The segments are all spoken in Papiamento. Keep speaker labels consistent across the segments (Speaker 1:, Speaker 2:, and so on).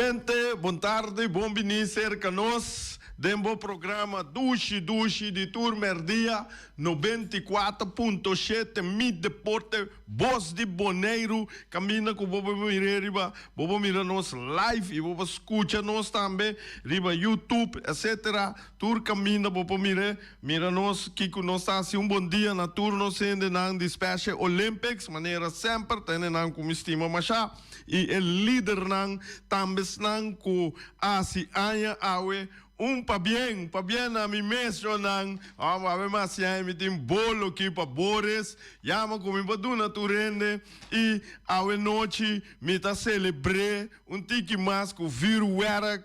Speaker 1: Gente, bon tardi, bon bini cerca nos den bo programa Dushi Dushi di tur merdia, 94.7 Mi Deporte, Bos di Boneiru, caminda cu bo por mira riba, bo por mira nos live y bo por scucha nos tambe riba YouTube, etcetera. Tur caminda bo por mira, mira nos kico nos ta haci. Un bon dia na tur nos hendenan di Special Olympics, manera semper ta hendenan cu mi stima masha. I e lidernan tambe esnan ku hasi aña awe un pabien, pabien na mi mes shonnan. Amo awe mi hasi aña mi tin bolo ki pa Boris, yama ku mi por duna tur hende i awe nochi mi ta selebr'é un tiki mas ku vuurwerk.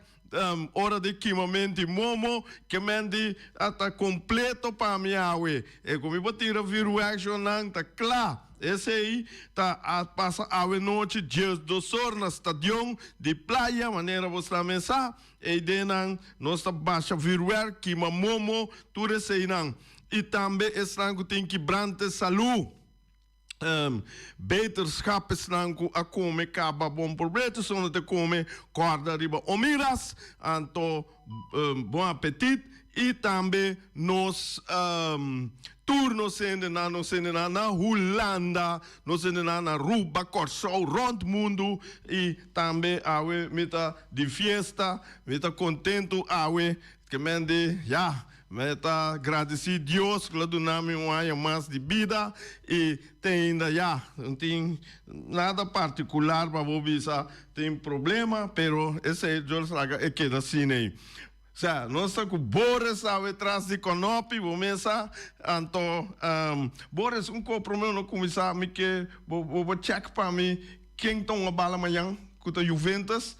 Speaker 1: Ora di kimamenti momo, ke men di a ta kompleto pa mi awe. E ku mi por tira vuurwerkshownan ta kla. Esei ta a pasa awe nochi diesdosor na stadion di Playa, manera bo sa mes sa. Eidenan nos ta basha vuurwerk, kima momo, tur eseinan. I tambe esnan ku tin kibrante salu. Beterschap esnan ku a kome kaba bon probecho, esnan no ta kome kòrda riba omiras, anto bon apetit i tambe nos tur nos hendenan, nos hendenan na Hulanda, nos hendenan na Aruba, Kòrsou, rònt mundu i tambe awe mi ta di fiesta, mi ta kontentu awe ke men di ya. Mi ta gradisí Dios ku lo duna mi un aña mas di bida i te ainda ya no tin nada partikular pa bo bisa tin problema, pero esei Dios laga e keda asina ei. Osea, nos ta ku Boris awe tras di kònòpi, bo mes sa, anto Boris un ko promé no kuminsá mi ke bo bo chèk pa mi ken ta hunga bala mañan ku ta Juventus.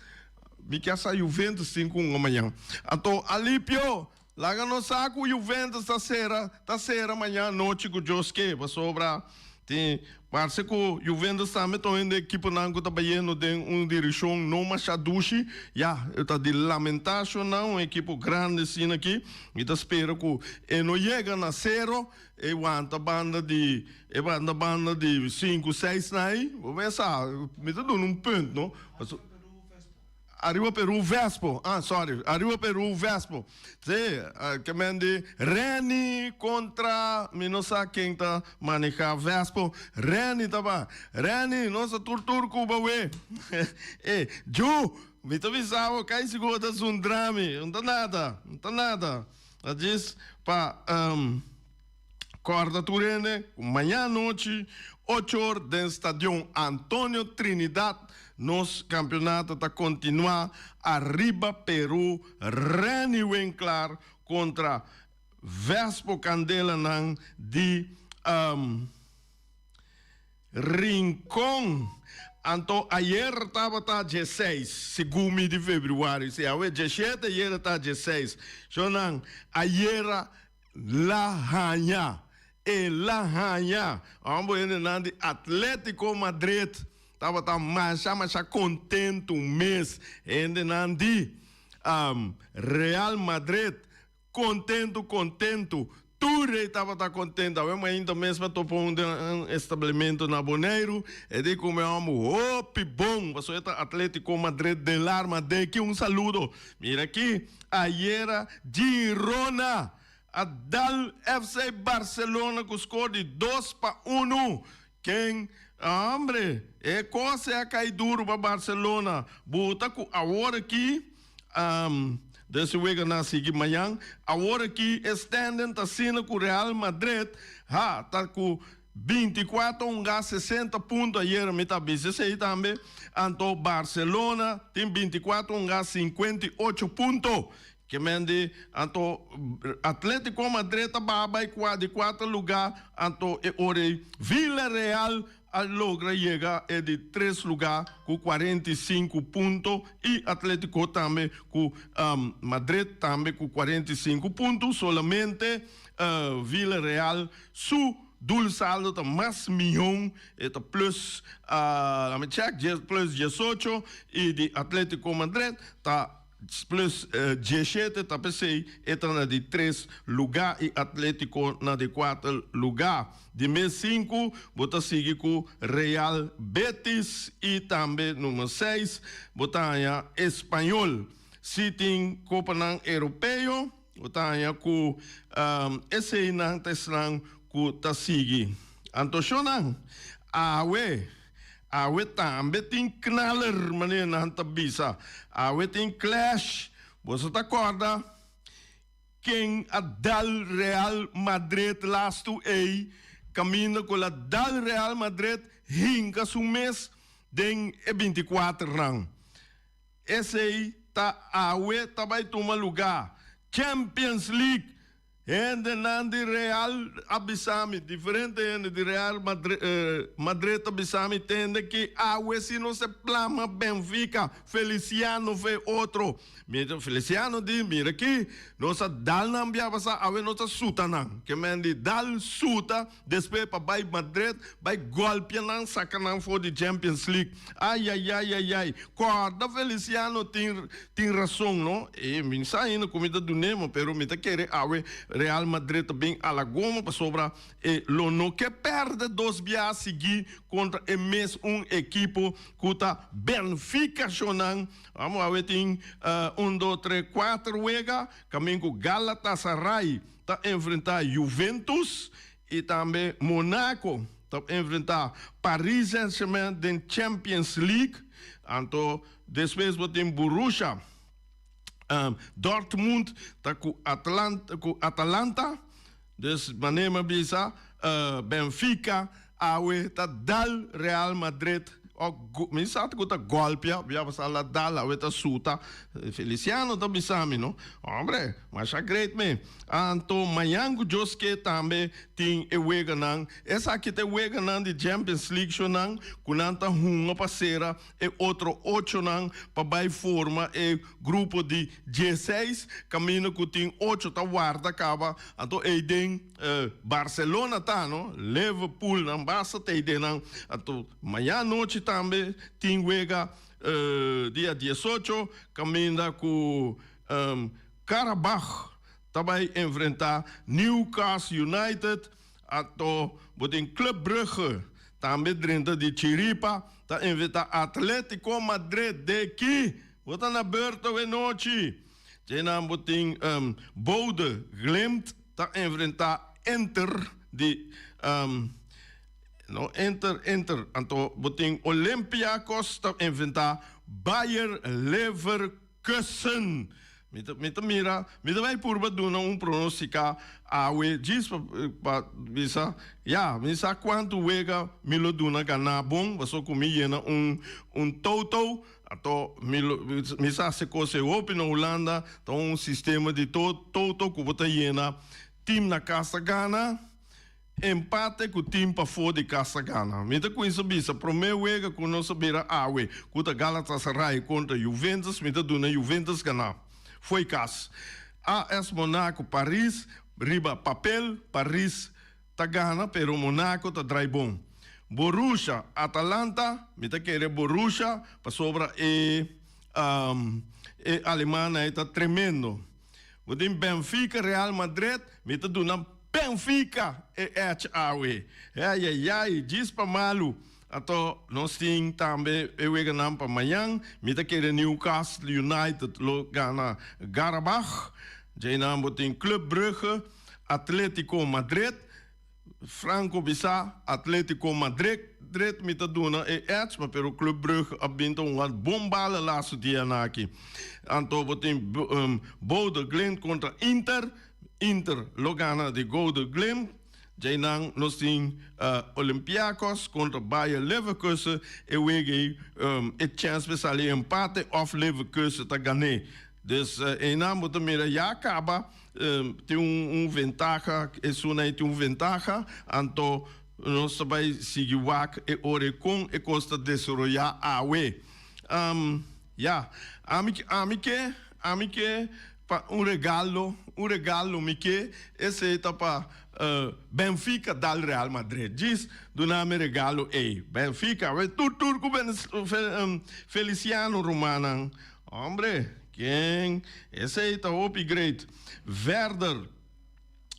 Speaker 1: Mi ke sa Juventus tin ku hunga mañan. Anto Alipio, laga nos sa ku Juventus ta sera ta sera mañan anochi ku Dios ke, pasobra tin parse ku Juventus tambe ta un di ekiponan ku ta bayendo den un direkshon no masha dushi. Ya, e ta di lamentá shonnan, un ekipo grandi asina aki. Mi ta spera ku e no yega na sero, e wanta banda di e wanta banda di sinku seis na ei. Bo mesa, mi ta duna un punt no. Ariba Peru Vespo, ah sorry, Ariba Peru Vespo. Sí, ke men di Renny kontra mi no sa ken ta maneha Vespo. Renny ta ba. Renny, nos ta tur tur ku bo we. E, Ju, mi ta bisa bo kai sigur bo ta zundra mi. No ta nada, no ta nada. Ta djis pa Kòrda tur hende ku maña anochi ocho or den Stadion Antonio Trinidad nos kampionato ta kontinuá Arriba Peru Renny Winklaar kontra Vespo Kandelanan di Rincon. Anto ayer tabata dieseis, segun mi di februari, si awe diesshete ayer ta dieseis. Shonnan ayera La haña, e la haña. Homber hendenan di Atletico Madrid tabata masha masha kontentu mes. Hendenan di Real Madrid kontentu kontentu. Tur ei tabata kontentu. Awe mainta mes mi a topa un den un establemento na Boneiru. E di ku mi homber hopi bon pasobra e ta Atletico Madrid del arma. Deki un saludo. Mira aki. Ayera Girona a dal FC Barcelona ku skor di 2-1. Ken, hombre, e kos e a kai duru pa Barcelona. Buta ku awor aki, den su weganan sigui mañan, awor aki e standing ta asina ku Real Madrid ha ta ku 24 hunga 60 punto, ayera mi ta bisa esei tambe, anto Barcelona tin 24 hunga 58 punto. Ke men di anto Atletico Madrid ta baha bai kua di kuater luga, anto e ora ei Villarreal a logra yega e di tres luga ku 45 punto i Atletico tambe ku Madrid tambe ku 45 punto, solamente Villarreal su doel saldo ta mas mion, e ta plus, laat me check, plus 18 y di Atletico Madrid ta. Plus 17 ta p'esei e ta na di tres lugá i Atletico na di kuater lugá. Di mes sinku bo ta sigui ku Real Betis i tambe number seis bo ta haña Espanyol. Si tin kopanan europeo bo ta haña ku eseinan ta esnan ku ta sigui. Anto shonnan, awe Awe tambe tin knaller, manera nan ta bisa. Awe tin clash. Boso ta kòrda ken a dal Real Madrid lastu ei? Kaminda ku el a dal Real Madrid hinka su mes den e bintikwaternan. Esei ta awe ta bai tuma lugá. Champions League Hendenan di Real a bisa mi, diferente hende di Real Madrid a bisa mi, tende ki awe si nos e plama Benfica, Feliciano fe otro. Mi Feliciano di, mira ki, nos a dal nan bia pasa, awe nos a suta nan. Ke men di dal, suta, despues pa bai Madrid, bai golpia nan, saka nan for di Champions League. Ayayayayay, Corda Feliciano tin tin rason no, e mi sa ainda cu mi ta dunemo pero mi ta kere awe Real Madrid ta bin a la goma pasobra e lo no ke perde dos bia sigui contra e mes un ekipo cu ta Benfica shonan. Amo awe tin un dos tres cuater wega camin cu Galatasaray ta enfrenta Juventus y tambe Monaco ta enfrenta Paris Saint-Germain den Champions League. Anto despues bo tin Borussia Dortmund ta cu cu Atalanta. Dus manera mi a bisa Benfica awe ta dal Real Madrid. Mi sa cu ta golpia, bia pasa la dal awe ta suta. Feliciano ta bisa mi no. Hombre, masha great me. Anto mañan cu Dios ke tambe tin e weganan. Esaki ta e weganan di Champions League shonan cu nan ta hunga pa cera e otro ochonan pa bay forma e grupo di dieseis caminda cu tin ocho ta warda caba. Anto eyden Barcelona ta no, Liverpool nan basta ta eyden nan. Anto mañan anochi tambe tin wega dia diesocho caminda cu Qarabag ta bai enfrenta Newcastle United, anto bo tin Club Brugge tambe drenta di chiripa ta enfrenta Atletico Madrid de ki bo ta na beurt awe nochi. Djenan bo tin Bodø Glimt ta enfrenta Inter di no Inter Inter anto bo tin Olympiakos ta enfrenta Bayer Leverkusen. Kussen. Mi ta, mi ta mira, mi ta bai purba duna un pronostica awe djis pa, pa bisa, ya, mi sa cuantu wega mi lo duna gana bon, paso cu mi yena un, un toto, anto mi lo, mi sa haci cos e hopi na Hulanda, ta un sistema di to, toto cu bo ta yena team na cas ta gana. Empate ku tim pafó di kas ta gana. Mi ta kuinsa bisa promé wega ku nos a bira awe ku ta Galatasaray kontra Juventus mi ta duna Juventus gana. Fo'i kas. AS Monaco Paris riba papel Paris ta gana pero Monaco ta drai bon. Borussia Atalanta mi ta kere Borussia pasobra e e alemannan ei ta tremendo. Bo tin Benfica Real Madrid, mi ta duna Benfica e edge awe. Ayayay, djis pa malu. Anto nos tin tambe e weganan pa mañan. Mi ta kere Newcastle United lo gana Qarabag. Djeinan bo tin Club Brugge, Atletico Madrid. Franco bisa, Atletico Madrid dret mi ta duna e edge, ma pero Club Brugge a bin ta hunga bon bala laatste dianan aki. Anto bo tin Bodø Glimt kontra Inter, Inter lo gana di Bodø Glimt. Djeinan nos tin Olympiakos kontra Bayer Leverkusen, e wega ei e chèns pa e sali empate òf Leverkusen ta gan'é. Dus einan bo ta mira ya kaba tin un ventaha, esun ei tin un ventaha, anto nos ta bai sigui wak e ora ei kon e kos ta desaroyá awe. Ya, ami ami ke, ami ke pa un regalo, un regalo mi ke, esei ta pa Benfica dal Real Madrid. Djis duna mi regalo ei. Benfica, tur tur ku Feliciano rumannan. Hombre. Ken? Esei ta hopi great. Verder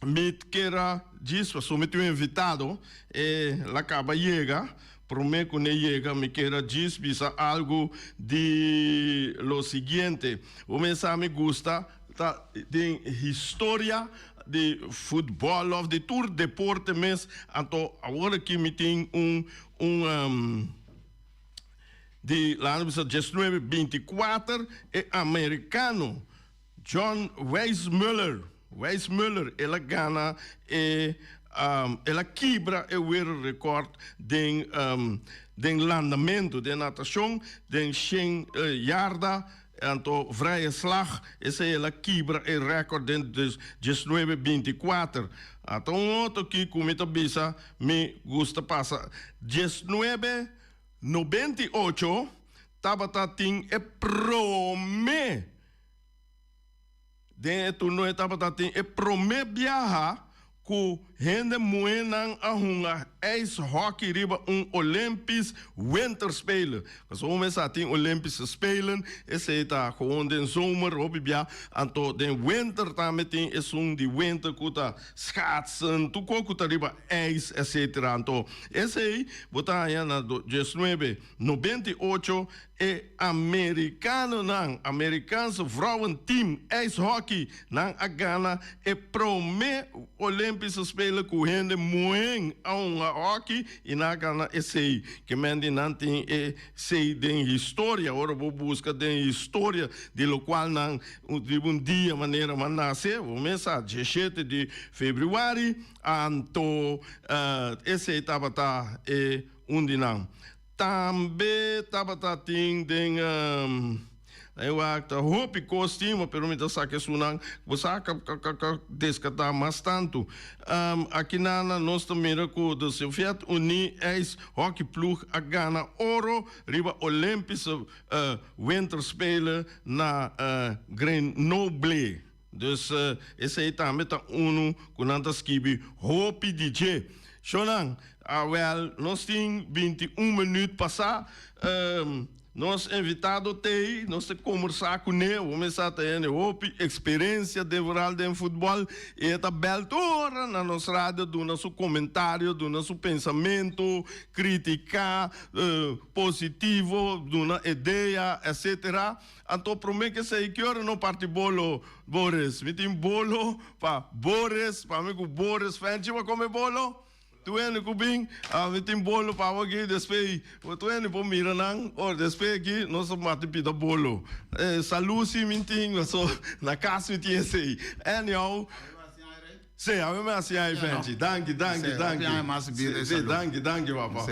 Speaker 1: mi kier a djis pasobra mi tin un invitado, e la kaba yega. Prome ku ne yega mi kier a djis bisa algu di lo siguiente. Bo mesa mi gusta ta den historia di futbòl òf di tur deporte mes, anto awor aki mi tin un un di laga bisa diesnuebe binti kuater e amerikano John Weissmuller Weissmuller el a gana e el a kibra e wereldrekòrt den den landamentu den natashon den shen yarda anto vrije slag esei el a kibra e rèkòrt den diesnuebe binti kuater ata un otro ki ku mi ta bisa mi gusta pasa diesnuebe 98 tabata tin e promé Den e turno e tabata tin e promé biaha ku hende muhénan a hunga ijshockey riba un Olympisch Winterspelen. Pasobra un mesa tin Olympische Spelen, esei ta gewoon den zomer hopi bia, anto den winter tambe tin esun di winter ku ta schaatsen, tur kos ku ta riba ijs etcetera. Anto esei bo ta haña na diesnuebe 98 E amerikanonan, Amerikaanse vrouwenteam ijshockey, nan a gana e prome Olympische Spelen ku hende muhén a hunga hockey i nan a gana esei. Ke men di nan tin esei den historia. Ora bo buska den historia di lokual nan riba un dia manera nan nase, bo mes sa, diesshete di febrüari, anto esei tabata e un di nan. Tambe tabata tin den e wak ta hopi kos tin, pero mi ta saka esunnan ku bo sa ka ka deskatá mas tantu. Aki nana nos ta mira ku de Sovjet Unie ijs hockeyploeg a gana oro riba Olympische Winterspelen na Grenoble. Dus esei tambe ta unu ku nan ta skibi hopi di dje. Shownan, awel nos tin 21 minuut pasá. Nos invitado t'ei, nos ta kombersá kuné. Bo mester sa ta hende hopi eksperensia den vooral den futbòl. I e ta bèl tur ora na nos radio duna su komentario, duna su pensamentu, kritiká positivo, duna idea, etcetera. Anto prome ke esei ki ora no parti bolo Boris? Mi tin bolo pa Boris, pa mi ku Boris Fenchi pa kome bolo. Tur hende ku bin, mi tin bolo pa bo aki despues tur hende por mira nan ora despues aki nos ta mati pida bolo. Salu si mi tin paso na kas mi tin esei. Anyhow. Sí, a mi me hasi ai Fenchi. Danki, danki, danki. Sí, danki, danki papa.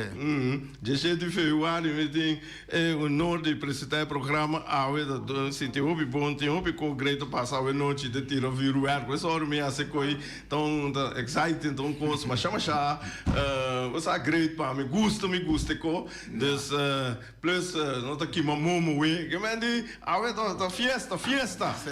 Speaker 1: Diesshete di februari mi tin e honor di presenta e programa awe. Ta sinti hopi bon, tin hopi ko great ta pasa awe nochi ta tira vuurwerk. Por eso ora mi hasi koi ta un ta exciting, ta un kos masha masha bo sa great pa mi. Gusta mi gusta e ko. Dus Plus no ta kima momo we. Ke men di awe ta ta fiesta fiesta.
Speaker 2: Sí,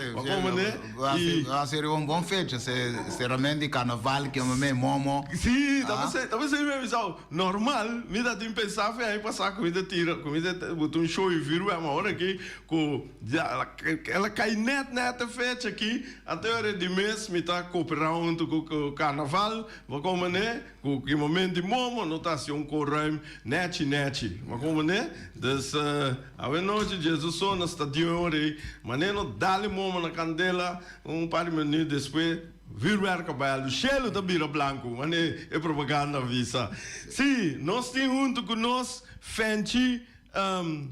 Speaker 2: sí, y va a ser un bon fecha, se seramente di carnaval kima me momo.
Speaker 1: Sí, ta p'esei ta p'esei mi a bisa normal mi ta tin pensa fe aña pasa ku mi ta tira ku mi ta buta un show y vuurwerk ma ora aki ku ya el a kai net net e fecha aki anto e ora di mes mi ta cooperá hunto ku carnaval bo komprende. Ku ki moment di momo no ta hasi un koruim nechi nechi. Ma komo ne? Dus awe nochi Jesus so na stadion rei mane no dal e momo na kandela un par di minuut despues vuurwerk a bai alu shelu ta bira blanku mane e propaganda a bisa. Si nos tin huntu ku nos Fenchi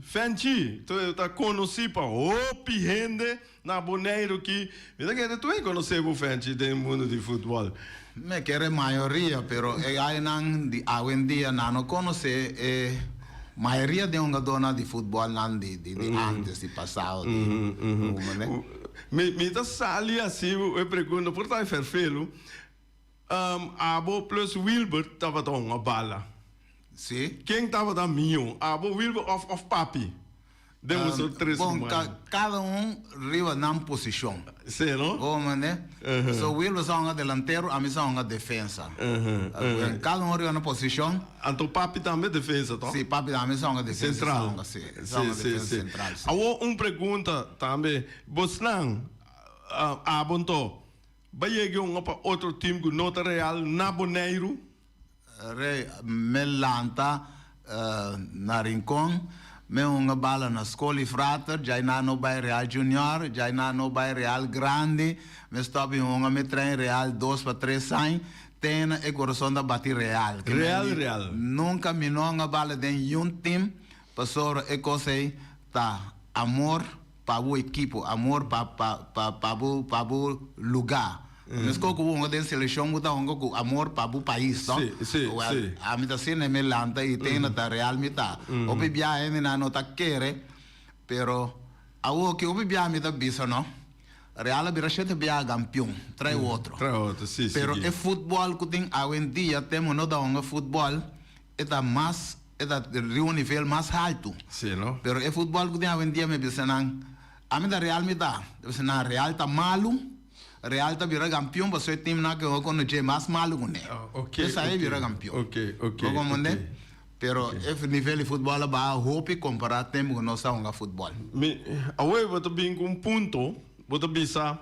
Speaker 1: Fenchi ta konosi pa hopi hende Na Boneiru ki mi ta kere tur e konosé bo Fenchi den mundu di futbòl.
Speaker 2: Mi kere mayoria pero e gainan di awendia nan no konosé e mayoria di hungadónan di futbòlnan di di antes di pasado di
Speaker 1: mi. Mi ta sali hasi e pregunta por ta e fèrfelu abo plus Wilbert tabata hunga bala.
Speaker 2: Si.
Speaker 1: Ken tabata mihó abo Wilbert òf òf papi? Den boso tres
Speaker 2: Bon,
Speaker 1: rumannan.
Speaker 2: Kada un riba nan posishon.
Speaker 1: Sí, no?
Speaker 2: Bo mende? So Wilber sa hunga delantero, ami sa hunga defensa. Kada un riba nan posishon.
Speaker 1: Anto papi tambe defensa, to?
Speaker 2: Sí, papi tambe sa hunga defensa.
Speaker 1: Sentral.
Speaker 2: Sa hunga, sí. Sa hunga defensa sentral, sí.
Speaker 1: Awor un pregunta tambe. Bosnan, abo anto, bai yega hunga pa otro team ku no ta Real na Boneiru?
Speaker 2: Rey, Me lanta na Rincon, me hunga bala na skol i frater, djai na no bai Real Junior, djai na no bai Real Grandi, me stop i hunga, me train Real dos pa tres añ, tena e kurason ta bati Real.
Speaker 1: Real, Real.
Speaker 2: Nunka mi no hunga bala den yun team, pasobra e kos ei ta amor pa bo ekipo, amor pa pa pa pa bo pa bo luga. Meskos ku bo hunga den selekshon bo ta hunga ku amor pa bo pais, no?
Speaker 1: Sí, sí,
Speaker 2: Wel,
Speaker 1: sí.
Speaker 2: ami ta asina mi lanta i tena ta real mi ta. Hopi biaha hendenan no ta kere, pero awor ki hopi biaha mi ta bisa, no, Real a bira shete biaha kampion, trae otro.
Speaker 1: Trae otro, sí,
Speaker 2: Pero
Speaker 1: sigui.
Speaker 2: e futbòl ku tin awendia, tempo no ta hunga futbòl, e ta mas E ta riba un nivel mas haltu.
Speaker 1: Sí, no?
Speaker 2: Pero e futbòl ku tin awendia mi bisa nan, ami ta Real mi ta. Mi bisa nan, Real ta malu, Real ta bira kampion pasobra e timnan ku bo konosé mas malu ku ne.
Speaker 1: Ok,
Speaker 2: Esei
Speaker 1: ok.
Speaker 2: bira kampion.
Speaker 1: Ok, ok,
Speaker 2: Bo komprendé?
Speaker 1: ok.
Speaker 2: Pero e nivel di futbòl a baha hopi kompará tempu ku nos a hunga futbòl.
Speaker 1: Mi, awe bo ta bin ku un punto, bo ta bisa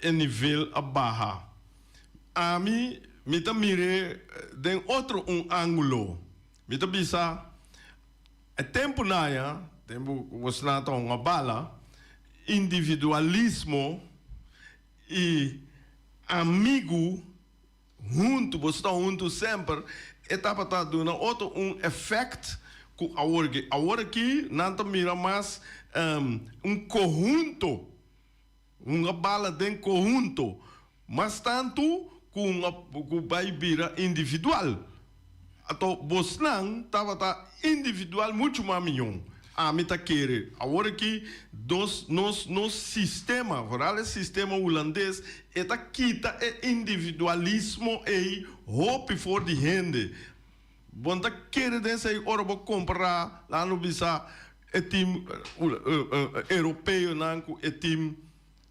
Speaker 1: e nivel a baha. Ami, mi ta mir'é den otro un ángulo. Mi ta bisa, e tempu naya, tempu ku bosnan ta hunga bala, individualismo i amigu huntu, boso ta huntu semper, e tabata duna otro un efèkt ku awor aki. Awor aki nan ta mira mas un kohunto. Hunga bala den kohunto, mas tantu ku hunga ku bai bira individual. Anto bosnan tabata individual muchu mas miyon, ami ta kere. Awor aki nos nos nos sistema, vooral e sistema hulandes, e ta kita e individualismo ei hopi for di hende. Bo no ta kere den esei ora bo kompara, laga no bisa, e team europeonan ku e team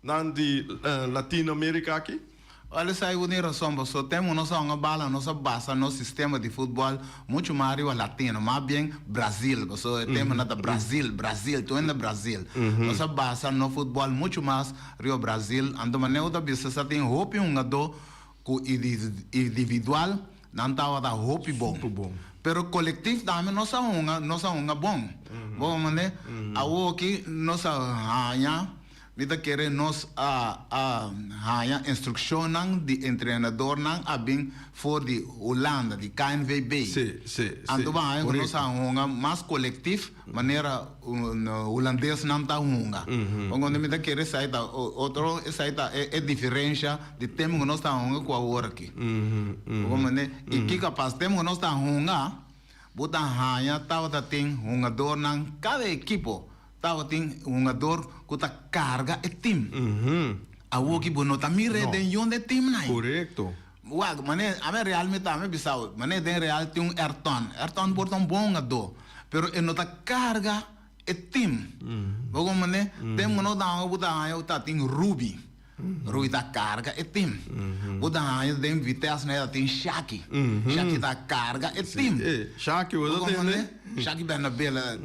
Speaker 1: nan di Latino America aki?
Speaker 2: Wèl esei bo tin rason pasobra tempu nos a hunga bala nos a basa nos sistema di futbòl muchu mas riba latino, mas bien Brazil pasobra e tempu nan ta Brazil, Brazil, tur hende Brazil. Nos a basa nos futbòl muchu mas riba Brazil anto manera bo ta bisa sa tin hopi hungadó ku individual Nan tabata hopi bon.
Speaker 1: Super bon.
Speaker 2: Pero colectivo tambe nos a hunga, nos a hunga bon. Bo comprende? Awoki nos a haña, mi ta kere nos a a haña instruccionnan di entrenadornan a bin for di Hulanda, di KNVB.
Speaker 1: Sí, sí, sí.
Speaker 2: Anto bo a haña ku nos a hunga mas colectivo manera Hulandesnan ta hunga. Bo comprende? Mi ta kere esai ta otro, esai ta e diferencia. Di tempu ku nos ta hunga ku awor aki. Bo komprende? I kiko a pasa? Tempu ku nos ta hunga, bo ta haña tabata tin hungadornan, kada ekipo tabatin hungador ku ta karga e tim. Awor ki bo no ta mir'é den yun di e timnan.
Speaker 1: Korekto.
Speaker 2: Wak, manera, ami Real mi ta, mi bisa bo, manera den Real tin un Ayrton. Ayrton por ta un bon hungadó, pero e no ta karga e tim. Bo komprende? Tempu ku nos ta hunga bo ta haña ku ta tin Ruby. Rui ta karga e tim. Bo ta haña den Vitesse na ta tin Shaki. Shaki ta karga e tim.
Speaker 1: Shaki bo ta tende?
Speaker 2: Shaki Bernabela.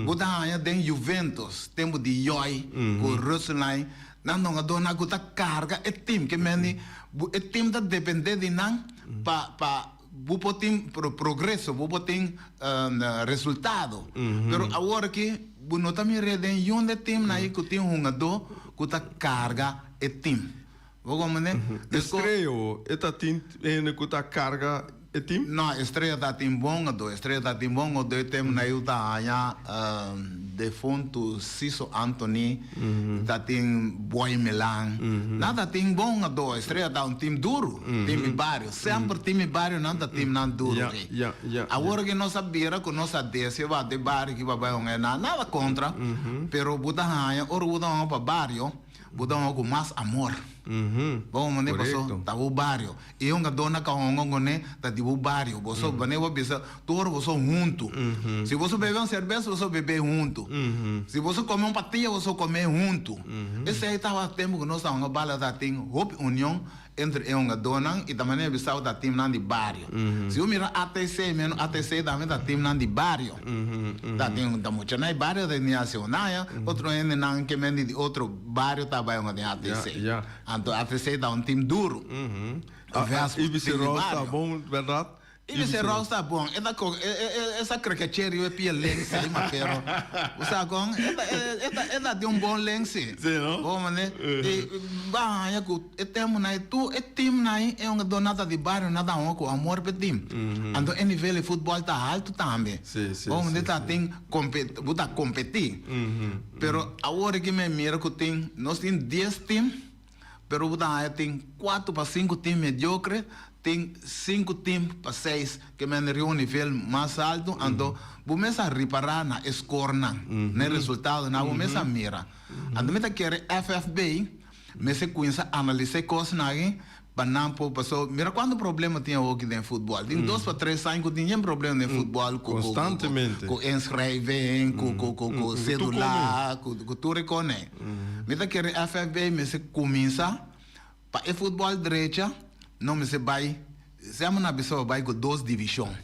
Speaker 2: Bo ta haña den Juventus tempu di Joy ku Russelijn. Nan hungadónan ku ta karga e tim. Ke men di e tim ta depende di nan pa pa bo por tin progreso, bo por tin resultado. Pero awor aki bo no ta mira den yun de timnan ei ku tin hungadó ku ta karga e tim. Bo komprende?
Speaker 1: Estrella e ta tin hende ku ta karga e tim?
Speaker 2: No, Estrella ta tin bon hungadó. Estrella ta tin bon hungadó e temnan ei ta haña defuntu Ciso Anthony, ta tin Boy Milan. Nan ta tin bon hungadó. Estrella ta un tim duru, tim di bario. Semper tim di bario nan ta timnan duru ei. Awor ke nos a bira ku nos a desi ba den bario ki ba bai hunga e nan, nada kontra, pero bo ta haña ora bo ta hunga pa bario. Bo ta hunga ku mas amor. Bo mane paso ta bo bario. E hungadónan ka hunga kuné ta di bo bario. Boso mane bo bisa tur ora boso huntu. Si boso bebe un serbes boso bebe huntu. Si boso kome un patia boso kome huntu. Esei tabata tempu ku nos ta hunga bala ta tin hopi union entre e hungadónan i ta manera bisa bo ta timnan di bario. Si bo mira ATC meno ATC tambe ta timnan di bario. Ta tin ta mucha na e bario ta ni hasi un aña, otro hendenan ke men di otro bario ta bai hunga den ATC. Anto ATC ta un tim duru. Vespo
Speaker 1: tim
Speaker 2: di
Speaker 1: bario. Bon, berdad?
Speaker 2: Ibc Rose ta bon, e ta ko e sa krekeche riba e pia lenks ei ma pero bo sa kon e ta e ta e ta tin un bon lenks si.
Speaker 1: Si no?
Speaker 2: Bo mane i bo a haña ku e tempunan ei tur e timnan ei e hungadónan ta di bario nan ta hunga ku amor pa e tim. Anto e nivel di futbòl ta haltu tambe.
Speaker 1: Si si
Speaker 2: Bo mane
Speaker 1: si
Speaker 2: ta
Speaker 1: si.
Speaker 2: tin kompe bo ta kompetí. Pero awor aki mi a mira ku tin nos tin dies tim. Pero bo ta haña tin kuater pa sinku tim mediokre, tin sinku tim pa seis ke men riba un nivel mas altu, anto bo mes a ripará na e skornan, na e resultadonan, bo mes a mira. Anto mi ta kere FFB mester kuminsá analisá e kosnan aki pa nan por, pasobra mira kuantu problema tin awoki den futbòl, tin dos pa tres aña ku tin yen problema den futbòl ku ku inschrijving, ku ku sedula, ku tur e kosnan. Mi ta kere FFB mester kuminsá pa e futbòl drecha, no mester bai, sèma na bisa bo bai ku dos divishon.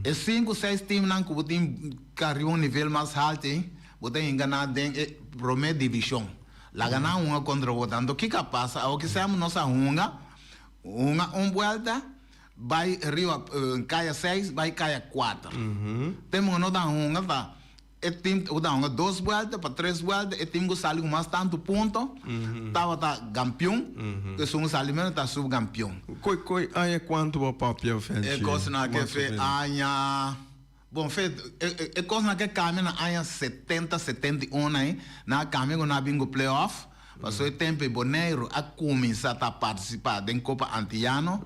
Speaker 2: E sinku, seis timnan ku bo tin ka riba un nivel mas haltu ei, bo ta hinka nan den e promé divishon. Laga nan hunga kontra otro. Anto kiko a pasa? Awoki sèma nos a hunga, hunga un buelta, bai riba kaya seis, bai kaya kuater. Tempu ku nos ta hunga ta. E tim ku ta hunga dos buelta pa tres buelta, e tim ku sali ku mas tantu punto tabata gampion, ku esun ku sali menos ta subgampion.
Speaker 1: Koi koi aña kuantu bo a papia Fenchi?
Speaker 2: E kosnan ke fe aña, bon fe e kosnan ke kambia na aña setenta, 71 ei, nan a kambia ku nan a bin ku play-off, pasobra e tempu ei Boneiru a kuminsá ta partisipá den Kopa Antiyano,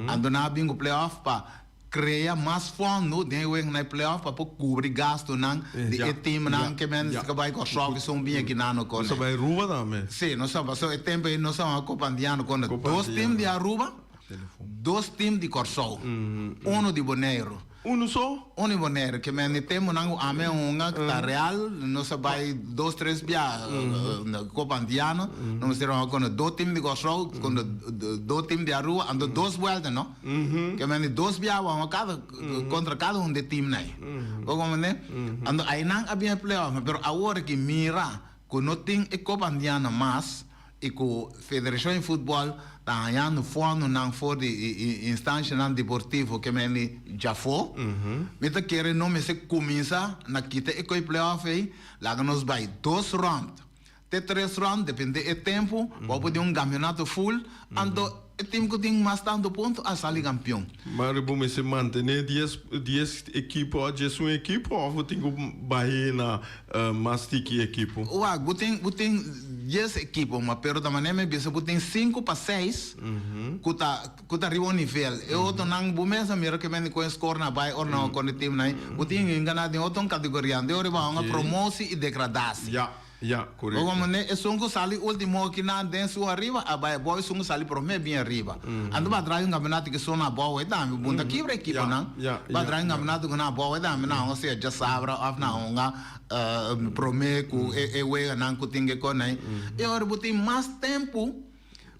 Speaker 2: anto nan a bin ku play-off pa Crea mas fondo den e weganan e playoff pa por cubri gastonan di e teamnan ke men ke bai Kòrsou ke son bin aki nan no
Speaker 1: Nos a bai Aruba tambe.
Speaker 2: Si, nos a pasobra e tempo ei nos a wak Copa Andiano kontra dos team di Aruba, dos team di Kòrsou, uno di Boneiru.
Speaker 1: Uno so?
Speaker 2: Uno di Boneiru, ke men e temponan ku ami a hunga ta Real, nos a bai dos tres bia Copa Andiano, nos mester a wak kontra dos team di Kòrsou, kontra dos team di Aruba, anto dos buelta no. Ke men di dos biaha bo kada kontra kada un di e teamnan ei. Bo komprende? Anto einan a bin e playoff, pero awor ki mira ku no tin e Copa Andiana mas i ku Federashon di Futbòl ta hañando fondonan for di instanshanan deportivo ke men di djafó, mi ta kere no mester kuminsá na kita e koi playoff ei, laga nos bai dos rònt. Te tres round, depende e tempu, bo por tin un campeonato full, anto e team cu tin mas tanto punto a sali campeon.
Speaker 1: Maar bo mester mantene 10, 10 ekipo of 11 ekipo of bo tin cu bahe na mas tiki ekipo?
Speaker 2: Wak, bo tin, bo tin 10 ekipo, ma pero ta manera mi bisa bo tin sinku pa seis cu ta, cu ta riba un nivel. E otronan bo mes a mira cu men di cu e score na bay ora nan a con e teamnan, bo tin cu gana den otro categoria. Den ora bo a hunga promotie y degradatie.
Speaker 1: Ya. Ya, korekto.
Speaker 2: Bo mane esun ku sali ultimo kinan den su ariba a bai abou esun ku sali prome bin ariba. Anto ba drai un kampeonato ki son abou e tambe bo ta kibra ekiponan. Ba drai un kampeonato ku nan abou e tambe nan hunga sea djasabra of nan hunga prome ku e weganan ku tin ke konai. E ora bo tin mas tempu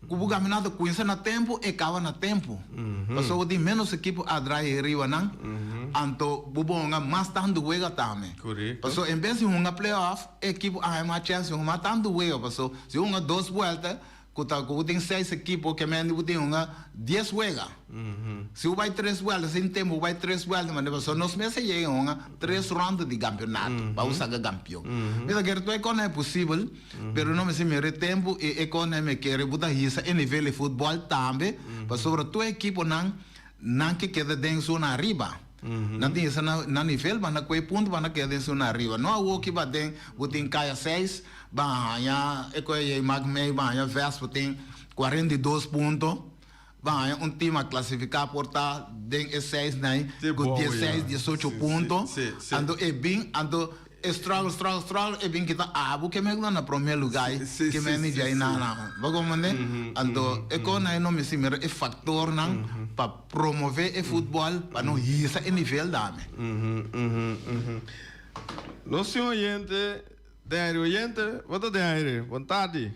Speaker 2: Ku bo kaminata kuinsa na tempu e kaba na tempu. Pasobra bo tin ménos ekipo a drai e riba nan, anto bo por hunga mas tantu wega tambe. Pasobra en bes di hunga play-off, e ekipo a haña mas chèns di hunga mas tantu wega. Pasobra si bo hunga dos buèlta, ku ta ku bo tin seis ekipo, ke mende bo tin hunga dies wega. Si bo bai tres buèlta, sin tempu bo bai tres buèlta, mande pasobra nos mester yega hunga tres rònda di kampionato pa bo saka kampion. Mi ta kere tur e kos nan e posibel. Pero no mester mira e tempu i e kosnan mi kere bo ta hisa e nivel di futbòl tambe, pasobra tur e ekiponan nan ke keda den zona ariba. Nan tin hisa nan nivel pa nan kohe punto pa nan keda den zona ariba. No awor ki ba den bo tin kaya seis, ba haña e kohe yei mak mei, ba haña Vespo tin 42 punto, ba haña un tim a klasifiká por ta den e seis nan ku dieseis, diesocho punto, anto e bin anto. E struggle, struggle, struggle, e bin kita abo ke men na prome lugar, ke men ni jai na na. Bo comprende? Anto e kon na no mester mira e factornan pa promove e futbol pa no hisa e nivel dame.
Speaker 1: Nos tin oyente den aire. Oyente, bo ta den aire. Bon tardi.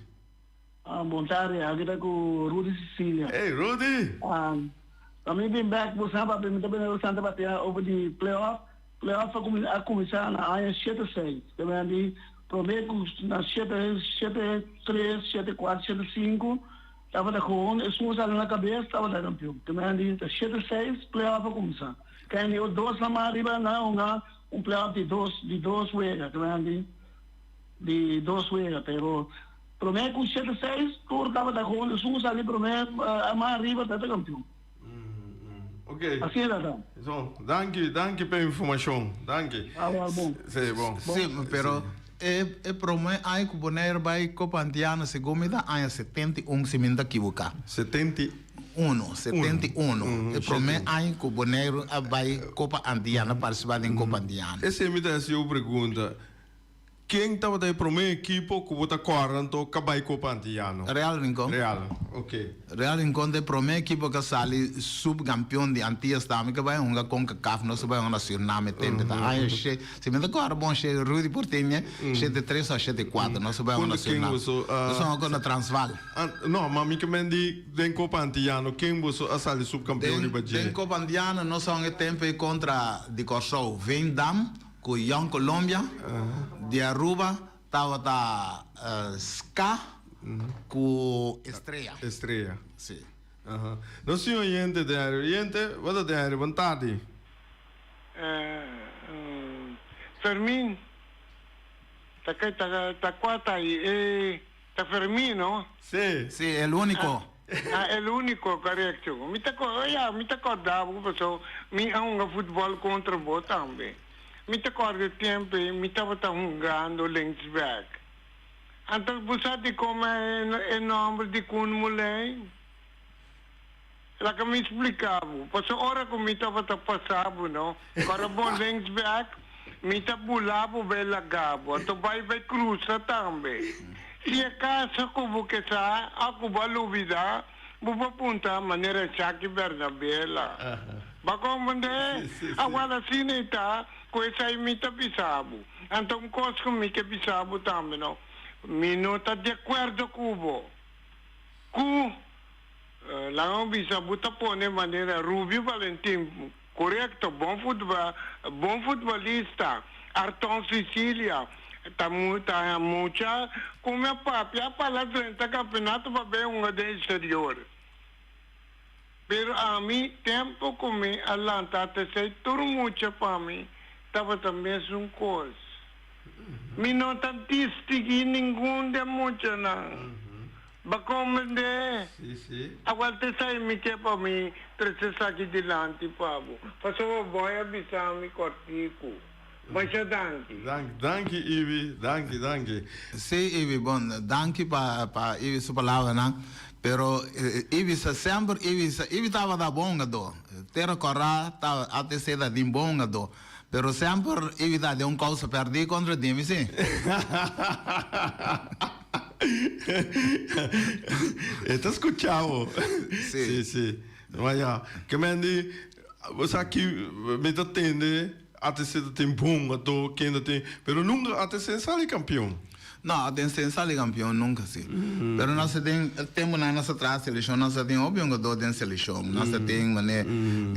Speaker 3: Bon tardi, aki ta ku Rudy Cecilia.
Speaker 1: Hey Rudy!
Speaker 3: Pa mi bin bek bo sa papia mi ta bini bastante papia over di playoff. Playoff a kuminsá na aña shete seis, te meen di promé ku na shete shete tres, shete kuater, shete sinku tabata gewoon esun ku sali na kabes tabata kampion. Te meen di ta shete seis playoff a kuminsá. Kende di e dos nan mas ariba nan a hunga un playoff di dos di dos wega, te meen di di dos wega pero. Promé ku shete seis tur tabata gewoon esun ku sali promé mas ariba ta ta kampion.
Speaker 1: Ok.
Speaker 3: Asina ta ta.
Speaker 1: So, danki, danki p'e informashon. Danki.
Speaker 3: Ah, wel bon.
Speaker 1: Sí, bon.
Speaker 2: Sí, pero e e promé aña ku Bonaire bai Copa Antiano segun mi ta aña 71 si mi no ta kibuká.
Speaker 1: 71.
Speaker 2: 71. E promé aña ku Bonaire a bai Copa Antiano, a partisipá den Copa Antiano.
Speaker 1: Esei mi ta hasi un pregunta. Ken tabata e prome ekipo ku bo ta kòrda anto ka bai Kopa Antiyano?
Speaker 2: Real Rincon.
Speaker 1: Real, ok.
Speaker 2: Real Rincon ta e prome ekipo ku a sali subkampion di Antillas tambe ku a bai hunga Concacaf, nos a bai hunga na Suriname tempe ta aña she, si mi ta kòrda bon she Rudy Porteña, shete tres òf shete kuater nos a bai hunga na
Speaker 1: Kontra ken
Speaker 2: Suriname.
Speaker 1: boso a.
Speaker 2: Nos a hunga kontra Transvaal.
Speaker 1: No, ma mi ke men di den Kopa Antiyano ken boso a sali subkampion riba dje?
Speaker 2: Den Kopa Antiyano nos a hunga e tempe kontra di Kòrsou, Veendam. Ku Young Colombia di Aruba tabata Ska ku Estrella.
Speaker 1: Estrella.
Speaker 2: Si.
Speaker 1: Aha. Nos tin oyente den aire. Oyente, bo ta den aire. Bon tardi.
Speaker 4: Fermin, ta ke ta ta kua ta i e ta Fermin no?
Speaker 1: Si.
Speaker 2: Si, el único.
Speaker 4: Ah, el único, korekto. Mi ta ya, mi ta kòrda bo paso mi a hunga futbòl kontra bo tambe. Mi ta kòrda e tempu ei mi tabata hungando linksback. Anto bo sa dikon mi a e nòmber di Koen Moulijn? Laga mi splika bo. Paso ora ku mi tabata pasa bo no, kòrda bon linksback, mi ta bula bo bai laga bo, anto bai bai krusa tambe. Si acaso cu bo ke sa a cu bo a lubida, bo por punta manera Shaki Bernabela. Bo a comprende? Awor asina e ta cu esai mi ta bisa bo. Anto un cos cu mi ke bisa bo tambe no, mi no ta di acuerdo cu bo cu laga mi bisa bo ta pone manera Rubio Valentin, Korekto, bon futbal, bon futbolista, Arton Cicilia ta ta mucha ku mi a papia a pala drenta kampeonato pa bay hunga den exterior. Pero ami tempo ku mi a lanta ATC tur mucha pa mi tabata mesun kos. Mi no ta distigui ningun den muchanan. Bo comprende?
Speaker 1: Sí, sí.
Speaker 4: Awel te sa mi ke pa mi trece esaki dilanti pa bo. Pasobra bo a bisa mi cortico. Masha danki.
Speaker 1: Danki, danki Ivi, danki, danki.
Speaker 2: Sí Ivi, bon, danki pa pa Ivi su palabranan. Pero Ivi sa semper Ivi sa Ivi tabata bon hungadó. Tera Kòrá ta ATC ta tin bon hungadó. Pero semper Ivi ta den un kousa pèrdí kontra di mi sí.
Speaker 1: E ta scucha bo.
Speaker 2: Sí.
Speaker 1: Sí, sí. Maar ja, ke men di, bo sa ki mi ta tende ATC ta tin bon ato, ken ta tin, pero nunca ATC sali campeon.
Speaker 2: No, ATC sali campeon nunca sí. Pero nos a tin, e temponan nos a traha seleccion, nos a tin hopi hungador den seleccion. Nos a tin mane,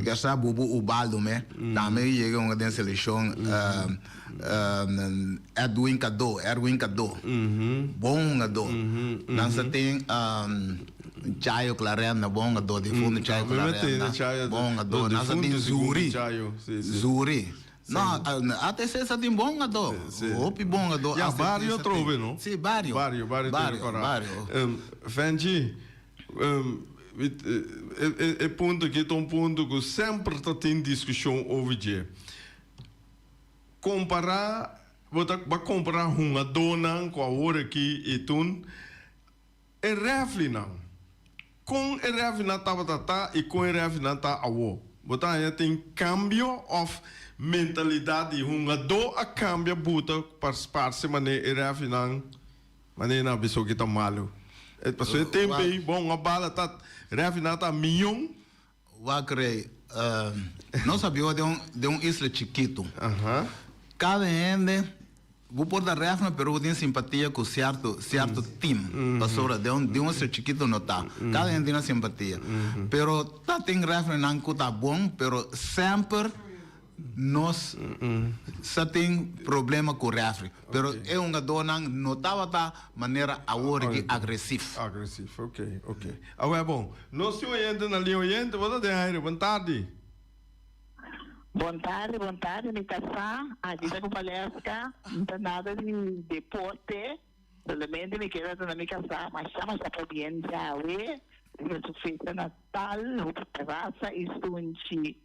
Speaker 2: Gersa Bubu Ubaldo me, tambe yega hunga den seleccion. Edwin Kadó, Erwin Kadó, bon hungadó. Nan sa tin Chayo Clarenda, bon hungadó, difunto Chayo Clarenda, bon hungadó. Nan sa tin Zuri, Zuri. No, ATC sa tin bon hungadó, hopi bon hungadó.
Speaker 1: Ya, Bario atrobe, no?
Speaker 2: Sí, Bario.
Speaker 1: Bario, Bario tin ku
Speaker 2: Bario.
Speaker 1: Fenchi, e punto aki ta un punto ku semper ta tin diskushon over dje. Kompará, bo ta ba kompará hungadónan ku awor aki i tun e rèflinan. Kon e rèflinan tabata ta i kon e rèflinan ta awor. Bo ta haña tin kambio òf mentalidat di hungadó a kambia buta pa sparse manera e rèfinan manera nan a bisa oki ta malu. Pasobra e tempu ei bon a bala ta rèfinan ta miyon.
Speaker 2: Wak Rey, nos a biba den un isla chikitu. Kada hende, bo por ta rèfnan pero bo tin simpatia ku sierto sierto tim. Pasobra den un den un isla chikitu no ta. Kada hende tin nan simpatia. Pero ta tin rèfnan ku ta bon pero semper Nos sa tin problema cu refri, pero e hungadornan no tabata manera awor aki agresif.
Speaker 1: Agresif, ok, ok. Awor bon, nos tin oyente na liña. Oyente, bo ta den aire, bon tardi.
Speaker 5: Bon tardi, bon tardi, mi ta sa, aki ta cu Valeska, no ta nada di deporte, solamente mi kier a duna mi casa masha masha pabien djawe riba su fecha natal, hopi brasa y sunchi.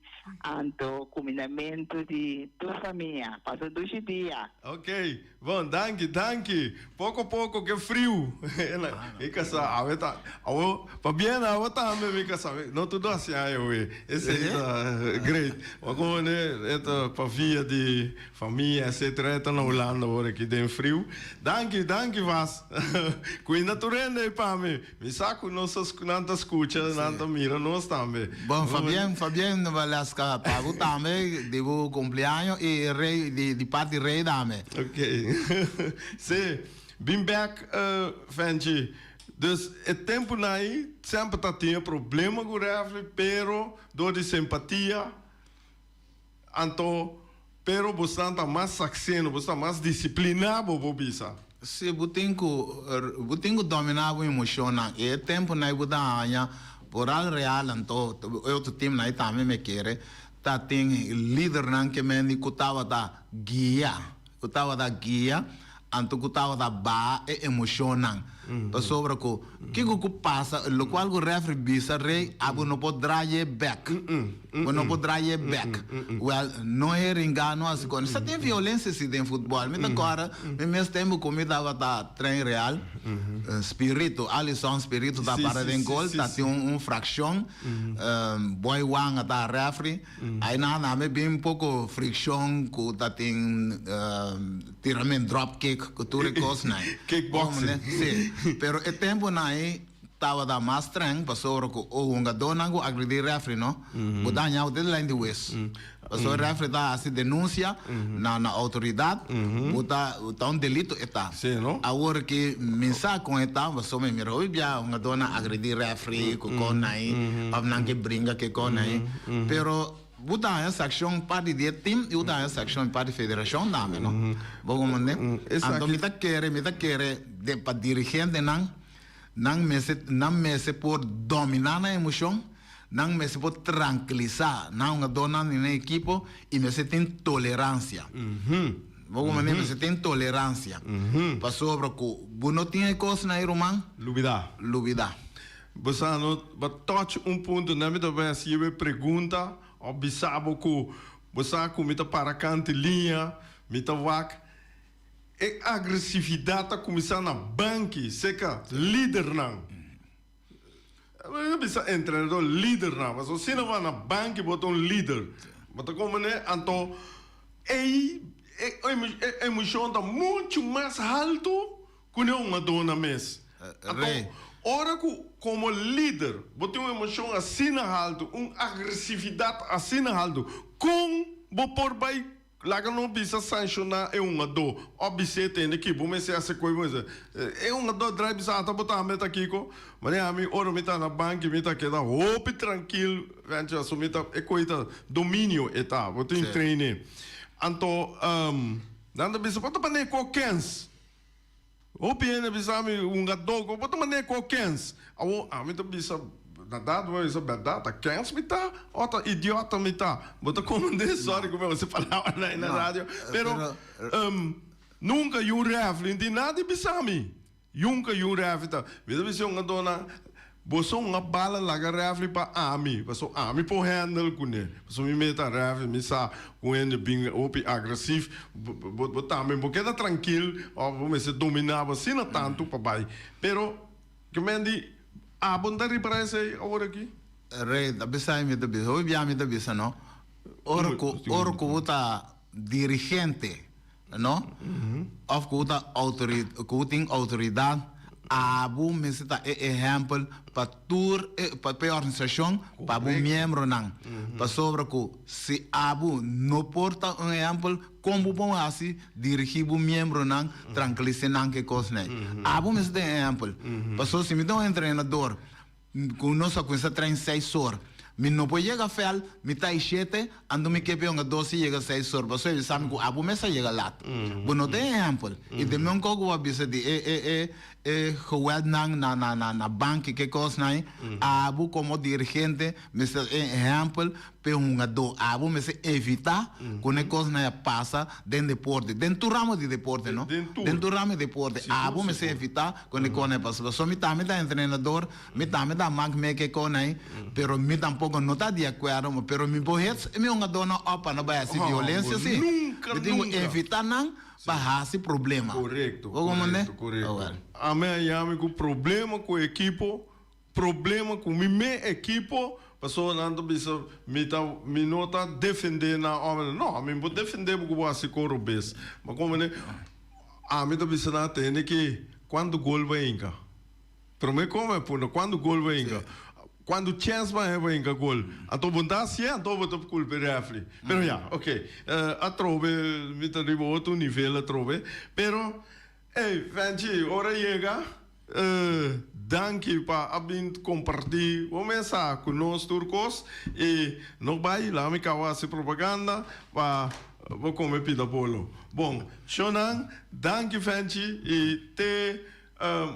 Speaker 5: Anto cuminamento di tur famia. Pasa un dushi dia.
Speaker 1: Ok, bon, danki, danki. Poco poco ke friu. Mi casa awe ta, awo, pabien awo tambe mi casa. No tur dos aña awe. Esey ta great. Ma como ne e ta pa via di Famia etcetera e ta na Hulanda awor aki den friu. Danki danki Vas. Cuinda tur hende ei pa mi. Mi sa cu nos ta nan ta scucha nan ta mira nos tambe.
Speaker 2: Bon Fabien Fabien Valeska pa bo tambe di bo cumpleaños y Rey di di parti Rey tambe.
Speaker 1: Ok si bin bek Fenchi. Dus e temponan ei semper ta tin e problema cu refri pero door di simpatia. Anto, pero bosnan ta mas sakseno, bos ta mas disipliná, bo por bisa.
Speaker 2: Si, bo tin ku, bo tin ku dominá bo emoshonnan. I e tempunan ei bo ta haña por al real, anto e otro timnan ei tambe mi kere, ta tin lidernan ke mende ku tabata guia, ku tabata guia, anto ku tabata baha e emoshonnan. Pasobra ku kiko ku pasa, lokual ku refri bisa rei, abo no por draai e bek. Bo no por draai e bek. Wèl, no heringa, no hasi kos. Sa tin violensia si den futbòl. Mi ta kòrda mi mes tempu ku mi tabata train Real, Spirito, Alisson Spirito ta para den gol, ta tin un frakshon, Boy Wanga ta refri. Ai na na mi bin poko frikshon ku ta tin tirament drop kick ku tur e kosnan.
Speaker 1: Kickboxing.
Speaker 2: Si, pero e tempunan ei tabata mas streng pasobra ku o hungadónan ku agredí refri no, bo daña bo te lijn di wes. Pasobra e refri ta hasi denunsia na na outoridat, bo ta ta un delito e ta.
Speaker 1: Si no?
Speaker 2: Awor ki mi sa kon e ta pasobra mi mira hopi bia hungadónan agredí refri ku kon ei òf nan ke bringa ke kon ei. Pero bo ta haña sakshon parti di e tim i bo ta haña sakshon parti di federashon tambe no. Bo komprende? Anto mi ta kere, mi ta kere den pa dirigentenan nan mester nan mester por dominá nan emoshon, nan mester por trankilisá nan hungadónan di nan ekipo i mester tin toleransia. Bo komprende? Mester tin toleransia. Pasobra ku bo no tin e kosnan ei ruman,
Speaker 1: Lubidá.
Speaker 2: lubidá.
Speaker 1: Bo sa no ba touch un punto nan mi ta bay haci e pregunta of bisa bo cu bo sa cu mi ta para cante liña mi ta wak e agresividad ta cuminsa na banki seca lidernan mi ta bisa entrenador lidernan pasobra si no ba na banki bo ta un lider bo ta comprende anto ey e emocion ta mucho mas halto Ku ne un adona mes. Anto, ora ku komo lider bo tin un emoshon asina haltu, un agresividat asina haltu, kon bo por bai laga no bisa sanshoná e un adó òf bis'é tende ki bo mester hasi koi bo mester. E un adó a drai bisa ata bo tambe ta kiko? Manera ami ora mi ta na banki mi ta keda hopi trankil, rancho aso mi ta e koi ta dominio e ta, bo tin traine. Anto nan ta bisa bo ta manera ku kens. Hopi hende a bisa mi hunga doko, bo ta manera ku kens. Awor ami ta bisa, bèrdat bo a bisa bèrdat, ta kens mi ta o ta idiota mi ta? Bo ta komprendé? Sorry ku mi a usa e palabranan ei na radio, pero nunka yu rèfli di nada bisa mi. Yunka yu rèfli ta. Mi ta bisa e hungadónan, Boso un a bala laga refri pa ami, paso ami por handle kuné. Paso mi meta refri, mi sa ku hende bin hopi agresief, bo bo tambe bo keda trankil of bo mester dominá bo asina tantu pa bai. Pero ke men di abo no ta ripará esei awor aki?
Speaker 2: Rey, ta bisa mi ta bisa, hopi bia mi ta bisa no, ora ku ora ku bo ta dirigente no, òf ku bo ta outori ku bo tin outoridat, abo mester ta e ehèmpel pa tur e pa e organisashon, pa bo miembronan. Pasobra ku si abo no por ta un ehèmpel, kon bo por hasi dirigí bo miembronan, trankilisá nan ku e kosnan ei? Abo mester ta e ehèmpel. Pasobra si mi ta un entrenador, Ku nos a kuminsá train seis or. Mi no por yega vèlt, mi ta e shete, anto mi ke p'e dos i yega seis or. Pasobra e bisa mi ku abo mes a yega lat. Bo no ta e ehèmpel. I den mi un kos ku bo a bisa di e e e e gewèldnan na na na na bank i ke kosnan ei, abo komo dirigente mester e ehèmpel p'e hungadó. Abo mester evitá ku e kosnan ei a pasa den deporte, den tur ramo di deporte no, den tur ramo di deporte. Abo mester evitá ku e kosnan ei pasa. Pasobra mi tambe ta entrenador, mi tambe ta mak meke e kosnan ei, pero mi tampoko no ta di akuerdo, pero mi por hets mi hungadónan òp pa no bai hasi violensia si. Mi tin ku evitá nan pa hasi problema. Bo komprendé? Awèl.
Speaker 1: Ami a yami ku problema ku ekipo Problema cu mi me ekipo, pasobra nan ta bisa mi ta mi no ta defende nan homennan. No, ami por defende bo cu bo haci con robes. Ma como ne ami ta bisa nan tende ki cuanto gol bo a hinca. Prome como e punta cuanto gol bo a hinca. Cuanto chens bo a heba hinca gol. Anto bo no ta hacié anto bo ta culpa e refri. Pero ya, ok, atrobe mi ta riba otro nivel atrobe. Pero, ey, Fenchi, ora yega. Danki pa a bin comparti bo mesa cu nos tur cos y no bay laga mi caba haci propaganda pa bo come pida bolo. Bon shownan danki Fenchi y te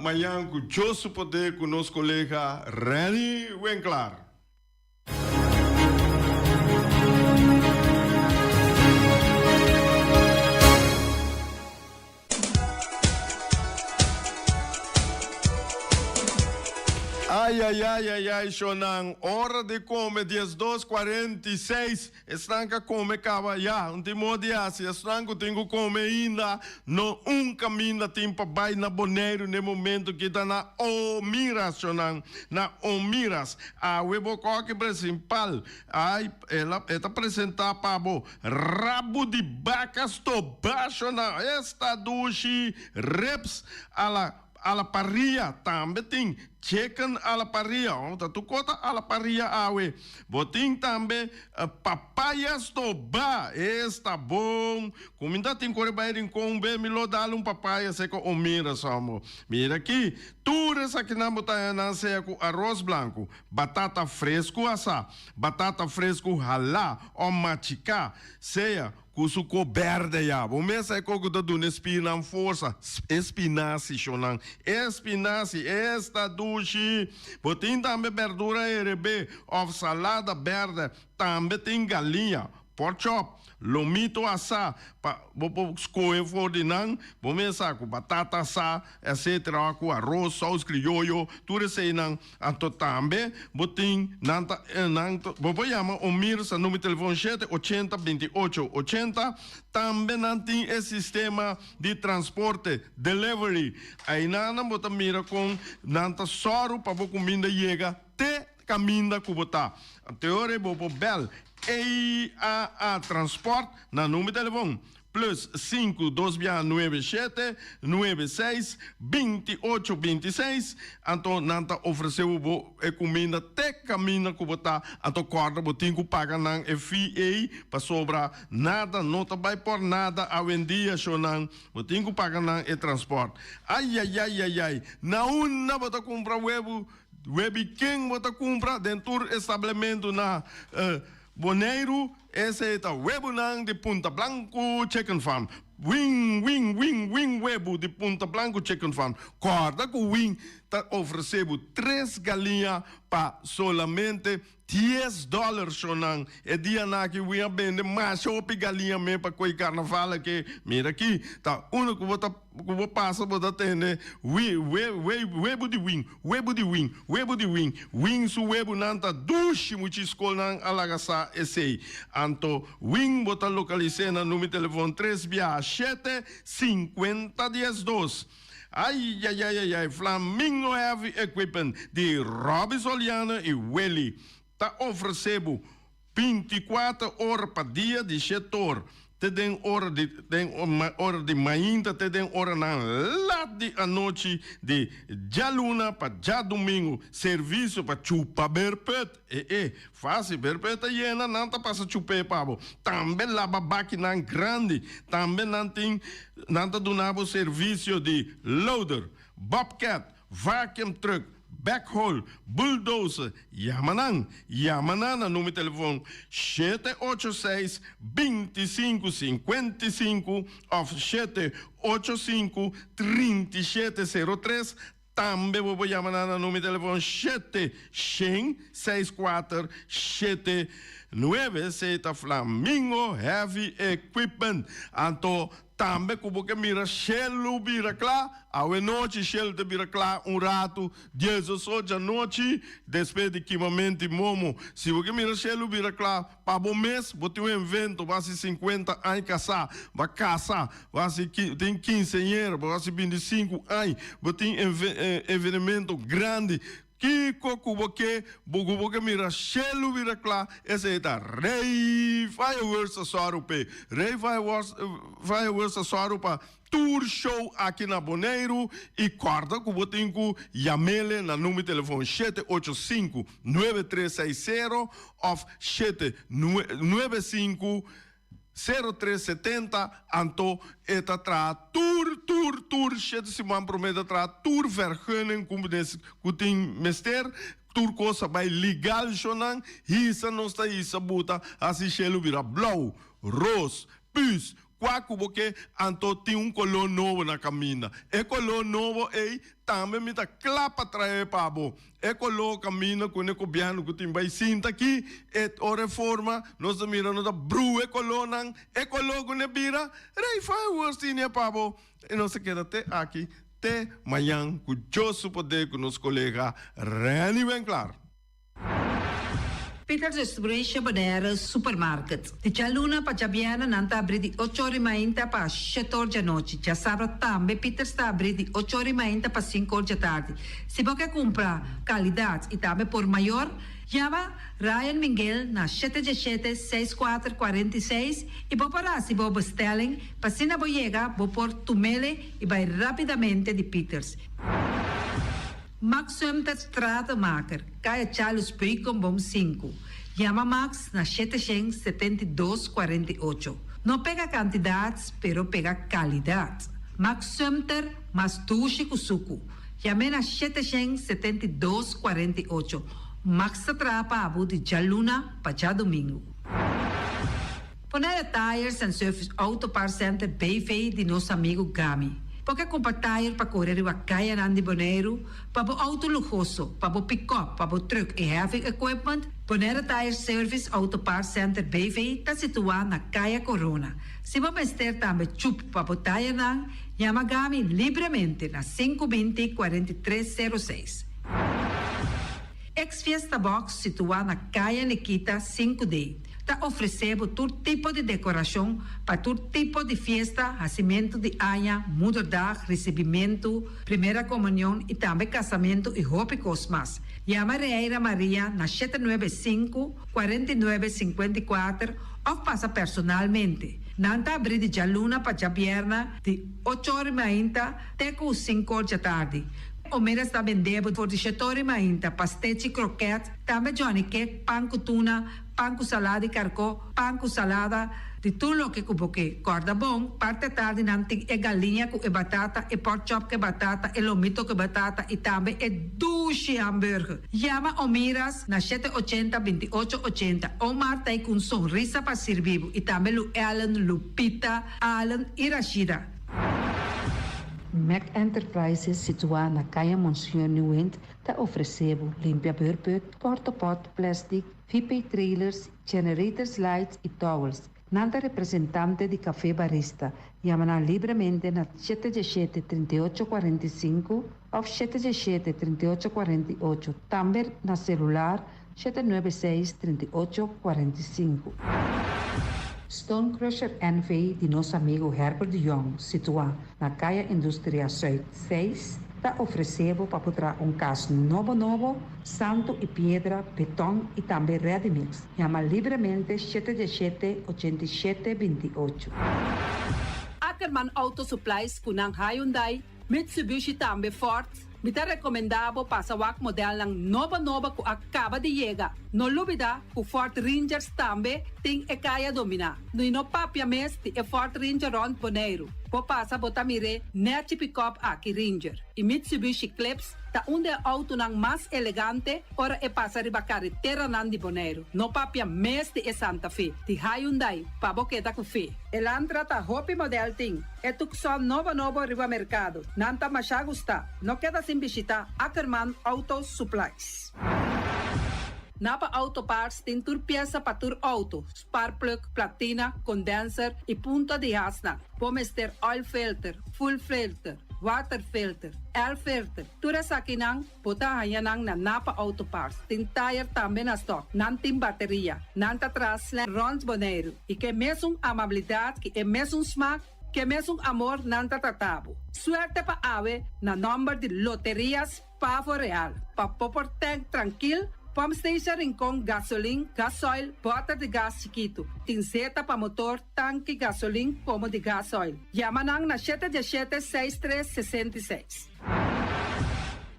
Speaker 1: mañan cu Dios su poder cu nos colega Renny Winklaar. Ay ay ay ay ay shownan ora di come 12 46 Esnan ka kome kaba ya, un tin modo di hasi. Esnan ku tin ku kome ainda, no un kaminda tin pa bai na Boneiru n'e momento ki ta na Omiras, shonnan, na Omiras. Awe bo kòki presimpal, ai, el a, e ta presentá pa bo rabu di baka stobá, shonnan. Esta dushi ribs a la. A la parrilla tambe tin chicken a la parrilla, oh, ta tur cos ta a la parrilla awe. Bo tin tambe papaya stobá, esta bon. Cuminda tin core bay Rincon be mi lo dal un papaya seco o mira somo. Mira aki, tur esakinan bo ta haña nan sea cu aros blanco, batata fresco asá, batata fresco halá o machiká, sea Ku su ko berde ya. Bo mes sa e ko ku ta duna e spirnan forsa. E spinasi, shonnan. E spinasi, esta dushi! Bo tin tambe berdura herebé òf salada berde. Tambe tin galiña, pork chop, lomito asá. Pa bo por skohe for di nan. Bo mes sa ku batata asá, etcetera, ku aros, sous krioyo, tur eseinan. Anto tambe bo tin nan ta nan ta bo por yama Omir sa number telefon shete ochenta binti ocho ochenta tambe nan tin e sistema di transporte delivery aynan bo ta mira kon nan ta sòru pa bo kuminda yega te kaminda ku bo ta te ora bo por bèl EAA Transport na number telefon Plus sinku dos biaha nuebe shete nuebe seis binti ocho binti seis anto nan ta ofrece bo bo e cuminda te caminda cu bo ta anto corda bo tin cu paga nan e fee ey pasobra nada no ta bay por nada awendia shonan bo tin cu paga nan e transport ayayayayay na unda bo ta cumpra webu webi ken bo ta cumpra den tur establemento na Boneiru, Esei ta webunan di Punta Blanku Chicken Farm. Wing, wing, wing, wing webu di Punta Blanku Chicken Farm. Kòrda ku Wing ta ofresé bo tres galiña pa solamente dies dòler shonnan. E dianan aki Wing a bende masha hopi galiña me pa koe karnaval aki. Mira aki, ta unda ku bo ta. Ku bo pasa bo ta tende wi, we, we, webu di win, webu di win, webu di win, win su webunan ta dushi muchi skolnan a laga sa esei. Anto win bo ta lokalis'é na number telefon tres bia shete sinkuenta diesdos. Ayayayayay Flamingo Heavy Equipment di Robby Soliano i Willy. Ta ofresé bo 24 ora pa dia di shetor te den ora di den ora di mainta te den oranan lat di anochi di djaluna pa djadumingu. Servisio pa chupa berpùt. E e, fásil, berpùt ta yena, nan ta pasa chup'é pa bo. Tambe laba bakinan grandi. Tambe nan tin nan ta duna bo servisio di loader, bobcat, vacuum truck, backhoe, bulldozer. Yama nan, yama nan na numero telefon 786 25 55 of 785 37 03. Tambe bo por yama nan na numero telefon 7 100 64 7 9. Esei ta Flamingo Heavy Equipment. Anto tambe ku bo ke mira shelu bira kla, awe nochi shelu ta bira kla un ratu, 10:00 djanochi, despues di kimamento di momo. Si bo ke mira shelu bira kla pa bo mes, bo tin un evento, bo hasi 50 aña kasá, bo a kasa, bo hasi tin kinseñera, bo hasi 25 aña, bo tin evenemento grandi. Kiko ku bo ke, bo ku bo ke mira shelu bira kla, esei ta Rey Fireworks ta sòru p'e. Rey Fireworks Fireworks ta sòru pa tur show aki na Boneiru i kòrda ku bo tin ku yam'ele na number di telefòn 785 9360 òf 795 0370 anto e ta traha tur tur tur shete siman prome ta traha tur vergunning ku ku tin mester tur kos a bai legal shonan hisa nos ta hisa buta hasi shelu bira blou ros pus kua ku bo ke anto tin un koló nobo na kaminda e koló nobo ei tambe mi ta kla pa trae pa bo. E koló kaminda ku ne gobièrnu ku tin bai sinta aki, e ora e forma, nos ta mira no ta brua e kolónan, e koló ku ne bira, Rey Fireworks tini e pa bo. I nos ta keda te aki te mañan ku Dios su poder ku nos kolega Renny Winklaar.
Speaker 6: Peters Restauration Bonaire Supermarket. Di djaluna pa djabièrnè nan ta abrí di ocho ora i mainta pa shete or djanochi. Djasabra tambe Peters ta abrí di ocho ora i mainta pa sinku or djatardi. Si bo ke kumpra kalidat i tambe por mayor, yama Ryan Minguel na shete djeshete seis kuater 46 i bo por hasi bo bestelling pa asina bo yega bo por tumele i bai rapidamente di Peters. Max Sumter Stratenmaker, Kaya Charles Beukenboom 5. Yama Max na 772 48. No pega kantidat, pero pega kalidat. Max Sumter, mas dushi ku suku. Yam'é na 772 48. Max ta traha pa bo di djaluna pa djadumingu. Bonaire Tires and Service Auto Parts Center BV di nos amigu Gami. Bo ke kumpra tire pa kore riba kayanan di Boneiru, pa bo outo luhoso, pa bo pikòp, pa bo trùk i heavy equipment? Bonaire Tires Service Auto Parts Center BV ta situá na Kaya Corona. Si bo mester tambe chup pa bo tayenan, yama Gami libremente na 520 43 06. Ex Fiesta Box situá na Kaya Nikita 5D. Ta ofresé bo tur tipo di dekorashon pa tur tipo di fiesta, hasimentu di aña, moederdag, risibimentu, primera komunion i tambe kasamentu i hopi kos mas. Yama Reira Maria na 795, 49, 54 òf pasa personalmente. Nan ta abrí di djaluna pa djabièrnè di ocho or i mainta te ku sinku or djatardi. Omeras ta bendé bo for di shete or i mainta pastechi, krokèt, tambe Johnny cake, pan ku tuna, pan ku salada di karkó, pan ku salada, di tur loke ku bo ke. Kòrda bon, parti atardi nan tin e galiña ku e batata, e pork chop ku e batata, e lomito ku e batata i tambe e dushi hamburger. Yama Omiras na 780 28 80. Omar ta ei ku un sonrisa pa sirbi bo i tambe Lu Ellen, Lupita, Allen i Rashida.
Speaker 7: Mac Enterprises situá na Kaya Monseñor Nieuwind ta ofresé bo limpia beurput, portapot, plastic, VP trailers, generators lights i towels. Nan ta representante di Café Barista. Yama nan libremente na 717 38 45 òf 717 38 48. Tambe na selular 796 38 45. Stone Crusher NV di nos amigu Herbert de Jong, situá na Kaya Industria Zuid 6. ta ofresé bo pa por traha un kas nobo nobo, santu i piedra, beton i tambe ready mix. Yama libremente shete diesshete, 87, 28.
Speaker 6: Ackerman Auto Supplies ku nan Hyundai, Mitsubishi tambe Ford, mi ta rekomendá bo pasa wak modelnan nobo nobo ku a kaba di yega. No lubidá ku Ford Rangers tambe tin e kaya dominá. I no papia mes di e Ford Ranger rònt Boneiru. Bo pasa bo ta mir'é nèchi pikòp aki Ranger. I Mitsubishi Eclipse ta un di e outonan mas elegante ora e pasa riba kareteranan di Boneiru. No papia mes di e Santa Fe, di Hyundai, pa bo keda ku fe. Elantra ta hopi modèl tin. E Tucson nobo nobo riba merkado. Nan ta mashá gustá. No keda sin bishitá Ackerman Auto Supplies. Napa Auto Parts tin tur piesa pa tur outo, sparkplug, platina, condenser i punta di hasnan. Bo mester oil filter, fuel filter, water filter, air filter. Tur esakinan bo ta haña nan na Napa Auto Parts. Tin tire tambe na stock. Nan tin bateria. Nan ta traha snel rond Boneiru. I ke mesun amabilidat ku e mesun smak, ke mesun amor nan ta trata bo. Suerte pa awe na nòmber di Loterias Pavo Real. Pa bo por tank trankil, pump station Rincon, gasolin, gasoil, bòter di gas chikitu. Tin zeta pa motor, tanki gasolin komo di gasoil. Yama nan na shete diesshete seis tres 66.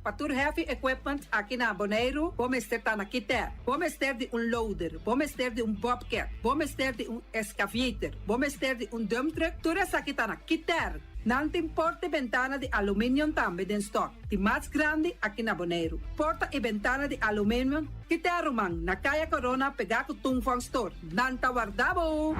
Speaker 6: Pa tur heavy equipment aki na Boneiru, bo mester ta na Kiter. Bo mester di un loader, bo mester di un bobcat, bo mester di un excavator, bo mester di un dump truck, tur esaki ta na Kiter. Nan tin porta i bentana di aluminium tambe den stock, di mas grandi aki na Boneiru. Porta i bentana di aluminium, Kiter ruman, na Kaya Corona pegá ku Tung Fong Store. Nan ta warda bo!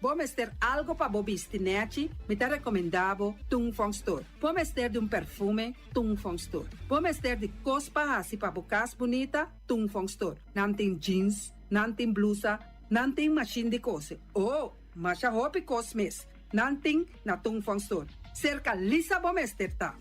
Speaker 6: Bo mester algo pa bo bisti nèchi, mi ta rekomendá bo Tung Fong Store. Bo mester di un perfume, Tung Fong Store. Bo mester di kos pa hasi pa bo kas bunita, Tung Fong Store. Nan tin jeans, nan tin blusa, nan tin mashin di kose. Oh, masha hopi kos mes. Nan tin na Tung Fong Store. Serka Lisa bo mester ta.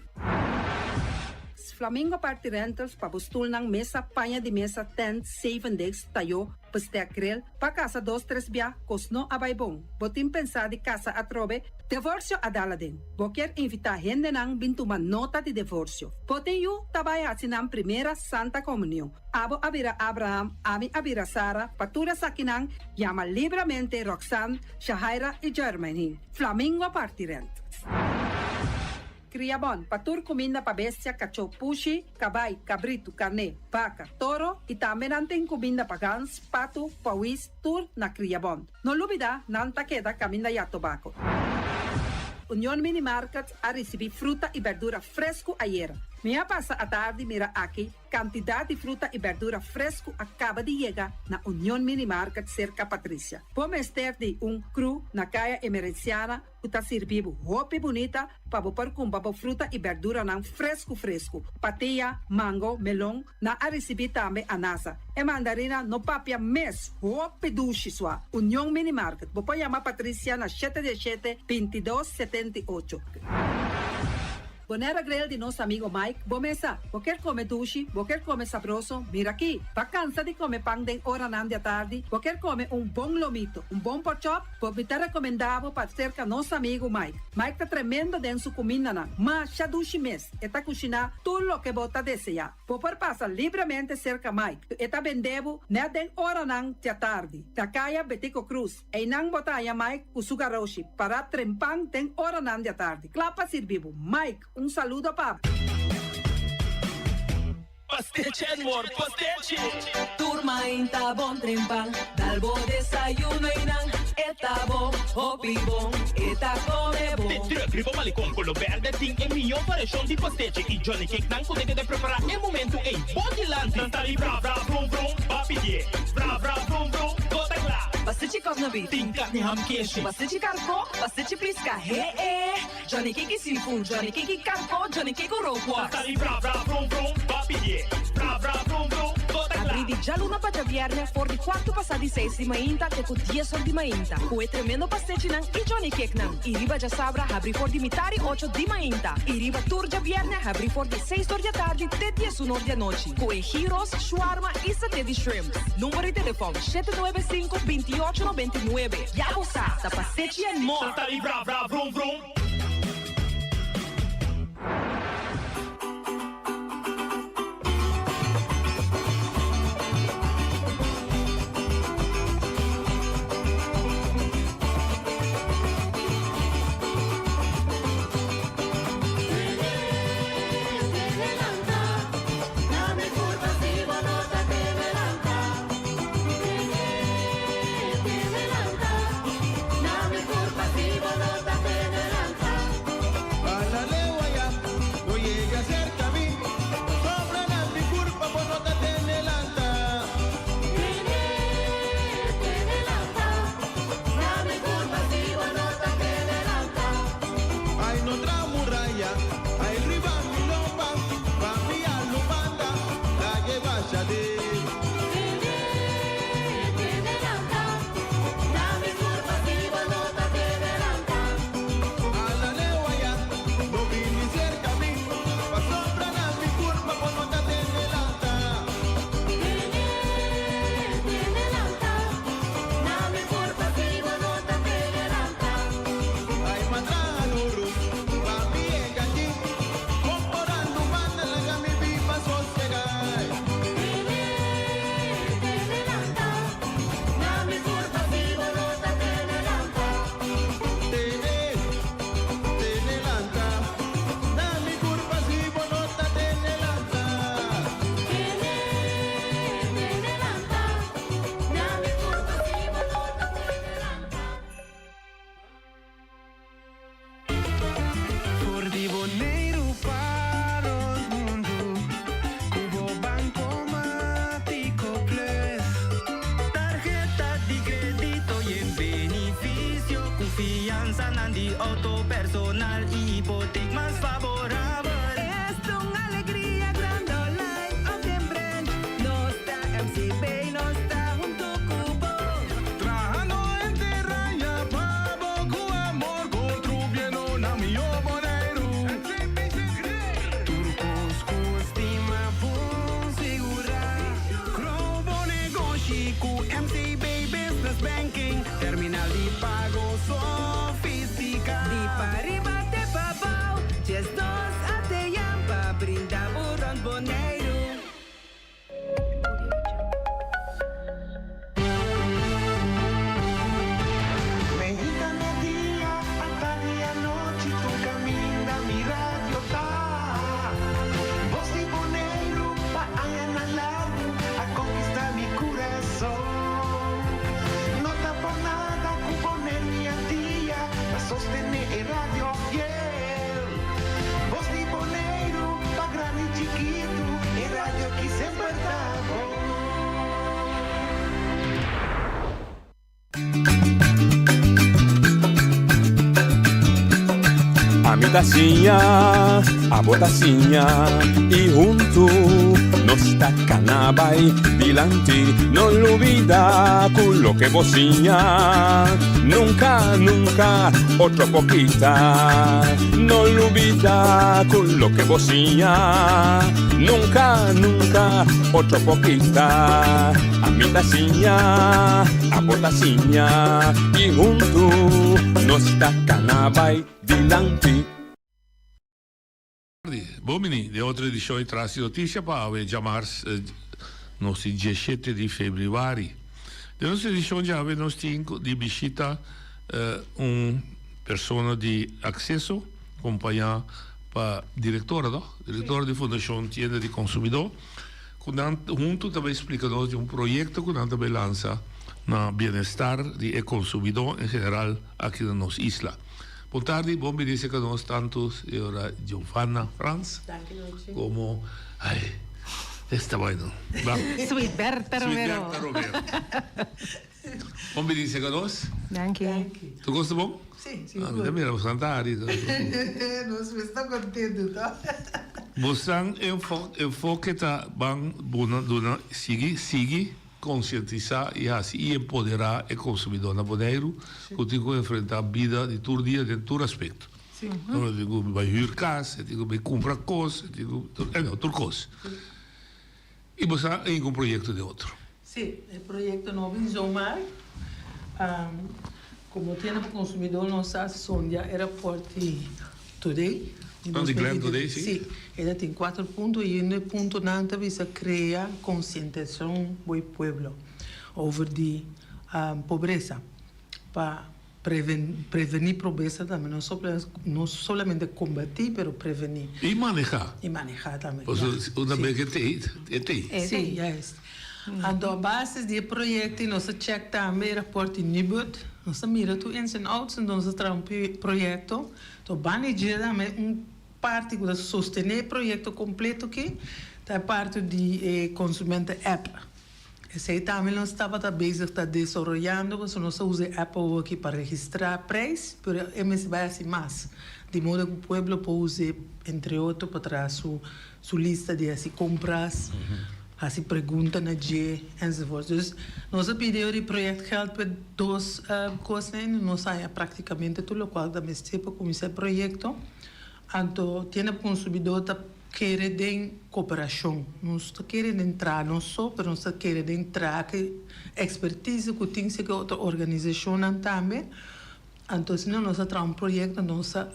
Speaker 6: Flamingo Party Rentals pa bo stulnan, mesa, paña di mesa, tent, seven days, tayó, bestek grill, pa kasa dos tres bia, kos no a bai bon. Bo tin pensá di kasa atrobe, divorsio a dal aden. Bo kier invitá hendenan bin tuma nota di divorsio. Bo tin yu ta bai hasi nan primera Santa Komunion. Abo a bira Abraham, ami a bira Sara, pa tur esakinan yama libremente Roxanne, Shahaira i Jermaine. Flamingo Party Rentals. Kriabon, pa tur kuminda pa bestia, kachó, pushi, kabai, kabritu, karné, baka, toro i tambe nan tin kuminda pa gans, patu, pòwis, tur na Kriabon. No lubidá, nan ta keda kaminda ya tobako. Union Mini Market a risibí fruta i bèrdura fresku ayera. Mi a pasa atardi mira aki kantidat di fruta i bèrdura fresku a kaba di yega na Union Mini Market serka Patricia. Bo mester di un kru na Kaya Emerenciana ku ta sirbi bo hopi bunita pa bo por kumpra bo fruta i bèrduranan fresku fresku. Patia, mango, melon, nan a risibí tambe anasa. E mandarina no papia mes, hopi dushi sua. Union Mini Market, bo por yama Patricia na shete 17 22 78. Bonaire Grill di nos amigo Mike, bo mesa, bo kier kome dushi, bo kier kome sabroso, mira aki. Bo a kansa di kome pan den oranan di atardi, bo kier kome un bon lomito, un bon porkchop, bo mi ta rekomendá bo pa serka nos amigo Mike. Mike ta tremendo den su kumindanan, masha dushi mes, e ta kushiná tur loke bo ta deseá. Bo por pasa libremente serka Mike, e ta bende bo nèt den oranan di atardi. Na Kaya Betico Croes. Einan bo ta haña Mike ku su garoshi pará trempan den oranan di atardi, kla pa sirbi bo. Mike, un saludo pa bo.
Speaker 8: Pastechi and more, pastechi!
Speaker 9: Tur mainta bon trempan, dal bo desayuno einan, e ta bon, hopi bon, e ta come bon.
Speaker 8: De truck riba Malecon Colo Berde tin e mihó variashon di pastechi i Johnny Cake nan ku ta keda prepará e momentu ei bo dilanti. Nan ta di bra bra brum brum, ba pidié bra bra brum brum, bo ta kla.
Speaker 9: Pastechi kòf na beef.
Speaker 8: Tin karni ham keshi.
Speaker 9: Pastechi karkó, pastechi piska, he e. Johnny Cake i seafood, Johnny Cake i karkó, Johnny Cake ku rookworst.
Speaker 8: Nan ta di bra bra brum brum, ba pidié bra bra brum brum, bo ta kla.
Speaker 9: Abrí di djaluna pa djabièrnè for di kuartu pasá di seis di mainta te ku dies or di mainta ku e tremendo pastechinan i Johnny Cakenan. I riba djasabra habrí for di mitar i ocho di mainta i riba tur djabièrnè habrí for di seis or di atardi te 11 or di anochi ku e gyros, shawarma i saté di shrimps. Number di telefòn 795 28 99. Ya bo sa, ta Pastechi and More!
Speaker 8: Nan ta di bra bra vrum vrum.
Speaker 10: di outo personal i hipotek mas faborabel.
Speaker 11: Esta un alegria grandi online of den branch. Nos ta MCB, nos ta hunto ku bo.
Speaker 12: Trahando henter aña pa bo ku amor kontribuyendo na mihó Boneiru.
Speaker 10: Tur kos ku stima bon sigurá. Grow bo negoshi ku MCB Business Banking. Terminal di pago sofistiká.
Speaker 11: Di pariba te pabou, 12 ATM pa brinda bo rònt Boneiru.
Speaker 13: Meinta media, atardi anochi, tur kaminda mi radio ta. Bos di Boneiru pa añanan largu a konkistá mi kurason. No ta por nada ku Boneiru i Antia ta sostené e radio fiel. Bos di Boneiru pa grandi i chikitu, e radio ki semper ta bon.
Speaker 14: Ami ta siña, abo ta siña i huntu nos ta kana bai dilanti. No lubida ku loke bo siña nunka, nunka otro por kita. No lubida ku loke bo siña nunka, nunka otro por kita. Ami ta siña, abo ta siña i huntu nos ta kana bai dilanti.
Speaker 15: Tardi, bon bini den otro edicion di Tras di Noticia pa awe djamars nos tin diesshete di febrüari. Den nos edicion djawe nos tin di bishita un persona di Acceso compaña pa directora no? Directora di Fundacion Tienda di Consumidor cu nan hunto ta bay splica nos di un proyecto cu nan ta bay lansa na bienestar di e consumidor en general aki na nos isla. Bon tardi, bon bini cerca nos tanto señora Giovanna Frans como ay esta bueno va.
Speaker 6: Suitberta Romero.
Speaker 15: Suitberta Romero. Bon bini cerca nos.
Speaker 6: Danki.
Speaker 15: Tur cos ta bon?
Speaker 16: Si, si.
Speaker 15: Ah, mi ta mira bosan ta hari.
Speaker 16: Nos mes ta contento to.
Speaker 15: Bosan enfoke ta ban duna sigui sigui Konsientisá i hasi i empoderá e konsumidó na Boneiru ku tin ku enfrentá bida di tur dia den tur aspekto. Ora e tin ku bai hür kas, e tin ku bai kumpra kos, e tin ku, eno, tur kos. I bo sa ein ku un proyekto den otro.
Speaker 16: Sí, e proyekto no bin zomaar. Komo tiene pa konsumidó nos a sondia e rapòrt di Today.
Speaker 15: Oh, di Glenn Today, si.
Speaker 16: Si, e ta tin kuater punto i un di e puntonan ta bisa krea konsientisashon bo e pueblo over di pobresa pa prevení pobresa tambe, no solamente kombatí pero prevení.
Speaker 15: I manehá.
Speaker 16: I manehá tambe, ya.
Speaker 15: Pasobra una bes ke tei, e tei.
Speaker 16: Si, juist. Anto a basis di e proyecto nos a check tambe e rapport di Nibud. Nos a mira tur ins en outs enton nos a traha un proyecto. To banda dje tambe un parti cu ta sostene e proyecto completo aki ta e parti di e consumenten app. Esey tambe nos tabata bezig ta desaroyando pasobra nos ta usa e app awor aki pa registra prijs pero e mester bay haci mas di modo cu pueblo por use entre otro pa traha su su lista di haci compras. Hasi pregunta na dje enzovoorts. Dus nos a pidi ori projectgeld pa e dos kosnan i nos haña praktikamente tur lokual ta mester pa kuminsá e proyekto. Anto tiene konsumidó ta kere den koperashon. Nos ta kere den traha nos so, pero nos ta kere den traha ku e ekspertise ku tin si ku e otro organisashonnan tambe. Anto asina nos a traha un proyekto, nos a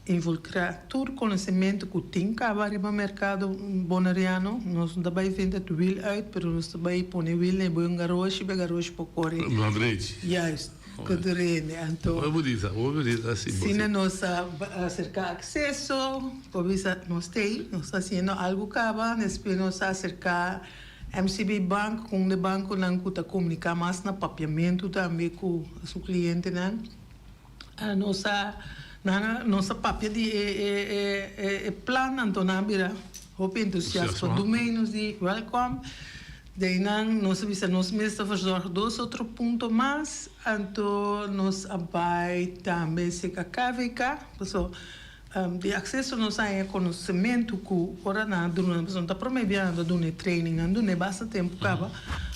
Speaker 16: Involucra tur conocimento cu tin caba riba mercado Boneriano. Nos no ta bay venta het wiel uit, pero nos ta bay pone wiel na e boy un garoshi pa e garoshi por core.
Speaker 15: Na drechi.
Speaker 16: Juist, cu tur hende. Anto.
Speaker 15: Hopi bunita, hopi bunita si.
Speaker 16: Asina nos a acerca acceso, por bisa nos ta ey, nos ta haciendo algo caba, despues nos a acerca MCB Bank, cu un de banconan cu ta comunica mas na papiamento tambe cu su clientenan. Nos a nan a nos a papia di e e e e plan anto nan a bira hopi entusiasta. Dumei nos di welcome. De einan nos a bisa nos mes ta verzorg dos otro punto mas, anto nos a bai tambe serka KVK, paso di akseso nos a haña konosementu ku ora nan a duna, pasobra ta prome bia nan ta duna e training, nan dun'e basta tempu kaba,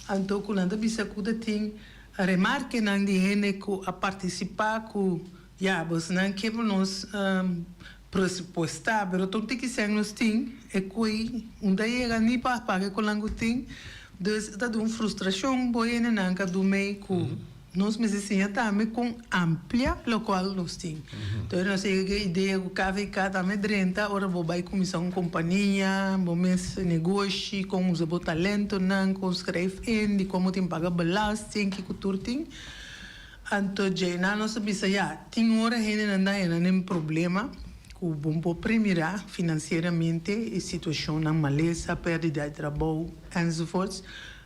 Speaker 16: anto ku nan ta bisa ku ta tin remarkenan di hende ku a partisipá ku ya bosnan ke pa nos Presupuestá, pero tur tiki sèn nos tin, e koe un ta yega ni pa paga e kolan ku tin. Dus e ta dun frustrashon bo hendenan ka dun mei ku nos mester siña tambe kon amplia lokual nos tin. Entonces nos yega ku e idea ku KVK tambe drenta ora bo bai kuminsá un kompania, bo mes negoshi, kon usa bo talentonan, kon skrijf in, di kon bo tin paga belasting, kiko tur tin. Anto djeinan nos a bisa, ya, tin ora hendenan ta hena den problema ku bo por premirá finansieramente e situashonnan, malesa, pèrdida di trabou, enzovoorts.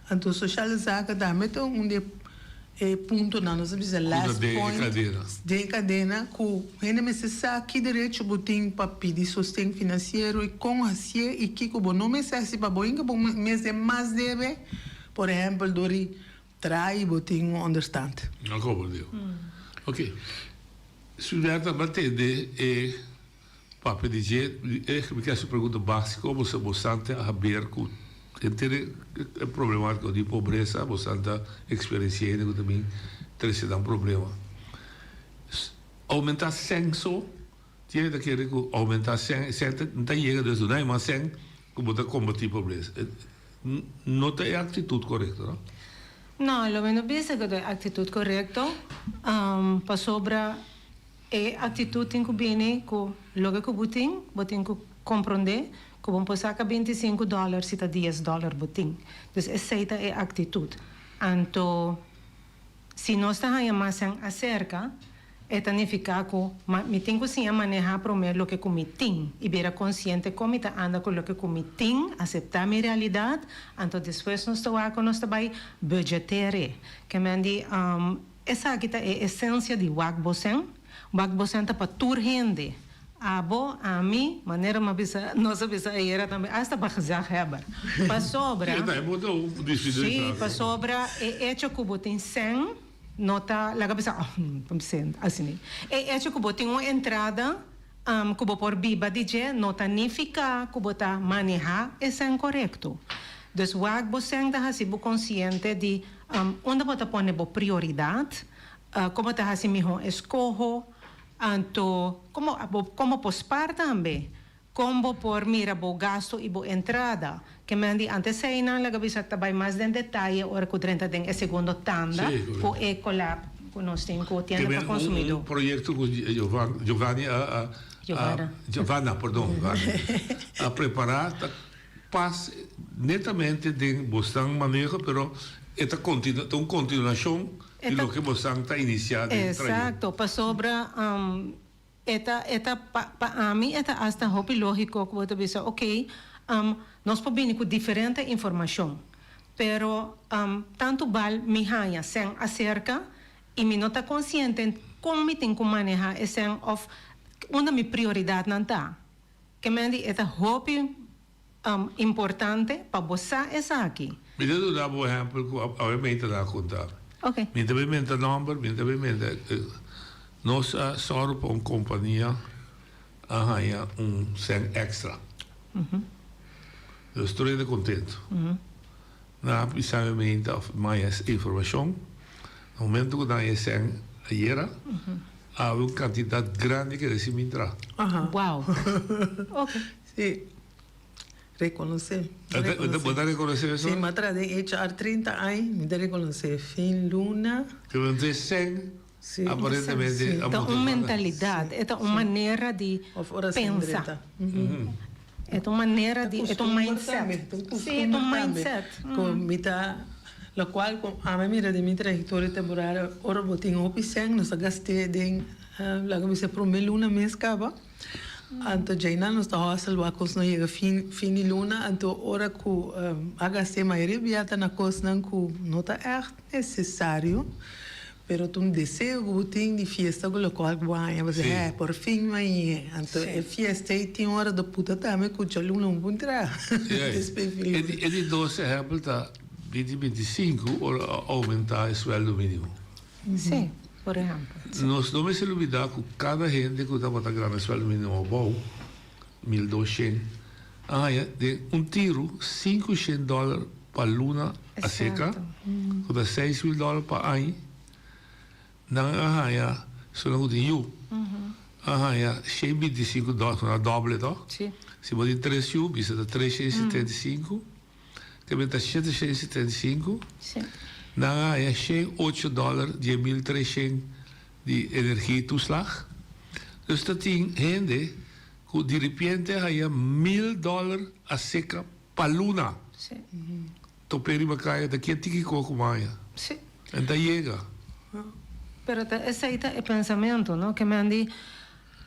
Speaker 16: Anto Sociale Zaken tambe ta un di e puntonan, nos a bisa last point den e kadena ku hende mester sa ki derecho bo tin pa pidi sosten finansiero i kon hasié i kiko bo no mester hasi pa bo inga bo mes den mas debe, por ehèmpel dor di Traha y bo tin un onderstand.
Speaker 15: No comprende. Ok. Suberta bo a tende e papia di dje, e mi ke hasi un pregunta básiko, bo sa bosan ta haber ku henter e problemátika di pobresa, bosan ta eksperensiá hende ku ta bin trese nan problema. Oumentá senso, tiene ta kere ku oumentá sen, sen ta yega dus dunai mas sen ku bo ta kombatí pobresa. No ta e actitud corecto, no?
Speaker 17: No, lo mi no bisa cu ta e actitud corecto, pasobra e actitud tin cu bini cu loke cu bo tin, bo tin cu compronde cu bo por saca binticinco dollar si ta dies dollar bo tin. Dus esey ta e actitud. Anto. Si nos ta haña mas sèn aserka, e ta nifiká ku mi tin ku siña manehá promé loke ku mi tin i bira konsiente kon mi ta anda ku loke ku mi tin, aseptá mi realidat, anto despues nos ta wak ku nos ta bai budgeter'e. Ke men di, esaki ta e esensia di wak bo sèn. Wak bo sèn ta pa tur hende. Abo, ami, manera mi a bisa, nos a bisa ayera tambe, hasta pa gezaghebber. Pasobra, sí, pasobra e echo ku bo tin sèn no ta laga bisa, oh, asina. E echo ku bo tin un entrada ku bo por biba di dje no ta nifiká ku bo ta manehá e sèn korekto. Dus wak bo sèn ta hasi bo konsiente di unda bo ta pone bo prioridat, kon bo ta hasi mihó eskoho. Anto, como bo como por spaar tambe? Con bo por mira bo gasto y bo entrada? Ke men di antes eseinan laga bisa ta bay mas den detaye ora cu drenta den e segundo tanda cu e collab cu nos tin cu Tienda pa Consumidor.
Speaker 15: Un proyecto cu Giovanni a a Giovanna perdon a prepara ta pas netamente den bosnan maneho pero e ta ta un continuacion Di loke bosan ta inisiá den trayekto.
Speaker 17: Exacto, pasobra e ta e ta pa pa ami e ta asta hopi lógiko ku bo ta bisa ok, nos por bini ku diferente informashon, pero tantu bal mi haña sèn aserka i mi no ta konsiente kon mi tin ku manehá e sèn òf unda mi prioridatnan ta. Ke men di e ta hopi Importante pa bo sa esaki.
Speaker 15: Mi ta duna bo ehempel ku awe mi ta da konta.
Speaker 17: Ok.
Speaker 15: Mi ta bin menta nomber, mi ta bin menta nos a sòru pa un kompania a haña un sèn èkstra. Dus tur hende kontentu. Nan a bisa mi menta òf mi haña es informashon. Na momento ku nan haña e sèn ayera, awe un kantidat grandi kere sin bin tra.
Speaker 17: Wow. Ok.
Speaker 16: Sí. Rekonosé.
Speaker 15: Bo ta rekonosé eso?
Speaker 16: Sí, mi a traha den HR 30 aña, mi ta rekonosé fin luna.
Speaker 15: Pero entonces sèn aparentemente
Speaker 17: a
Speaker 15: motivá.
Speaker 17: Ta un mentalidat, e ta un manera di pensa. E ta un manera di, e ta un mindset. Sí, e ta un mindset.
Speaker 16: Ku mi ta, lokual ku ami mira den mi trayektoria temporario, ora bo tin hopi sèn, nos ta gast'é den, laga mi bisa, promé luna mes kaba. Anto djeinan nos ta hòsel wak kos no yega fin fin di luna anto ora ku a gast'é mayoria bia ta na kosnan ku no ta ègt nesesario pero ta un deseo ku bo tin di fiesta ku lokual ku bo haña bo si hè por fin mi a yega anto e fiesta ei tin ora ta puta tambe ku djaluna un puntra despues fin luna.
Speaker 15: E di dos ehèmpel ta. 2025 ora a oumentá e suèldo mínimo.
Speaker 17: Sí, por ehèmpel.
Speaker 15: Nos no mester lubidá ku kada hende ku tabata gana e suèldo mínimo abou, 1200, a haña den un tiru 500 dòler pa luna aserka, ku ta 6000 dòler pa aña. Nan a haña, esnan ku tin yu, a haña 125 dòler, ku nan a dòble tòg? Si bo tin tres yu, bisa ta 375. Te benta 775. Nan a haña 108 dòler di e 1300 di energietoeslag. Dus ta tin hende ku diripiente a haña 1000 dòler a seka pa luna. Top'é riba kaya ta kier tiki koko maña. En ta yega.
Speaker 17: Pero ta esei ta e pensamentu, no? Ke men di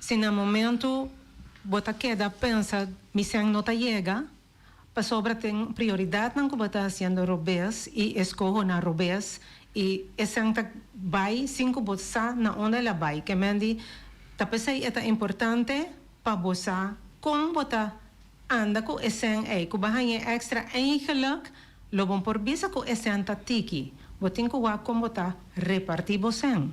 Speaker 17: si na momentu bo ta keda pensa mi sèn no ta yega, Pasobra tin prioridadnan cu bo ta haciendo robes y escohonan robes y esan ta bay sin cu bo sa na unda el a bay. Ke men di ta pesey e ta importante pa bo sa con bo ta anda cu e cen ey cu bo haña e extra eigenlijk lo bo por bisa cu e cen ta tiki. Bo tin cu wak con bo ta reparti bo cen.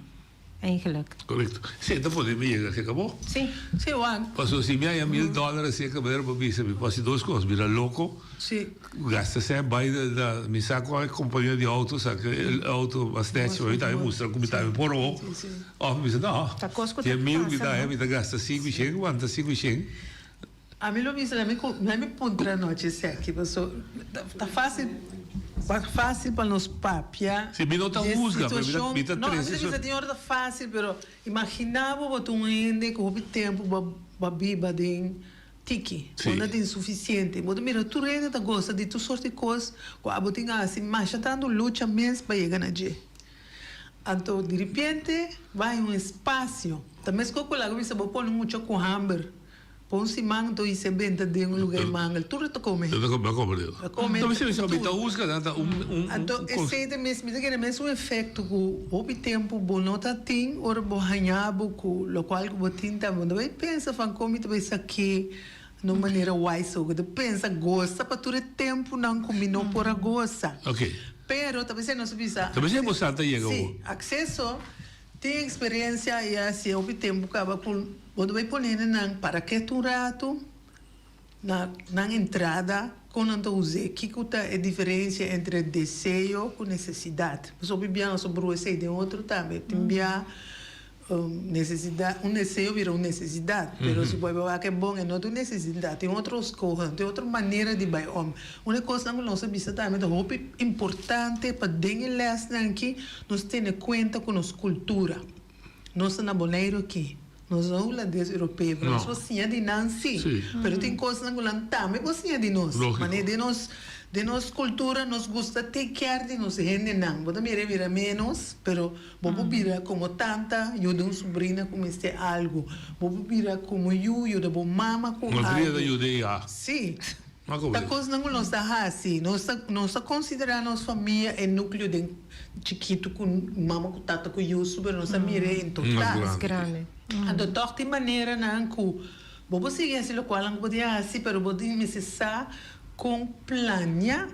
Speaker 17: Eigenlijk.
Speaker 15: Correcto. Si, ta pone mi yega cerca bo.
Speaker 17: Si.
Speaker 16: Si, Juan.
Speaker 15: Pasobra si mi haya mil dollar así cerca bo, bo bisa mi por haci dos cos, bira loco,
Speaker 16: Si.
Speaker 15: gasta cen bay na mi sa cual compania di auto saca e auto mas nechi pa mi tambe mustra cu mi tambe por ho. Of mi bisa no,
Speaker 17: Ta cos cu ta
Speaker 15: tin mil mi
Speaker 17: pasa,
Speaker 15: ta haya
Speaker 17: no?
Speaker 15: mi ta gasta cinco y shen, wanta cinco y shen.
Speaker 16: Ami lo bisa, lami ku lami puntra anochi esaki, paso ta fácil ta fácil pa nos papia
Speaker 15: Si, mi no ta
Speaker 16: di e
Speaker 15: huzga, pero mi ta
Speaker 16: situashon.
Speaker 15: mi ta
Speaker 16: No, ami
Speaker 15: trese
Speaker 16: ta
Speaker 15: su.
Speaker 16: bisa tin ora ta fácil, pero imagina bo bo ta un hende ku hopi tempu bo bo a biba den tiki, bo
Speaker 15: Si.
Speaker 16: no tin sufisiente, bo ta mira tur hende ta gosa di tur sort di kos ku abo tin hasi masha tantu lucha mes pa yega na dje. Anto diripiente bai un espasio, ta meskos ku laga bisa bo pone mucha ku hamber. Pa un siman anto i se benta den un lugar i mangel tur e ta come.
Speaker 15: Ta come, come Leo.
Speaker 16: Ta come
Speaker 15: Anto mi
Speaker 16: tur.
Speaker 15: mi ta husga nan ta un un
Speaker 16: Anto esei ta mes mi ta kere mes un efecto ku hopi tempu bo no ta tin ora bo haña bo ku lokual ku bo tin tambe bo no ta bai pensa van kon mi ta bai sak'é na un manera wise bo ta pensa gosa pa tur e tempunan ku mi no por a gosa.
Speaker 15: Ok.
Speaker 16: Pero ta bisa nos a bisa.
Speaker 15: Ta bisa bo sa ta yega bo.
Speaker 16: Si, akseso. Tin experiencia y haci hopi tempo caba cu bo ta bay pone nan para ketu un rato na nan entrada con nan ta uze, kico ta e diferencia entre deseo cu necesidad. Pasobra hopi bia nos a brua esey den otro tambe. Tin bia necesidad, un deseo bira un necesidad, pero si bo a bay wak e bon e no ta un necesidad, tin otro scoho, tin otro manera di bay om. Un e cosnan cu nos a bisa tambe ta hopi importante pa den e lesnan aki Nos tene kuenta ku nos kultura. Nos ta na Boneiru aki. Nos no hulandes europeo, pero nos por siña di nan sí. Pero tin kosnan ku nan tambe por siña di nos. Manera den nos den nos kultura nos gusta take care di nos hendenan. Bo ta mira e bira ménos, pero bo por bira komo tanta yuda un subrina ku mester algu. Bo por bira komo yu yuda bo mama ku algu. Sí. Ta kosnan ku nos ta hasi. Nos ta nos ta konsiderá nos famia e núkleo den chikitu ku mama ku tata ku yusu, pero nos ta mir'é en total.
Speaker 17: Mas grandi.
Speaker 16: Anto tòg tin maneranan ku bo por sigui hasi lokualnan ku bo tin hasi, pero bo tin mester sa kon plania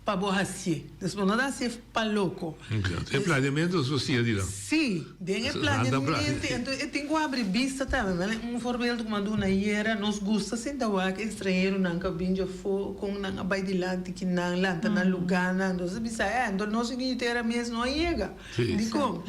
Speaker 16: pa bo hasié. Dus bo no ta hasié pa loko.
Speaker 15: E planeamentu so siña di nan.
Speaker 16: Sí, den e planeamentu. Enton e tin ku abri bista tambe. Mane un voorbeeld ku mi a duna ayera, nos gusta sinta wak e estranheronan ku a bin djafó, kon nan a bai dilanti ki nan lanta nan lugánan. Nos a bisa, eh, enton nos di tera mes no a yega. Dikon?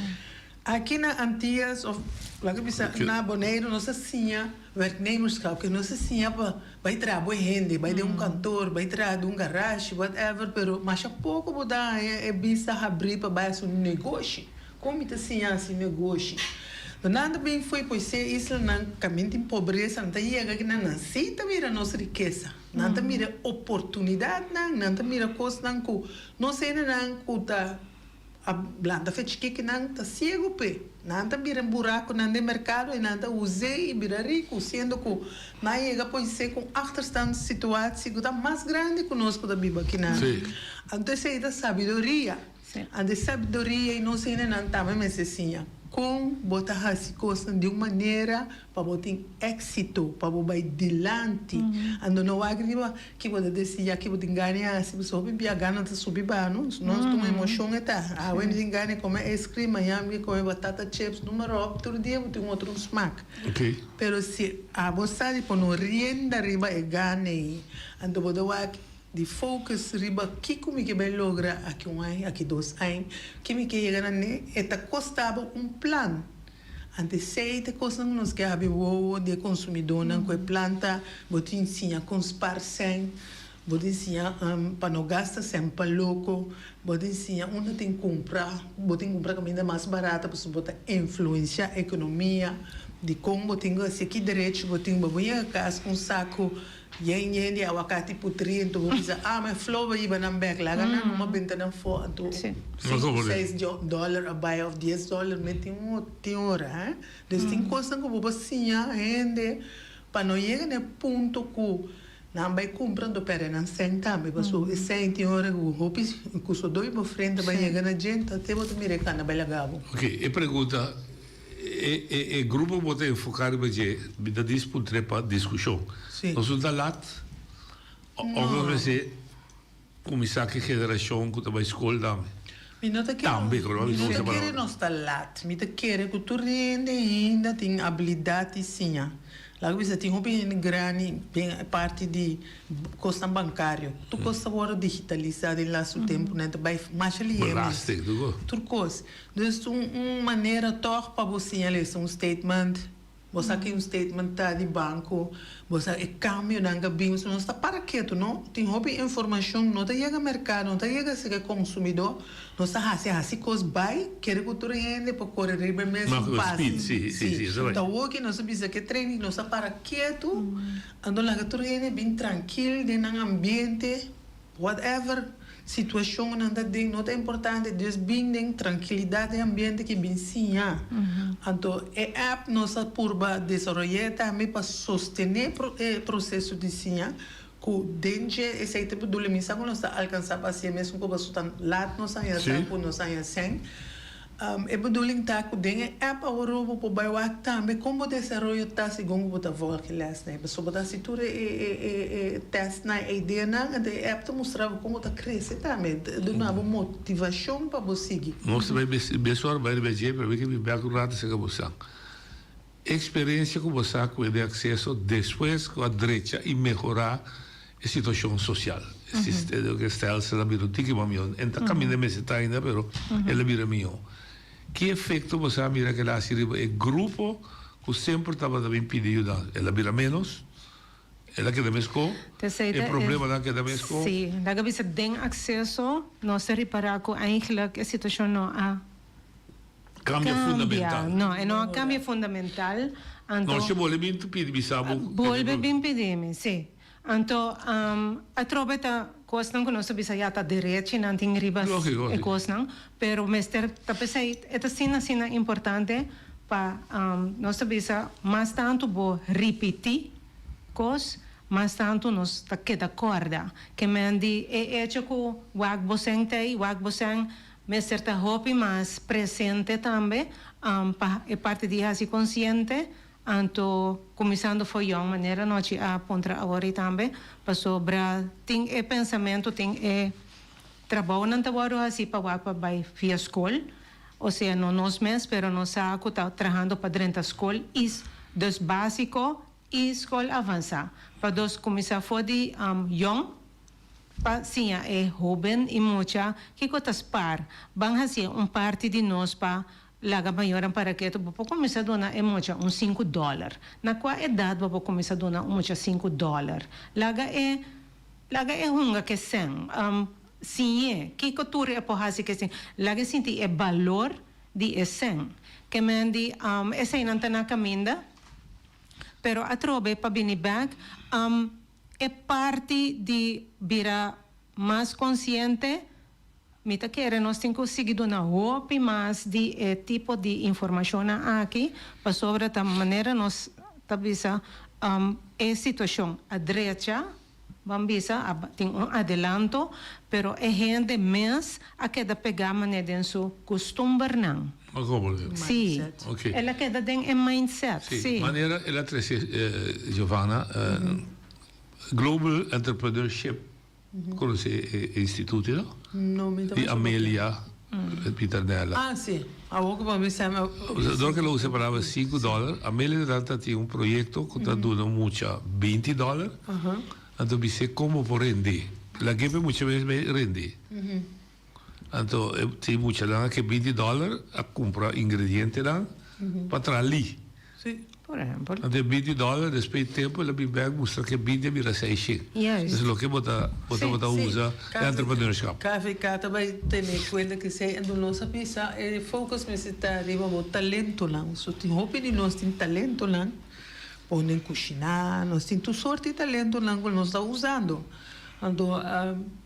Speaker 16: Aki na Antillas of laga bisa na Boneiru nos a siña werknemerschap, ke nos a siña pa bai traha bo hende, bai den un kantor, bai traha den un garashi, whatever, pero masha poko bo ta haña e bista habrí pa bai hasi un negoshi. Kon mi ta siña hasi negoshi? No nan ta bin fo'i pois e islanan kaminda tin pobresa, nan ta yega aki nan, nan sí ta mira nos rikesa, nan ta mira oportunidatnan, nan ta mira kosnan ku nos hendenan ku ta A blanta fe chikí ki nan ta siegu p'e. Nan ta bira burakunan den merkado i nan ta us'é i bira riku, siendo ku nan yega poisé ku un achterstand situatie ku ta mas grandi ku nos ku ta biba akinan. Anto esei ta sabiduria. Anto e sabiduria ei nos hendenan tambe mester siña. Kon bo ta hasi kosnan di un manera pa bo tin éksito, pa bo bai dilanti. Anto no wak riba ki bo ta deseá, ki bo tin gana di hasi, pasobra hopi bia gana ta subi baha no. Nos ta un emoshon e ta. Awe mi tin gana di kome ijskrim, mañana mi ke kome batata chips, numa ròp, tur dia bo tin un otro smak. Pero si abo sa di pone un rienda riba e gana ei, anto bo ta wak di focus riba kiko mi ke bai logra aki un aña, aki dos aña, ki mi ke yega na ne, e ta kosta bo un plan. Ante esei ta kosnan ku nos ke habri wowo di e konsumidónan ku e plan ta bo tin siña kon spar sèn, bo tin siña pa no gasta sèn pa loko, bo tin siña unda tin kumpra, bo tin kumpra kaminda mas barata pasobra bo ta influensiá ekonomia, dikon bo tin ku hasi, ki derecho bo tin, bo por yega kas ku un saku Yen yen di awakati putri anto bo bisa ah ma e flor bo hiba nan bek laga nan numa benta nan fo anto sinku seis dollar a bai of dies dollar me tin un tin ora he dus tin kosnan ku bo por siña hende pa no yega na e punto ku nan bai kumpra anto perde nan sèn tambe pasobra e sèn tin ora ku hopi ku sodó i bo frente bai yega na djenta te bo ta mira e kanda bai laga bo.
Speaker 15: Ok e pregunta E e e grupo bo ta enfoká riba dje, mi ta dispuntr'é pa diskushon.
Speaker 16: Sí.
Speaker 15: Nos no ta lat? Òf nos mester kuminsá ku e generashon ku ta bai skol tambe?
Speaker 16: Mi no ta kere,
Speaker 15: Tambe, ku
Speaker 16: mi no ta kere nos ta lat. Mi ta kere ku tur hende ainda tin abilidat di siña. Laga bisa tin hopi hende grandi den e parti di kosnan bankario. Tur kos ta wòrdu digitalisá den lastu tempunan, ta bai masha lihé mes.
Speaker 15: Belasting, tur kos.
Speaker 16: Tur kos. Dus un un manera tòg pa bo siña lesa un statement, bo sa ki un statement ta di banko, bo sa e kambionan ka bin, pasobra nos ta para ketu no, tin hopi informashon no ta yega merkado, no ta yega serka e konsumidó, nos ta hasi hasi kos bai, kere ku tur hende por kore riba e mesun pasi, si, ta awor ki nos a bisa ke training nos ta para ketu, anto laga tur hende bin trankil den nan ambiente. Whatever situacion nan ta den no ta importante, Dios bin den trankilidad den ambiente ki bin siña. Anto e app nos a purba desaroy'é tambe pa sostené e proceso di siña cu den dje esey ta bedule mi sa cu nos ta alcansa pa hacié mesun cu pasobra tan laat nos haña sa cu nos haña sèn. E bedoeling ta ku den e app awor bo por bai wak tambe kon bo desaroyo ta segun ku bo ta volg e lèsnan. Pasobra bo ta hasi tur e tèstnan, e ideanan, anto e app ta mustra bo kon bo ta krese tambe. Ta duna bo motivashon pa bo sigui.
Speaker 15: Nos ta bai besora bai riba dje, pero mi ke bin bèk un rato aserka bo san. E eksperensia ku bo sa ku e den akseso despues ku a drecha i mehorá e situashon sosial. E stelsel a bira un tiki mas mihó. E no ta kaminda e mester ta ainda, pero el a bira mihó. Ki efekto bo sa mira ku el a hasi riba e grupo ku semper tabata bin pidi yudansa? El a bira ménos? El a keda meskó? E problemanan a keda meskó?
Speaker 17: Sí, laga bisa den akseso nos ta ripará ku eigentlik e situashon no a.
Speaker 15: Cambia fundamental.
Speaker 17: No, e no a cambia fundamental. Anto.
Speaker 15: No, si bolbe bin pidi bisa bo.
Speaker 17: Bolbe bin pidi mi, si. Anto, atrobe ta cosnan cu nos ta bisa ya ta derechi, nan tin riba e cosnan, pero mester ta pesey e ta asina asina importante pa nos ta bisa mas tanto bo ripiti cos, mas tanto nos ta keda corda. Ke men di e hecho cu wak bo seng tey, wak bo seng Mester ta hopi mas presente tambe pa e parti di hasi konsiente, anto kuminsando for yòn manera nochi a puntra awor tambe, pasobra tin e pensamentu, tin e trabounan ta wòrdu hasi pa wak pa bai via skol, osea no nos mes pero nos sa ku ta trahando pa drenta skol i dus básiko i skol avansá, pa dos kuminsá for di yòn. Pa siña e hóben i mucha kiko ta spar, ban hasié un parti di nos pa laga mayornan para ketu. Bo por kuminsá duna e mucha un sinku dòler. Na kua edat bo por kuminsá duna un mucha sinku dòler? Laga e laga e hunga ke sèn. Siñ'é kiko tur e por hasi ke sèn. Laga e sinti e balor di e sèn. Ke men di eseinan ta na kaminda, pero atrobe pa bini bèk. E parti di bira mas konsiente, mi ta kere nos tin ku sigui duna hopi mas di e tipo di informashonnan aki, pasobra ta manera nos ta bisa e situashon a drecha. Ban bisa a tin un adelanto, pero e hende mes a keda pegá manera den su kustumbernan.
Speaker 15: Ma komo lo?
Speaker 17: Sí.
Speaker 15: Ok.
Speaker 17: El a keda den e mindset,
Speaker 15: Sí.
Speaker 17: sí.
Speaker 15: Manera el a trese Giovanna, Global Entrepreneurship, konosé e instituto no?
Speaker 16: No, mi ta
Speaker 15: Di Amelia Piternella.
Speaker 16: Ah, sí. Awor ku bo a bisa mi.
Speaker 15: Dor ku el a usa e palabra sinku dòler, Amelia ta ta tin un proyekto ku ta duna mucha binti dòler, anto bis'é kon bo por rende. Lag'é pa e mucha mes bai rende. Anto e tin muchanan a ke binti dòler a kumpra ingredientenan pa traha li.
Speaker 17: Por ehempel.
Speaker 15: Anto e binti dòler despues di tempu el a bin bèk mustra ke binti a bira seishent.
Speaker 17: Juist.
Speaker 15: Dus loke bo ta bo ta bo ta usa e entrepreneurship.
Speaker 16: KVK ta bai tene kuenta kesei anto nos a bisa e focus mester ta riba bo talentonan. So tin hopi di nos tin talentonan, pone kushiná, nos tin tur sorti di talentonan ku nos ta usando. Anto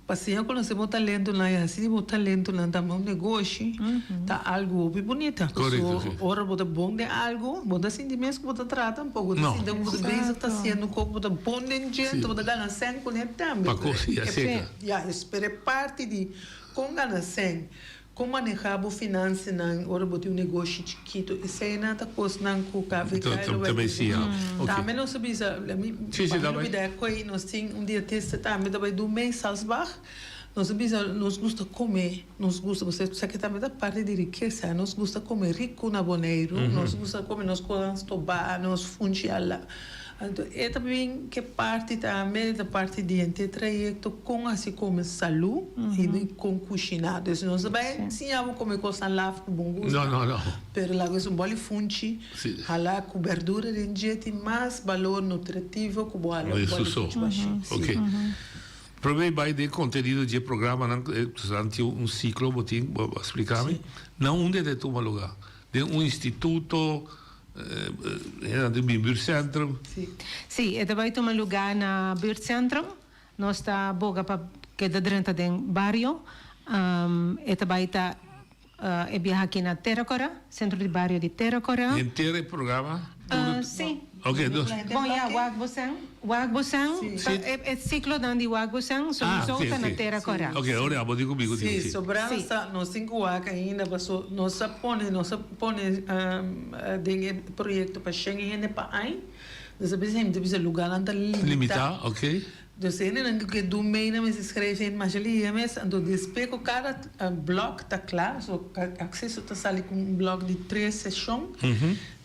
Speaker 16: pa siña konosé bo talentonan i hasi di bo talentonan tambe un negoshi ta algu hopi bunita.
Speaker 15: Korekto, si.
Speaker 16: Ora bo ta bon den algu, bo ta sinti mes ku bo ta traha tampoko. Bo ta sinti ku bo ta bezig ta hasiendo kos ku bo ta bon den dje, anto bo ta gana sèn kuné tambe.
Speaker 15: Pa kos, ya seka.
Speaker 16: Ya, pero e parti di kon gana sèn Kon manehá bo finansianan ora bo tin un negoshi chikitu? Eseinan ta kosnan ku KVK lo bai bisa. Tambe nos a bisa, mi pa mi no bida koe nos tin un dietista tambe ta bai du May Salsbach, nos a bisa nos gusta kome, nos gusta, pasobra esaki tambe ta parti di rikesa, nos gusta kome riku na Boneiru, nos gusta kome nos kosnan stobá, nos funchi ala. Anto e ta bin ke parti tambe ta parti di henter trayekto kon hasi kome salu i kon kushiná. Dus nos ta bai siña bo kome kosnan laf ku bon gusto.
Speaker 15: No, no, no.
Speaker 16: Pero laga es un bòli funchi hala ku bèrdura den dje tin mas balor nutritivo ku bo hala un bòli funchi bashí.
Speaker 15: Ok. Promé bai den kontenido dje programanan, nan tin un siklo bo tin, bo a splika mi. Na unda e ta tuma lugá? Den un instituto? Hende ta bin buurtcentrum.
Speaker 17: Sí, e ta bai tuma lugá na buurtcentrum. Nos ta boga pa keda drenta den bario. E ta bai ta e biaha aki na Tera Kora, sentro di bario di Tera Kora.
Speaker 15: Henter e programa?
Speaker 17: Sí.
Speaker 15: Oké, dus.
Speaker 17: Bon, ya, wak bo sen. Wak bo sen, e siklonan di wak bo sen sowieso ta na Tera Kora.
Speaker 15: Oké, ora abo di ku mi ku tin.
Speaker 16: Sí, sobrá nos ta, nos tin ku wak ainda paso nos a pone, nos a pone den e proyekto pa shen hende pa añ, nos a bisa hende bisa lugánan ta limitá.
Speaker 15: Limitá, oké.
Speaker 16: Dus e hendenan ku ke dun mei nan mester skref hende masha lihe mes, anto despues ku kada blòk ta kla, so akseso ta sali ku un blòk di tres seshon,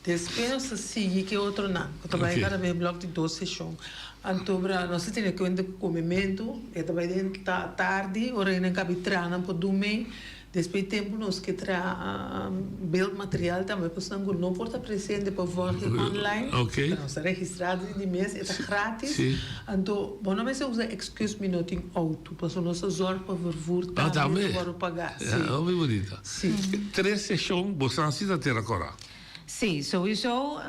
Speaker 16: Despues nos ta sigui ku e otronan, ku ta bai kada bes blòk di dos seshon. Anto bra nos ta tene kuenta ku komementu, e ta bai den tardi, ora nan kabi traha nan por dumei. Despues tempu nos ke traha beeldmateriaal tambe pa esnan ku no por ta presente pa vòlg e online. Pero nos ta registrá den di mes, e ta gratis. Anto bo no mester usa excuse mi no tin outo, pasobra nos ta zòrg pa vervoer tambe ta wòrdu pagá.
Speaker 15: Hopi bunita. Tres seshon bo san si ta tera kòrá.
Speaker 17: Sí, souiso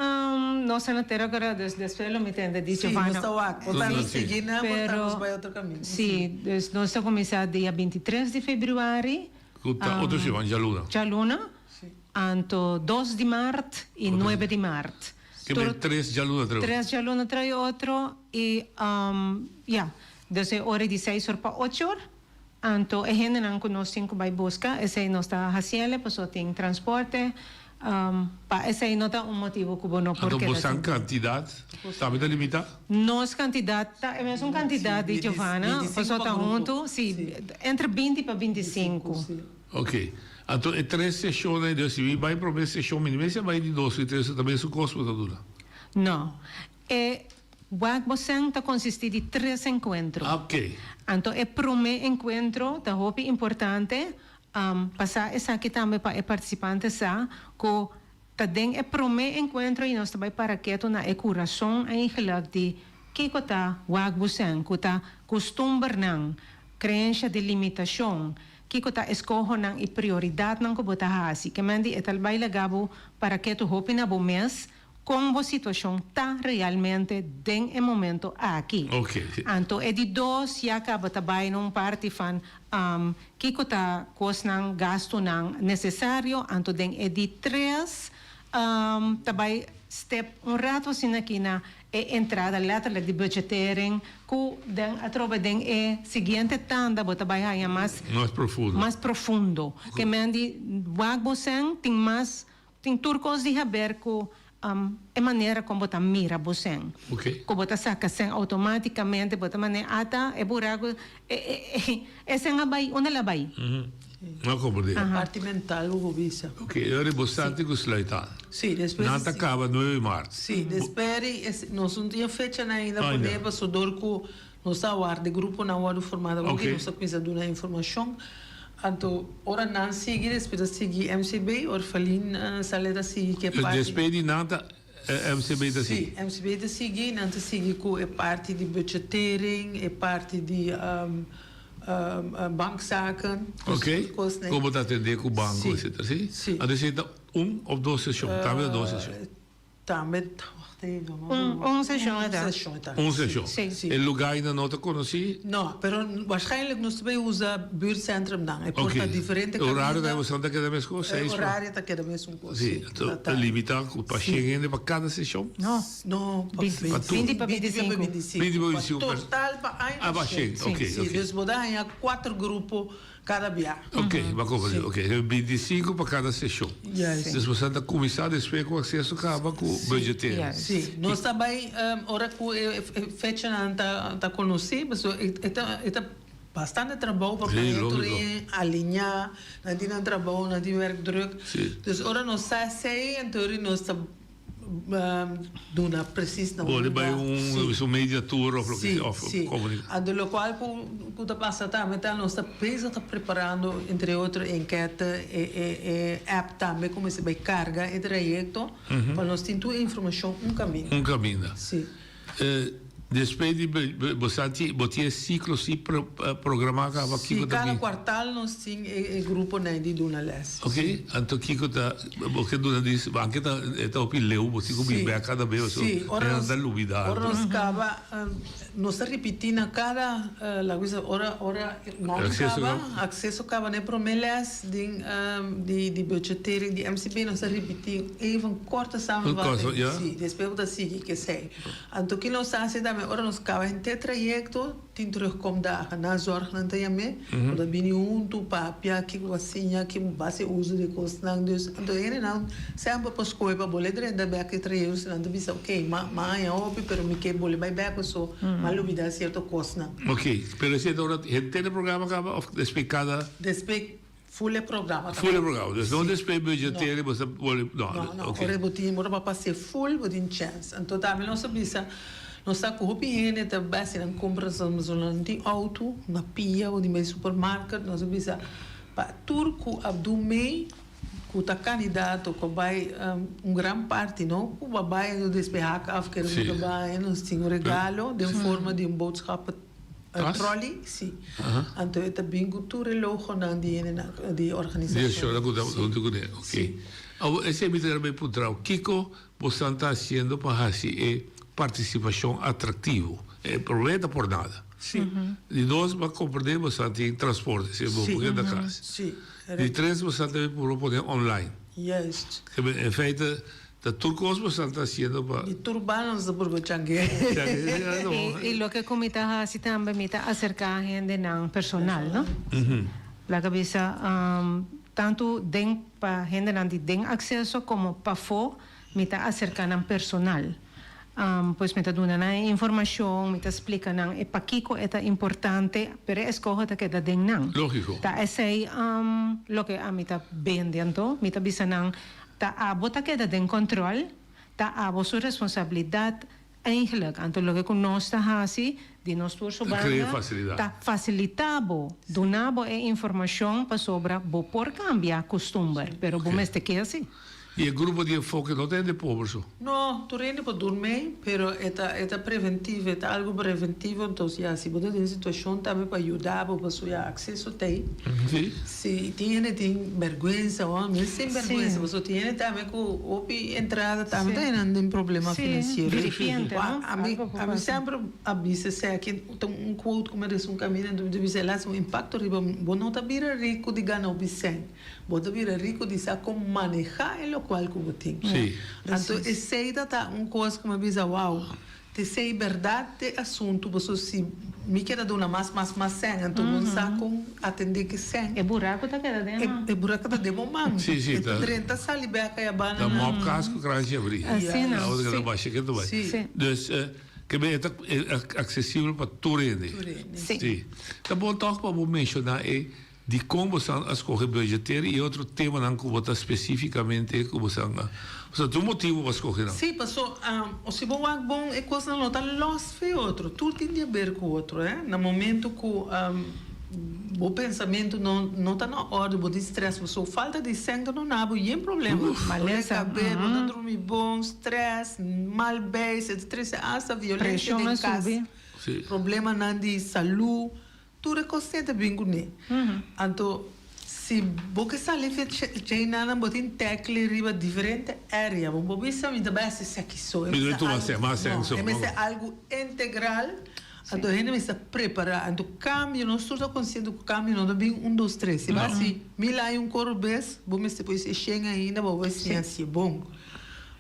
Speaker 17: nos ta na tera kora, dus despues lo mi tende di Giovanna.
Speaker 16: Sí, nos ta wak. Bo ta nos sigui nan, bo ta nos bai otro kaminda.
Speaker 17: Sí, dus nos ta kuminsá dia bintitres di febrüari.
Speaker 15: Ku ta otro siman, djaluna.
Speaker 17: Djaluna, anto dos di mart i nuebe di mart.
Speaker 15: Ke bai tres djaluna trae otro.
Speaker 17: Tres djaluna trae otro i ya, dus e ora di seis or pa ocho or. Anto e hendenan ku nos tin ku bai buska, esei nos ta hasiele pasobra tin transporte. Pa esei no ta un motibu ku bo no por
Speaker 15: Anto
Speaker 17: keda
Speaker 15: bosan
Speaker 17: sin.
Speaker 15: kantidat tambe ta limitá?
Speaker 17: Nos kantidat ta e mesun kantidat di Giovanna, pasobra ta huntu, si, entre binti pa bintisinku.
Speaker 15: Oké. Anto e tres seshonnan ei, si mi bai promé seshon, mi no mester bai di dos i tres, ta mesun kos ku ta duna?
Speaker 17: No. E Wak bo sèn ta konsistí di tres enkuentro. Anto e promé enkuentro ta hopi importante pa sa esaki tambe pa e partisipante sa ku ta den e promé enkuentro i nos ta bai para ketu na e kurason eigenlijk di kiko ta wak bo sèn ku ta kustumbernan, kreensha di limitashon, kiko ta eskohonan i prioridatnan ku bo ta hasi. Ke men di e ta bai laga bo para ketu hopi na bo mes Kon bo situashon ta realmente den e momento aki? Anto e di dos ya kaba ta bai na un parti van kiko ta kosnan, gastunan nesesario, anto den e di tres. ta bai step un rato asina aki na e entrada letterlijk di budgettering ku den atrobe den e siguiente tanda bo ta bai haña mas
Speaker 15: Mas profundo.
Speaker 17: mas profundo. Ke men di wak bo sèn tin mas tin tur kos di haber ku e manera kon bo ta mira bo sèn.
Speaker 15: Oké.
Speaker 17: Ku bo ta saka sèn outomátikamente bo ta manera ata e buraku e e e sèn a bai unda el a bai?
Speaker 15: No comprendé.
Speaker 16: E parti mental bo por bisa.
Speaker 15: Ok, e ora bo sa tin cu sluit aan.
Speaker 16: Sí, despues.
Speaker 15: Nan ta caba nuebe maart.
Speaker 16: Sí, despues nos no tin e fechanan ainda pone pasobra dor cu nos ta warda e gruponan wordo forma awor cu nos ta cuminsa duna informacion. Anto ora nan sigui despues ta sigui MCB, Orphalin Saleh ta sigui cu e parti.
Speaker 15: Despues di nan ta MCB ta sigui?
Speaker 16: Sí, MCB ta sigui, nan ta sigui cu e parti di budgettering, e parti di bankzaken.
Speaker 15: Ok, con bo ta atende cu banco etcetera, si?
Speaker 16: Si.
Speaker 15: Anto esey ta un of dos sesion? Tambe ta dos sesion?
Speaker 16: Tambe, wacht even.
Speaker 17: Un sesion e ta.
Speaker 16: Un sesion e ta.
Speaker 15: Un sesion.
Speaker 16: Si.
Speaker 15: E lugar ainda no ta conoci?
Speaker 16: No, pero waarschijnlijk nos ta bay usa buurtcentrum dan. E por ta diferente
Speaker 15: caminda. E horario ta ta keda mescos?
Speaker 16: E horario ta keda mesun cos.
Speaker 15: Si, anto ta limita cu pa shen hende pa cada sesion?
Speaker 17: No.
Speaker 16: No, pa
Speaker 17: binti pa 25.
Speaker 15: Binti pa 25.
Speaker 16: Total pa aña.
Speaker 15: Ah, pa shen, ok.
Speaker 16: Si, dus bo ta haña cuater grupo cada bia.
Speaker 15: Ok, bo a comprende. Ok, 25 pa cada sesion.
Speaker 16: Juist.
Speaker 15: Dus bo sa ta cuminsa despues cu acceso caba cu budgetering.
Speaker 16: Si, nos ta bay ora cu e fechanan ta conoci, pasobra e ta bastante trabou pa pone tur e alinea, nan tin nan trabou, nan tin werkdruk. Dus ora nos sa esey, anto nos ta duna precies na
Speaker 15: unda. Bo bai un media tour of loke sea of
Speaker 16: comunica. Anto locual cu ta pasa tambe ta nos ta bezig ta preparando entre otro enquete e app tambe cu mester bai carga e trayecto pa nos tin tur e informacion un caminda.
Speaker 15: Un caminda.
Speaker 16: Si.
Speaker 15: Despues di bo sa tin bo tin e ciclo si programa caba
Speaker 16: kiko ta bin? Si cada cuartal nos tin e gruponan di duna les.
Speaker 15: Ok, anto kiko ta bo ke duna di anke ta e ta hopi leu bo tin ku bin bek kada bes pasobra nan ta lubida
Speaker 16: algo. Ora nos caba nos ta ripiti na cada laga bisa ora ora nan caba acceso caba na e prome les den di budgettering di MCB nos ta ripiti even korte samenvatting si despues bo ta sigui kesey. Anto ki nos ta hasi tambe ora nos kaba henter trayekto tin terugkomdagen, nazorgnan ta yam'é, bo ta bini huntu papia kiko bo a siña, ki bo hasi uso di e kosnan, dus anto e hendenan semper por skohe pa bole drenta bek e trayekto si nan ta bisa ok m'a haña hopi pero mi ke bole bai bek paso m'a lubida sierto kosnan.
Speaker 15: Ok, pero esei ta ora henter e programa kaba of despues kada?
Speaker 16: Despues Full e programa ta.
Speaker 15: Full e programa. Dus no despues budgeteren bo ta bolbe no.
Speaker 16: No, no. Ora bo tin ora bo a pas'é full bo tin chèns. Anto tambe nos a bisa nos sa ku hopi hende ta bai hasi nan kompra pasobra nan tin outo na pia o tin bai supermarket nos a bisa pa tur ku a dun mei ku ta kandidato ku a bai un gran parti no ku a bai anto despues hak af kere ku ta bai nos tin un regalo den forma di un boodschap.
Speaker 15: Tas?
Speaker 16: Trolley, si.
Speaker 15: Aha.
Speaker 16: Anto e ta bin ku tur e logonan di hendenan, di e organisashon.
Speaker 15: Di e shownan ku ta huntu kuné. Ok.
Speaker 16: Si.
Speaker 15: Awor, esei mi ta kere bai puntra bo, kiko bosan ta hasiendo pa hasi e partisipashon atraktivo? E promé ta por nada.
Speaker 16: Si.
Speaker 15: Di dos, bo a komprendé bosan tin transporte, si bo
Speaker 16: Si.
Speaker 15: por keda kas.
Speaker 16: Si.
Speaker 15: Di tres, bosan ta bin purba pone online.
Speaker 16: Juist.
Speaker 15: In feite, Ta tur kos boso ta hasiendo pa.
Speaker 16: Di tur banda nos ta purba changué.
Speaker 17: I loke ku mi ta hasi tambe mi ta aserká hendenan personal, no? Laga bisa tantu den pa hendenan di den akseso komo pafó mi ta aserká nan personal. Pues mi ta duna nan e informashon, mi ta splika nan e pakiko e ta importante, pero e eskoho ta keda den nan.
Speaker 15: Lógiko.
Speaker 17: Ta esei loke ami ta bende anto, mi ta bisa nan Ta abo ta keda den control, ta abo su responsabilidad eigenlijk. Anto loke cu nos ta haci di nos tur su banda ta facilita bo, duna bo e informacion pasobra bo por cambia custumber, pero bo mester ke haci.
Speaker 15: Y e grupo di enfoke no ta hende pober so?
Speaker 16: No, tur hende por durmi, pero e ta e ta preventivo, e ta algo preventivo, entonces ya si bo ta den situacion tambe pa yuda bo pasobra ya acceso ta ey.
Speaker 15: Si.
Speaker 16: Si tin hende tin berguensa o mi sin berguensa pasobra tin hende tambe ku hopi entrada tambe ta hende den problema finansiero. Ami ami semper a bisa esaki ta un quote ku mi a resa un kaminda anto mi ta bisa el hasi un impakto riba mi bo no ta bira riku di gana hopi sèn bo ta bira riku di sa kon maneha e lokual. lokual ku bo tin.
Speaker 15: Sí.
Speaker 16: Anto esei ta ta un kos ku mi a bisa wow, ta esei bèrdat e asuntu pasobra si mi keda duna mas mas mas sèn anto bo no sa kon atendé ku e sèn.
Speaker 17: E buraku ta keda den man.
Speaker 16: E buraku ta den bo man.
Speaker 15: Sí, sí,
Speaker 16: E
Speaker 15: ta.
Speaker 16: drenta sali bèk aya banda
Speaker 15: Ta
Speaker 16: nan.
Speaker 15: mòp kas ku kranchi abrí.
Speaker 17: Asina.
Speaker 15: La otro keda basha ketu bai.
Speaker 16: Sí.
Speaker 15: Dus ke be e ta aksesibel pa tur hende.
Speaker 16: Tur hende.
Speaker 17: Sí.
Speaker 15: Sí. Ta bon tòg pa bo menshoná e Dikon bosan a skohe budgeteer i otro temanan ku bo ta spesífikamente ku bosan a Pasobra tin un motibu pa skohe nan.
Speaker 16: Sí, paso si bo wak bon e kosnan no ta lòs fe otro, tur tin di haber ku otro, eh. Na momento ku bo pensamentu no no ta na òrdu, bo tin strès, paso falta di sèn ta duna bo yen problema.
Speaker 17: Malesa.
Speaker 16: Kabes, bo ta drumi bon, strès, mal beis, e ta trese asta violensia
Speaker 17: Preshon
Speaker 16: den
Speaker 17: a
Speaker 16: kas,
Speaker 17: subi.
Speaker 16: problemanan di salú. Tur e kos ta bin kuné. Anto si bo ke sali fe djeinan bo tin tackle riba diferente area. Bo por bisa mi ta bai hasi esaki so. E mester algu integral. Anto hende mester prepara. Anto kambio nos tur ta konsiente ku kambio no ta bin un dos tres. Si bo hasi mil aña un koro bes bo mester por hasi shen ainda bo por siña hasi bon.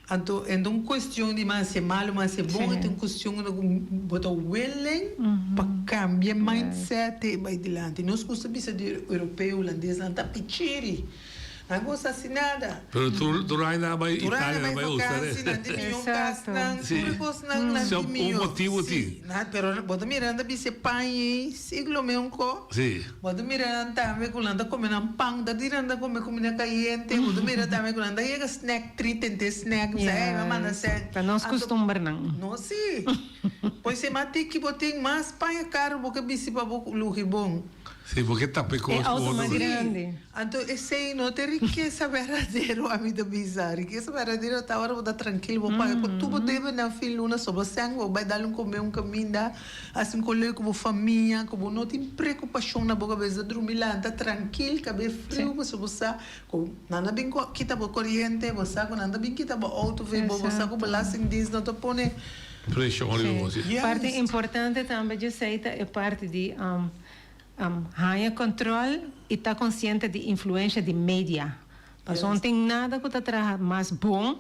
Speaker 16: Anto e no ta un cuestion di mas e malo mas e bon, e ta un cuestion unda cu bo ta willing pa cambia e mindset e bay dilanti. Nos gusta bisa di europeo, hulandes, nan ta pichiri, nan gosta haci nada.
Speaker 15: Pero tur tur aña nan a bay
Speaker 16: Tur aña
Speaker 15: Italia,
Speaker 16: nan
Speaker 15: nan
Speaker 16: bay
Speaker 15: bay usa
Speaker 16: vakantie, nan tin miyon casnan, tur e cosnan nan tin miyon.
Speaker 15: Un motibo tin.
Speaker 16: Si, pero bo ta mira nan ta bisti e paña ey, siglo meun co.
Speaker 15: Si.
Speaker 16: Bo ta mira nan tambe ku nan ta kome nan pan, ta di nan ta kome kumida kayente, bo ta mira tambe ku nan ta yega snack tri tente snack, mi sa ey mi a manda sèn.
Speaker 17: Ta nos kustumbernan.
Speaker 16: No si. Pues e mas tiki bo tin mas paña karu bo ke bisti pa bo lugi bon.
Speaker 15: Si, bo ke tapa e kos
Speaker 17: E
Speaker 15: ku
Speaker 17: auto
Speaker 15: otro.
Speaker 17: mas grandi.
Speaker 16: Anto esei no ta e rikesa berdadero, ami ta bisa. Rikesa berdadero ta ora bo ta trankil, bo paga ku tur bo debe na fin luna, sobra sèn bo bai dal un kome un kaminda, hasi un koleu ku bo famia, ku bo no tin preokupashon na bo kabes, ta drumi lanta trankil, kabe friu, pasobra bo sa ku nan ta bin kita bo koriente, bo sa ku nan ta bin kita bo outo for bo, bo sa ku belastingdienst no ta pone
Speaker 15: Preshon riba bo, si.
Speaker 17: Parti importante tambe djesei ta e parti di Haña control y ta consciente di influencia di media. Pasobra no tin nada cu ta traha mas bon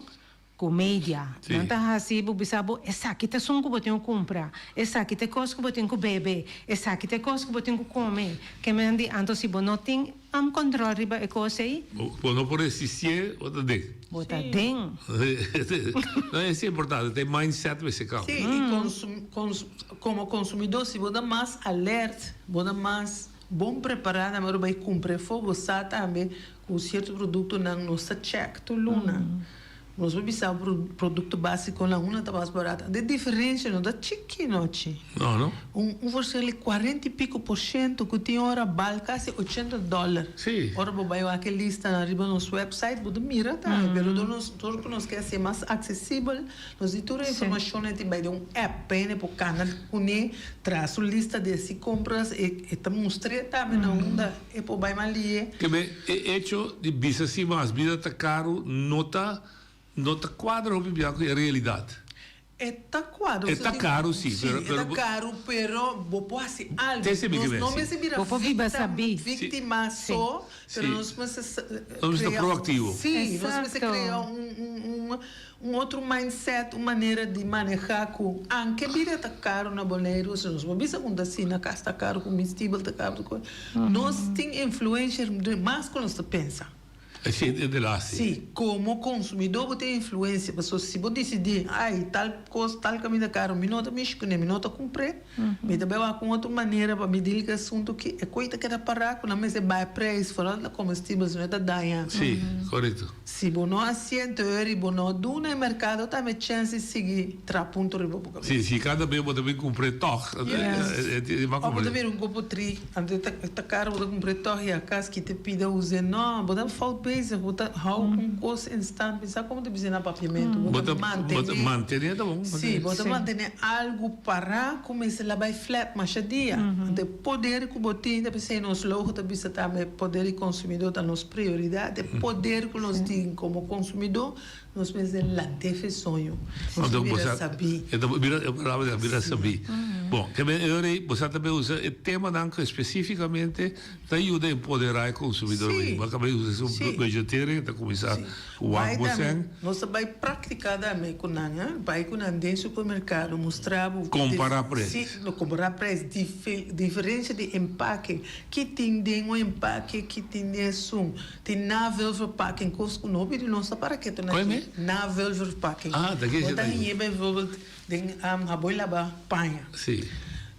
Speaker 17: cu media. Nan ta haci bo bisa bo esaki ta esun cu bo tin cu cumpra, esaki ta e cos cu bo tin cu bebe, esaki ta e cos cu bo tin cu come. Ke men di anto si bo no tin control riba e cos ey.
Speaker 15: Bo no por resistié, bo ta den.
Speaker 17: Bo ta den.
Speaker 15: No, es importante, ta e mindset mester cambia.
Speaker 16: Sí, y Komo konsumidó, si bo ta mas alert, bo ta mas bon prepará na ora bai kumpra efo, bo sa tambe ku sierto produktonan nos ta chèk tur luna. Nos por bisa bo produkto básikonan una ta mas barato. De diferensia no ta chiki nochi.
Speaker 15: No, no.
Speaker 16: Un un verschil di kuarenta i piko por shento ku tin ora bal kasi ochenta dòler.
Speaker 15: Sí.
Speaker 16: Ora bo bai wak e listanan riba nos wèpsait bo ta mira tambe, pero dor nos dor ku nos ke hasié mas aksesibel, Nos di tur e informashonnan tin bai den un app pa hende por kana kuné, traha su lista di hasi kompras, e e ta mustr'é tambe na unda e por bai malié.
Speaker 15: Kebe e echo di bisa si mas bida ta karu no ta no ta kuadra hopi bia ku e realidat.
Speaker 16: E ta kuadra.
Speaker 15: E ta karu si,
Speaker 16: Si,
Speaker 15: pero
Speaker 16: e
Speaker 15: pero
Speaker 16: ta karu pero bo por hasi algu.
Speaker 15: Te esei mi ke
Speaker 16: Nos no
Speaker 15: mester.
Speaker 16: mester bira
Speaker 17: Bo por biba
Speaker 16: vikta
Speaker 17: sabí.
Speaker 16: viktima so, pero
Speaker 15: Si.
Speaker 16: nos mester
Speaker 15: Nos mester
Speaker 16: krea
Speaker 15: proaktivo.
Speaker 16: Si, nos mester
Speaker 17: Exacto.
Speaker 16: krea un un un Un otro mindset, un manera di manehá ku anke bida ta karu na Boneiru, si nos por bisa ku ta asina, kas ta karu, komestibel ta karu, tur kos, nos tin influensia mas ku nos ta pensa.
Speaker 15: Esei ta e laatste.
Speaker 16: Sí, komo konsumidó bo tin influensia, pasobra si bo disidí, ai, tal kos, tal kaminda karu, mi no ta mishi kuné, mi no ta kumpr'é, Mi ta bai wak un otro manera pa mi deal ku e asuntu ki e koe ta keda pará ku nan mester bai preis foral na komestibel si no e ta daña.
Speaker 15: Sí, korekto.
Speaker 16: Si bo no hasié entoer i bo no duna e merkado tambe chèns di sigui traha punto riba bo kabes.
Speaker 15: Sí, si kada bes bo ta bin kumpr'é tòg, e ba
Speaker 16: Of bo
Speaker 15: kumpr'é.
Speaker 16: ta bira un kopo tri, anto e ta e ta karo bo ta kumpr'é tòg i akas ki te pida us'é. No, bo ta fout bezig, bo ta hou un kos in stand. Mi sa komo ta bisa na papiamentu, bo ta mantené.
Speaker 15: Bo ta mantené ta bon.
Speaker 16: Sí, bo ta mantené algu. Para ku mester la bai flat masha dia. Anto e poder ku bo tin ta p'esei nos logo ta bisa tambe poder di konsumidó ta nos prioridat. E poder ku nos tin komo konsumidó nos mester lant'é fe soño. Nos
Speaker 15: Anto
Speaker 16: bira
Speaker 15: bosa
Speaker 16: sabí.
Speaker 15: e ta bira e palabra ta bira sabí. Bon, ke men e ora ei bosa ta bay usa e temanan ku espesífikamente ta yuda empoderá e konsumidor.
Speaker 16: Sí.
Speaker 15: Bo a kaba di usa esun
Speaker 16: Sí.
Speaker 15: Budgetering ta kuminsá wak
Speaker 16: Bai
Speaker 15: bo
Speaker 16: tambe,
Speaker 15: sèn.
Speaker 16: nos ta bai praktiká tambe ku nan, hè. Bai ku nan den supermerkado, mustra bo.
Speaker 15: Kompará preis.
Speaker 16: Sí, no kompará preis, diferensia di empake. Ki tin den un empake, ki tin den esun. Tin navulverpakking, kos ku no hopi di nos ta para ketu na dje. Navulverpakking.
Speaker 15: Ah, ta ke
Speaker 16: Bo
Speaker 15: esei
Speaker 16: ta
Speaker 15: ta?
Speaker 16: hañ'é bijvoorbeeld den haboi laba paña.
Speaker 15: Sí.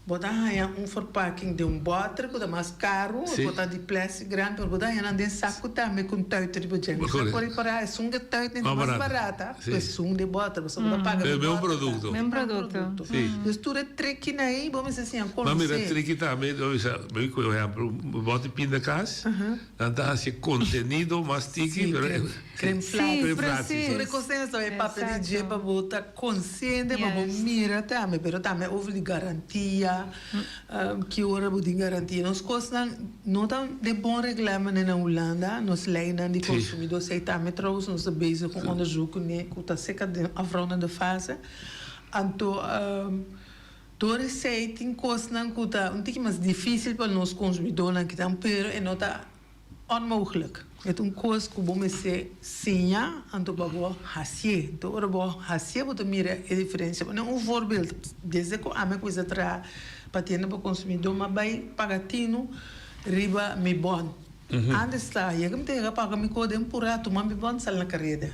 Speaker 16: Bo ta haña un verpakking den un bòter ku ta mas karu,
Speaker 15: Sí.
Speaker 16: por ta di plèstik grandi, pero bo ta haña nan den saku tambe ku un tùit riba dje.
Speaker 15: Bo
Speaker 16: Bo
Speaker 15: kore.
Speaker 16: por ripará esun di tùit ta
Speaker 15: Mas
Speaker 16: mas
Speaker 15: barata.
Speaker 16: barata ku
Speaker 15: Sí.
Speaker 16: esun di bòter, pasobra bo ta paga
Speaker 15: Pero
Speaker 16: di
Speaker 15: mesmo
Speaker 16: bòter
Speaker 15: produkto.
Speaker 16: tambe.
Speaker 17: Mesmo produkto.
Speaker 15: Sí.
Speaker 16: Dus tur e trikinan ei bo mester siña
Speaker 15: Ma mira,
Speaker 16: konosé.
Speaker 15: triki tambe, bo bisa, mi ku ehèmpel, un bòt di pindakaas, Nan ta hasi contenido mas tiki, pero e
Speaker 16: Crème flat.
Speaker 15: Crème flat, si, si.
Speaker 16: Tur e cosnan esta e papia di dje pa bo ta consciente, pa bo mira tambe, pero tambe over di garantia, ki ora bo tin garantia. Nos cosnan no ta den bon reglamenen na Hulanda, nos leynan di consumidor, esey tambe trouwens nos ta bezig cu onderzoek cune cu ta seca den afrondende fase. Anto Door esei tin kosnan ku ta un tiki mas difísil pa nos konsumidónan kitan, pero e no ta onmogelijk. E ta un kos ku bo mester siña anto pa bo hasié. Anto ora bo hasié bo ta mira e diferensia. Pone un voorbeeld, desde ku ami a kuminsá traha pa tienda pa konsumidó mi a bai paga tinu riba mi bòn. Antes ta yega mi ta yega paga mi kos den purá tuma mi bòn sal na kareda.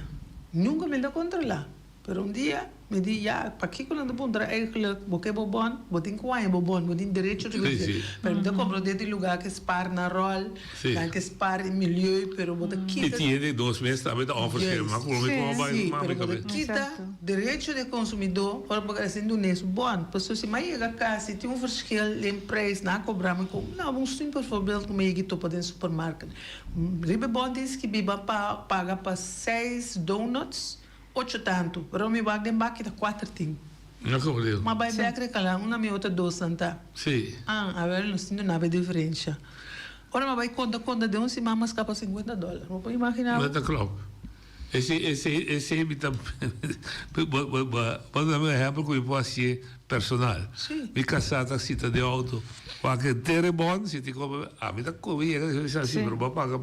Speaker 16: Nunka mi ta kontrolá. Pero un dia mi di, ya, pakiko nan ta puntra eigenlijk, bo ke bo bon, bo tin ku haña bo bon, bo tin derecho riba dje. Pero mi ta komprondé di lugá ke spar nan ròl, nan ke spar e milieu, pero bo ta kita.
Speaker 15: I tin hende dos mes tambe ta òfresé, ma ku lo mi komo bai,
Speaker 16: Sí,
Speaker 15: mami
Speaker 16: pero bo ta
Speaker 15: kabes.
Speaker 16: kita derecho di e konsumidó ora bo a sinti un es bon. Pasobra si mi a yega kas i tin un verschil den prijs, nan a kobra mi ku, no, un simpel voorbeeld ku mi a yega topa den supermarket. Riba e bon tin skibí bo a paga pa seis donuts. Ocho tantu, pero mi wak den baki ta kuater tin.
Speaker 15: No como digo.
Speaker 16: Ma bai bek recala una mi otro dos nan ta.
Speaker 15: Sí.
Speaker 16: Ah, a ver, nos tin duna be diferencia. Ora mi a bai conta conta den un siman mi a scapa cincuenta dollar. Bo por imagina bo?
Speaker 15: No ta klop. Ese ese ese mi ta bo bo bo bo duna mi un ehempel cu mi por hacié personal.
Speaker 16: Sí.
Speaker 15: Mi casá ta sita den auto. Wak henter e bon, si tin como ami ta come yega di bisa si, pero bo a paga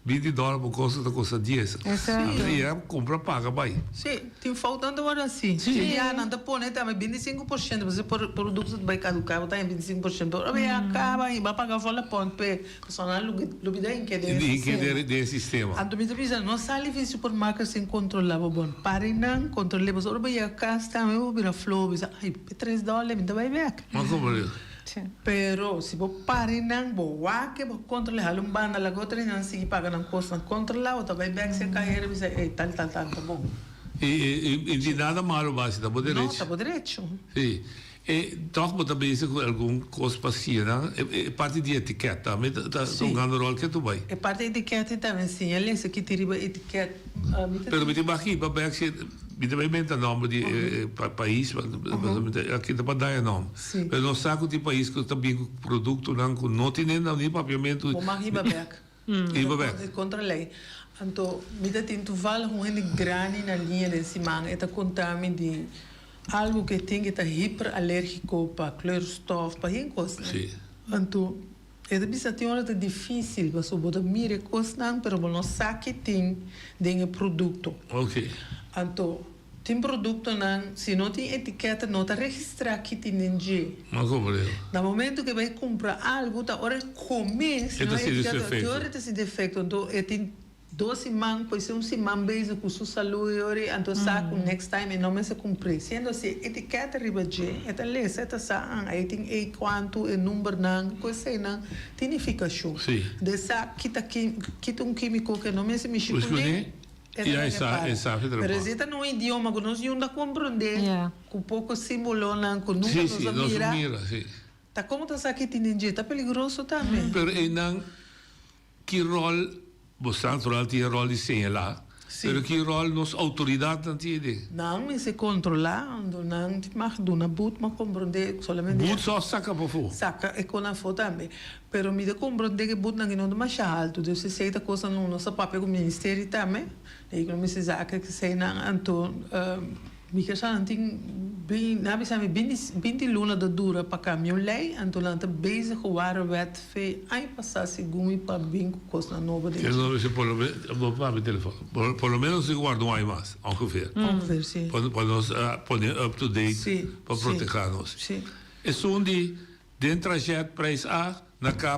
Speaker 15: binti dòler pa un kos ku ta kosta dies. Ami ta yega kumpra paga bai.
Speaker 16: Sí, tin foutnan ta wòrdu hasi.
Speaker 15: Sí.
Speaker 16: Ya nan ta pone tambe 25%, pasobra e produkto ta bai kaduká, bo ta haña 25%. Ora bo ya kaba i bo a paga vola pònt p'e pasobra nan lubida hinke den e
Speaker 15: Hinke
Speaker 16: sistema.
Speaker 15: den e sistema.
Speaker 16: Anto mi ta bisa, no sali fin supermarket sin kontrolá bo bon. Pari nan, kontrol'é, pasobra ora bo yega kas tambe bo bira floho, bo bisa, ai, p'e tres dòler mi ta bai bèk.
Speaker 15: Bo a komprendé.
Speaker 16: Pero si bo pari nan, bo wak e bo controla, hala un banda laga otro nan sigui paga nan cosnan controla, bo ta bay bek si e cahero bisa ey tal tal tal ta bon.
Speaker 15: Y y y nada malo basi ta bo
Speaker 16: No,
Speaker 15: derecho.
Speaker 16: ta bo derecho.
Speaker 15: Si. E toch bo ta bezig cu algun cos pa siña nan, e parti di etiket tambe ta ta
Speaker 16: Si.
Speaker 15: un grande rol ke tu bay.
Speaker 16: E parti etiket ei tambe siña lesa kiti riba etiket. Mi ta
Speaker 15: Pero mi tin baki pa bek si mi ta bay menta nomber di e pais aki ta pa daña nomber. Pero nos sa cu tin pais cu ta bin cu productonan cu no tin ni papiamento.
Speaker 16: Bo mag hiba bek.
Speaker 15: Hiba bek.
Speaker 16: E contra ley. Anto mi ta tin toevallig un hende grandi na liña den siman e ta conta mi di algo cu e tin cu e ta hiperallergico pa kleurstof pa hende cosnan. Anto E ta bisa tin ora ta dificil pasobra bo ta mira e cosnan pero bo no sa ki tin den e producto. Anto tin productonan si no tin etiketa no ta registra ki tin den dje. Na momento ke bai cumpra algo ta ora e come si no hay etiketa te ora e ta sinti efecto anto e tin Dos siman, pues un siman bezig cu su salud y ora anto sa cu next time e no mester cumpr'e. Siendo asi e etiqueta riba dje, e ta lesa, e ta sa, ah, ahí tin e cuanto, e numbernan, cu eseynan tin nificacion. De sa kita kita un quimico cu e no mester mishi cune, e ta repara. Pero esey ta na un idioma cu nos yunda comprende, cu poco simbolonan cu nunca nos a mira. Ta como ta sa ki tin den dje, ta peligroso tambe.
Speaker 15: Pero eynan Ki ròl, bo sa natural tin e ròl di señalá, pero ki ròl nos outoridatnan tin den?
Speaker 16: Nan mester kontrolá, anto nan tin mag duna but, mag komprondé solamente.
Speaker 15: But so saka pafó?
Speaker 16: Saka e kon afó tambe. Pero mi ta komprondé ku e butnan aki no ta masha haltu, dus esei ta kosnan ku nos ta papia ku ministerio tambe, di ekonomische zaken, eseinan, anto. Mi ke sa nan tin bin, nan a bisa mi binti, binti luna ta dura pa cambia un ley, anto nan ta bezig cu warenwet fe aña pasa segun mi pa bin cu cosnan nobo den
Speaker 15: Kere
Speaker 16: dje.
Speaker 15: nos bisa por lo me, bo papia telefon, por, por lo menos tin cu warda un aña mas, ongeveer.
Speaker 16: Ongeveer, si.
Speaker 15: Pa, pa nos pone up to date
Speaker 16: Si,
Speaker 15: pa
Speaker 16: si,
Speaker 15: proteha nos.
Speaker 16: si.
Speaker 15: Esun di Den trajet prijs A na ka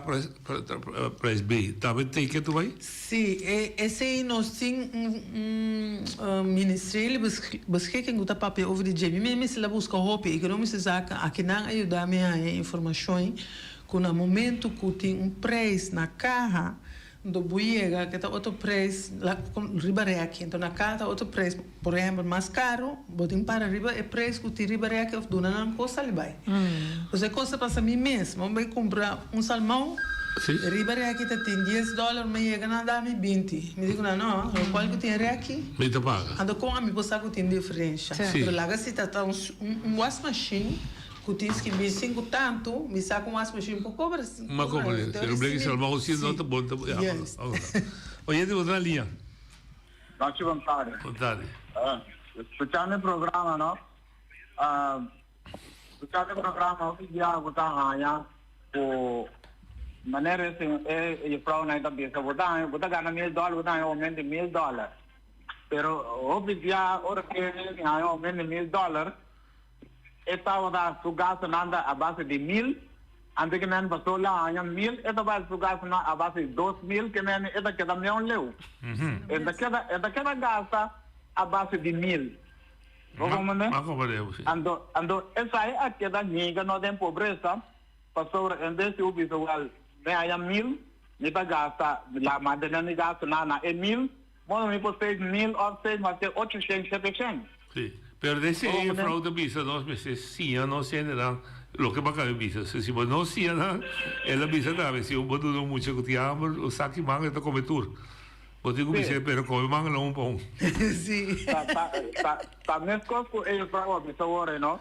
Speaker 15: prijs B. Tambe teken tu bai?
Speaker 16: Sí, e esei nos tin un un ministeriële beschikking ku ta papia over di dje. Mi mester la buska hopi economische zaken akinan a yuda mi haña informashon ku na momento ku tin un prijs na kaha Nto bo yega ke ta otro prijs la riba reki nto na ka ta otro prijs por ehempel mas caro bo tin para riba e prijs ku tin riba reki of duna nan kos sali bai pues e kos ta pasa mi mes bo bai kumpra un salmon riba reki ta tin dies dollar mi yega nan a dami binti mi di ku nan no lokual ku tin reki
Speaker 15: Mi ta paga.
Speaker 16: anto kon ami por sa ku tin diferensha pero laga si ta ta un wasmachine. Ku tin skibi sinku tantu, mi sa ku mas mashin por kobra.
Speaker 15: Ma kobra, pero bleki salmao si no ta bon ta ya.
Speaker 16: Juist.
Speaker 15: Oyente bo ta na liña.
Speaker 18: Nochi bon tarde.
Speaker 15: Bon tarde.
Speaker 18: Skuchando e programa no, skuchando e programa hopi bia bo ta haña ku manera e e jufrounan ta bisa bo ta haña bo ta gana mil dòler bo ta haña oumento di mil dòler pero hopi bia ora ke haña oumento di mil dòler E tabata su gastunan ta a base di mil, anto ke men pasó la haña mil, e ta bai su gastunan a base di 2000, ke men e ta keda meun leu. E ta keda, e ta keda gasta a base di mil. Bo komprendé?
Speaker 15: M'a komprendé bo, si.
Speaker 18: Anto, anto esei a keda hinka no den pobresa, pasobra en bes di bo bisa, wèl, mi haña mil, mi ta gasta, la mantené mi gastunan na e mil, Bueno, mi por seis mil of seis mas ke ocho shen, shete shen.
Speaker 15: Sí, pero den esei e juffrouw ta bisa nos mester siña nos hendenan loke bo a caba di bisa. So si bo no siña nan, el a bisa tambe, si bo duna un mucha cu tin hamber un saki manga e ta come tur. Bo tin cu bis'é pero come manga nan un pa un.
Speaker 16: Sí.
Speaker 18: Ta, ta, ta, ta mescos cu e juffrouw a bisa awor ei, no?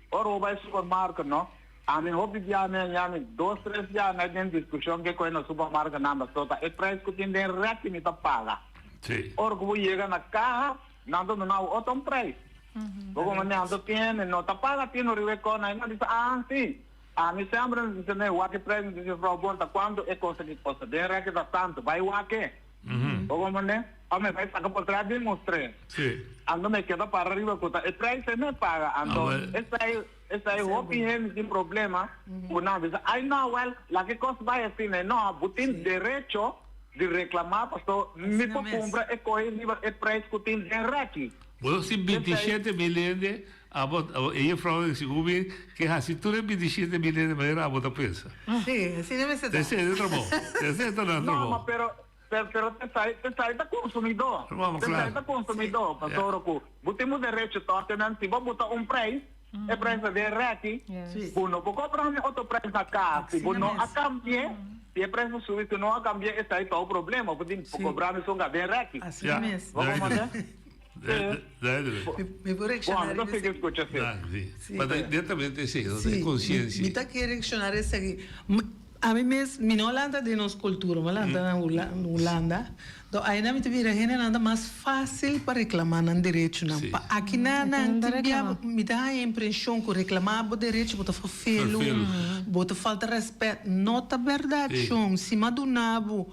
Speaker 18: Ora bo bai supermarket, no? Ami hopi bia mi a ñami dos tres bia na den discusion ke koe na supermarket nan pasobra ta e prijs ku tin den rek mi ta paga. Ora ku bo yega na kaha nan ta duna bo otro un prijs. Bo como mi anto tiene no ta paga tino riba e kona i nan bisa ah si. Ami semper mi bisa wak e prijs mi bisa juffrouw bon ta kuantu e kosa ki kosta den rek ta tantu bai wak e. Bo comprende? Of mi bai saca portret bin mustr'e. Anto mi keda para riba ku ta e prijs ei mi paga anto esei. Esei hopi hende tin problema ku nan bisa, ai no, wèl, laga e kos bai asina. No, bo tin derecho di reklamá pasobra mi por kumpra e kohe riba e preis ku tin den rèki.
Speaker 15: Bo si bintishete mil hende, abo, e jefrou di sigur mi ke hasi tur e bintishete mil hende manera abo ta pensa.
Speaker 16: Sí, asina mester ta.
Speaker 15: Esei ta trabou. Esei ta nan
Speaker 18: No,
Speaker 15: trabou.
Speaker 18: ma pero, pero esei, esei ta konsumidó.
Speaker 15: No, ma
Speaker 18: Esei
Speaker 15: klaru.
Speaker 18: ta konsumidó, pasobra ku bo tin bo derecho tòg te nan si bo buta un preis, E prijs ta den reki, bo no por compra mi otro prijs na cas. Si bo no a cambie, si e prijs a subi, si no a cambie, esai ta un problema. Bo tin por cobra mi songa den reki.
Speaker 16: Asina mes.
Speaker 18: Bo comprende?
Speaker 15: Duidelijk.
Speaker 16: Mi por reacciona
Speaker 18: Bon, mi ta sigui scucha si.
Speaker 15: Si. Ma netamente esei, no? E conciencia.
Speaker 16: Mi ta kere reacciona esaki. Ami mes, mi no a lanta den nos cultura, mi a lanta na Hulanda. Enton ayina mi ta mira hendenan ta mas facil pa reclama nan derechonan. Pa aki nan nan tin bia, mi ta haña impresion cu reclama bo derecho bo ta vervelu, bo ta falta respet. No ta berdad, shon. Si mi a duna bo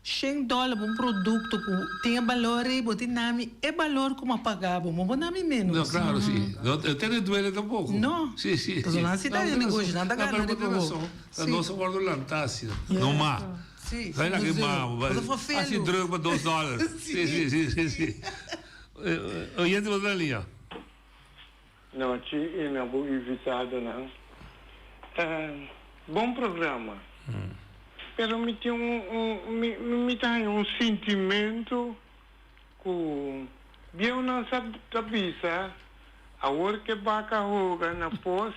Speaker 16: Shen dòler pa un produkto ku tin e balor ei, bo tin nami e balor ku mi a paga bo, ma bo nami ménos.
Speaker 15: No, klaro, si. No tene duele tampoko.
Speaker 16: No.
Speaker 15: Si, si.
Speaker 16: Pasobra nan si ta den negoshi, nan ta gana riba bo.
Speaker 15: Si. Nos a wòrdu lantá asina. No ma.
Speaker 16: Si.
Speaker 15: Sai na ki ma.
Speaker 16: Bo ta fafelu.
Speaker 15: Hasi drùk pa dos dòler. Si, si, si, si, si. Oyente bo ta na liña.
Speaker 4: Nochi i na bo invitadonan. Bon programa. Pero mi tin un un mi mi ta haña un sintimentu ku bieunan sa ta bisa awor ke baka hoga na pos,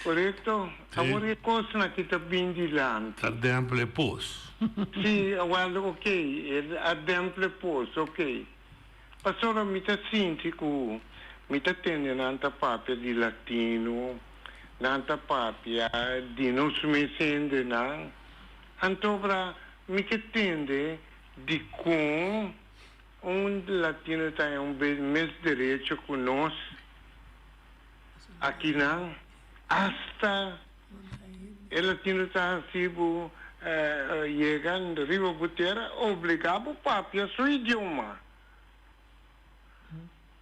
Speaker 4: korekto? Awor e kosnan aki ta bin dilanti.
Speaker 15: Ta dèmpel e pos.
Speaker 4: Si, wèl okey, a dèmpel e pos, okey. Pasobra mi ta sinti ku mi ta tende nan ta papia di latino, nan ta papia di nos mes hendenan, antobra mi ke tende dikon. Un latino ta haña un bes mes derecho ku nos akinan. Asta e latino ta hasi bo yega riba bo tera obliga bo papia su idioma.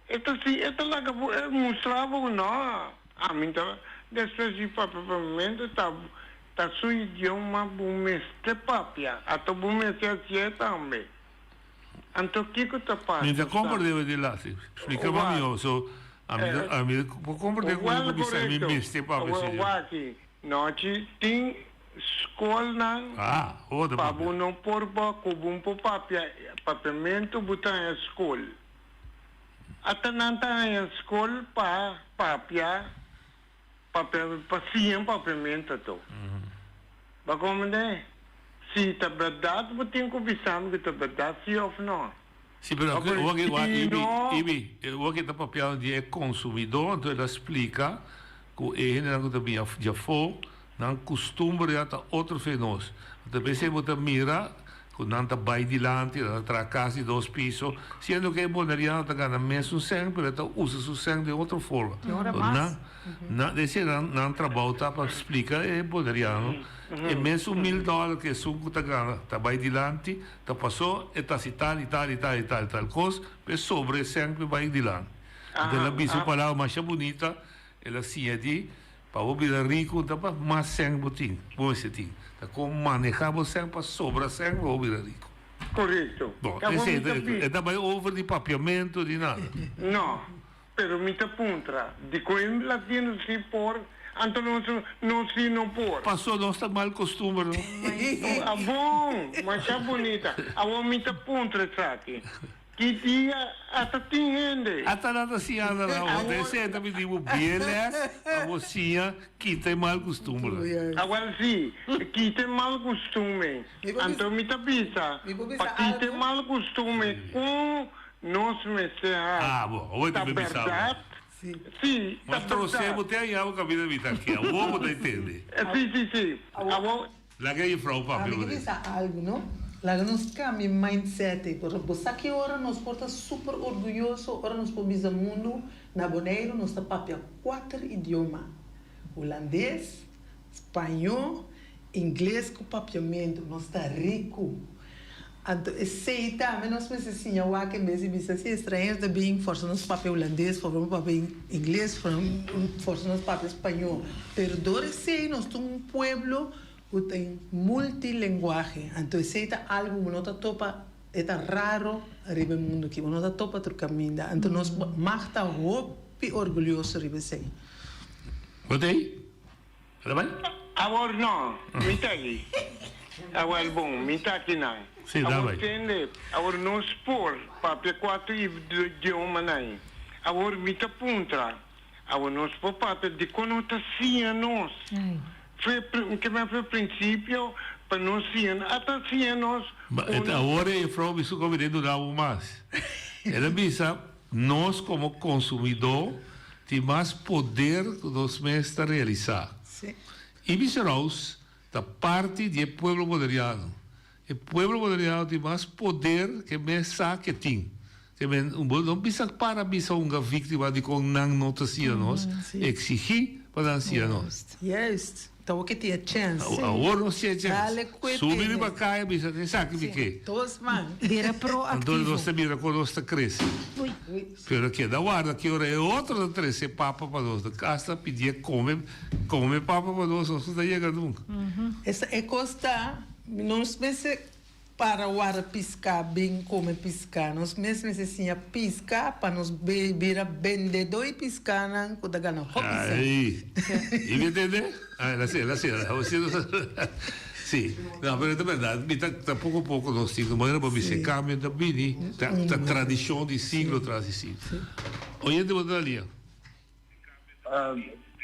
Speaker 4: E ta si e ta laga bo e mustra bo no ami ta despues di papia papiamento ta ta su idioma bo mester papia ato bo mester hacié tambe anto kico ta pasa
Speaker 15: Mi ta comprende di lasi splica pa mi so ami ami por comprende cu bo bisa mi mester papia su idioma.
Speaker 4: Waki nochi tin scolnan pa bo no por bo cu bo por papia papiamento bo ta haña scol. Ata nan ta haña skol pa papia papia pa siña papiamentu ato. Bo a komprendé? Si ta bèrdat bo tin ku bisa mi ku ta bèrdat si òf nò.
Speaker 15: Si pero
Speaker 4: Pasobra
Speaker 15: wak wak
Speaker 4: si
Speaker 15: Ibi
Speaker 4: no.
Speaker 15: Ibi wak ta papiando di e konsumidó anto el a splika ku e hendenan ku ta bini djafó Nan kustumber ya ta otro fe nos. Ta p'esei bo ta mira ku nan ta bai dilanti, nan ta traha kas di dos piso, siendo ku e boneriano ta gana mesun sèn, pero e ta usa su sèn den otro forma. Nan, nan, esei nan, nan trabou ta pa splika e boneriano e mesun mil dòler ku esun ku ta gana ta bai dilanti, ta pasó e ta hasi tal i tal i tal i tal i tal kos p'e sobra e sèn p'e bai dilanti. Anto el a bisa un palabra masha bunita, el a siña di. Pa bo bira riku ta pa mas sèn bo tin, bo mester tin. Ta kon maneha bo sèn pa sobra sèn pa bo bira riku.
Speaker 4: Korekto.
Speaker 15: Bon,
Speaker 4: Ta bo
Speaker 15: esei
Speaker 4: mi ta
Speaker 15: ta
Speaker 4: bisa.
Speaker 15: e ta bai over di papiamentu di nada.
Speaker 4: No, pero mi ta puntra, dikon e latino si por, anto nos nos si no por?
Speaker 15: Paso nos ta mal kostumber no.
Speaker 4: A bon, masha bunita. Awor mi ta puntra esaki. Ki dia ata tin hende?
Speaker 15: Ata nan ta siña anda na otro. Esei ta bini bo bien les pa bo siña kita e mal kustumbernan.
Speaker 4: Awel si, kita e mal kustume. Anto mi ta bisa, pa kita e mal kustume ku nos mester hasi.
Speaker 15: Ah, bo, awor
Speaker 4: Ta
Speaker 15: ta bisa bo.
Speaker 4: bèrdat? Si, ta
Speaker 15: Mas trosé
Speaker 4: bèrdat.
Speaker 15: bo te haña bo kaminda mi ta aki. Awor bo ta intende.
Speaker 4: Si, si, si. Awor.
Speaker 15: Laga e juffrouw papia
Speaker 16: Ami ke
Speaker 15: bo den.
Speaker 16: bisa algu no. Laga nos kambia mindset ei. Pasobra bo sa ki ora nos por ta super orguyoso ora nos por bisa mundu na Boneiru nos ta papia kuater idioma, Hulandes, Spañó, Ingles ku Papiamentu. Nos ta riku. Anto esei tambe nos mester siña wak en bes di bisa si estranhero ta bin forsa nos papia hulandes, forsa nos papia ingles, forsa nos papia spañó. Pero dor esei nos ta un pueblo ku tin multilenguahe. Anto esei ta algu ku bo no ta topa, e ta raro riba e mundu aki, bo no ta topa tur kaminda. Anto nos mag ta hopi orgulyoso riba esei.
Speaker 15: Bo ta ei? Ela bai?
Speaker 4: Awor no, mi ta aki. Awor bon, mi ta aki nan.
Speaker 15: Sí, da
Speaker 4: Awor
Speaker 15: bai.
Speaker 4: tende, awor nos por papia cuatro idiomanan. Awor mi ta puntra, awor nos por papia dikon no ta siña nos? Fe, ke men fe principio pa nos siña, ata siña nos
Speaker 15: Ma,
Speaker 4: con.
Speaker 15: awor e juffrouw bisa ku mi duna bo mas. El a bisa, nos komo konsumidó Tin mas poder ku nos mes ta realisá. Ibis Rouse ta parti di e pueblo boneriano. E pueblo boneriano tin mas poder ku e mes sa ku e tin. Te men bo no bisa para bisa hunga víktima dikon nan no ta siña nos, eksigí pa nan siña nos.
Speaker 16: Juist. Ta awor ke tin e chèns.
Speaker 15: Awor nos tin e chèns.
Speaker 16: Dale ku e
Speaker 15: Subi
Speaker 16: tene.
Speaker 15: riba kaya bisa esaki mi ke.
Speaker 16: Dos man.
Speaker 17: Bira
Speaker 15: Anto
Speaker 17: proaktivo.
Speaker 15: nos ta mira kon nos ta krese. Pero keda warda ki ora e otro ta trese papa pa nos. Hasta pidié kome, kome papa pa nos, nos no ta yega nunka.
Speaker 16: Esa e kos ta, nos mester Para warda piská bin kome piská. Nos mes mester siña piska pa nos bira bendedó i piskanan ku ta gana hopi sèn.
Speaker 15: Ay, i mi entende? Ah, el a si, el a si, el a si. Si, no, pero ta berdad, mi ta, ta poko poko nos tin, manera bo bisa e kambio ta bini, ta, ta tradishon di siglo tras di siglo. Oyente bo ta na lia.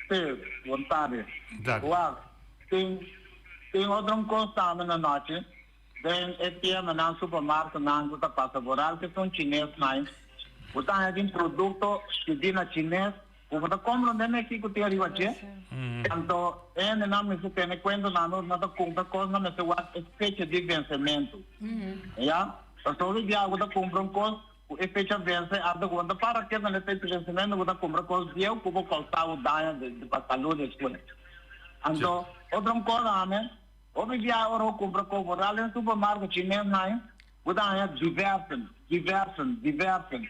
Speaker 18: Sí, bon tardi.
Speaker 15: Tardi.
Speaker 18: Wak, tin, tin otro un kos tambe na nochi. Den e tiendanan, supermarketnan ku ta pasa vooral ke son chines nai, bo ta haña tin produkto skibí na chines ku bo ta komprondé mes kiko tin ariba dje. Anto e hendenan mester tene kuenta nan nos nan ta kumpra kos nan mester wak e fecha di vensementu. Ya, pasobra di biaha bo ta kumpra un kos. Ku e fecha vense anto ku bo ta para keda na e fecha vensementu bo ta kumpra kos bieu ku bo kousa bo daño pa salú despues. Anto otro un kos ame, hopi bia ora bo kumpra kos bo ral den supermarket chines nan bo ta haña diversen, diversen, diversen.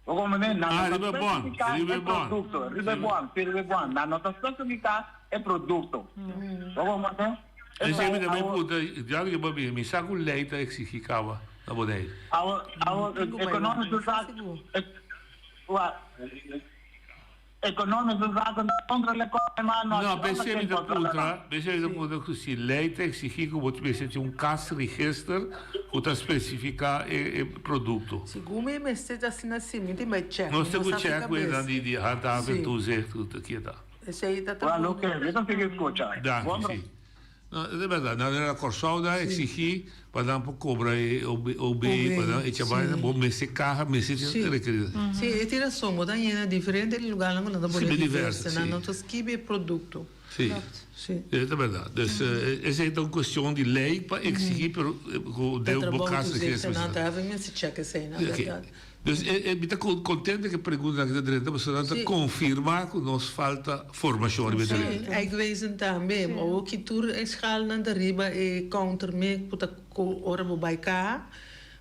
Speaker 18: Bo komprende? Nan
Speaker 15: Ah,
Speaker 18: no ta
Speaker 15: riba e bon,
Speaker 18: spesifiká
Speaker 15: riba
Speaker 18: e
Speaker 15: e bon.
Speaker 18: produkto, riba e bon, si riba e bon. Nan no ta spesifiká e produkto. Bo komprende?
Speaker 15: Esei mi tambe puntra, ya cu bo bisa, mi sa cu ley ta exigi caba na Bonaire.
Speaker 18: Awo, awo, economische zaak, wa, economische zaken ta contra le kos, ma no.
Speaker 15: No, p'esei mi ta puntra, p'esei mi ta puntra cu si ley ta exigi cu bo mester tin un kasregister cu ta specifica e producto.
Speaker 16: Segun mi mester ta asina si, mi tin bai check.
Speaker 15: Nos tin cu check cu esnan di handhaven toezicht cu ta kieta.
Speaker 16: Esei ta
Speaker 18: Bueno, oké, mi ta sigui skucha.
Speaker 15: Danki, sí. No, e ta bèrdat. Nan na Kòrsou nan a eksigí pa nan por kobra e OB, pa nan echa bai, bo mester kaha, mester tin rekerí.
Speaker 16: Sí, e tin rason. Bo ta yena diferente lugarnan ku nan ta pone diverse. Nan no ta skibi e produkto.
Speaker 15: Sí, e ta bèrdat. Dus esei ta un kuestion di lei pa eksigí, pero ku den bo kas
Speaker 16: rekerí. Nan ta mester chèk esei, nan bèrdat.
Speaker 15: Dus e mi ta contento cu e preguntanan aki ta drenta pasobra nan ta confirma cu nos falta formacion riba e tereno.
Speaker 16: Sí, eigewezen tambe. Awor ki tur e schaalnan ta riba e counter mee cu ta ora bo bay caha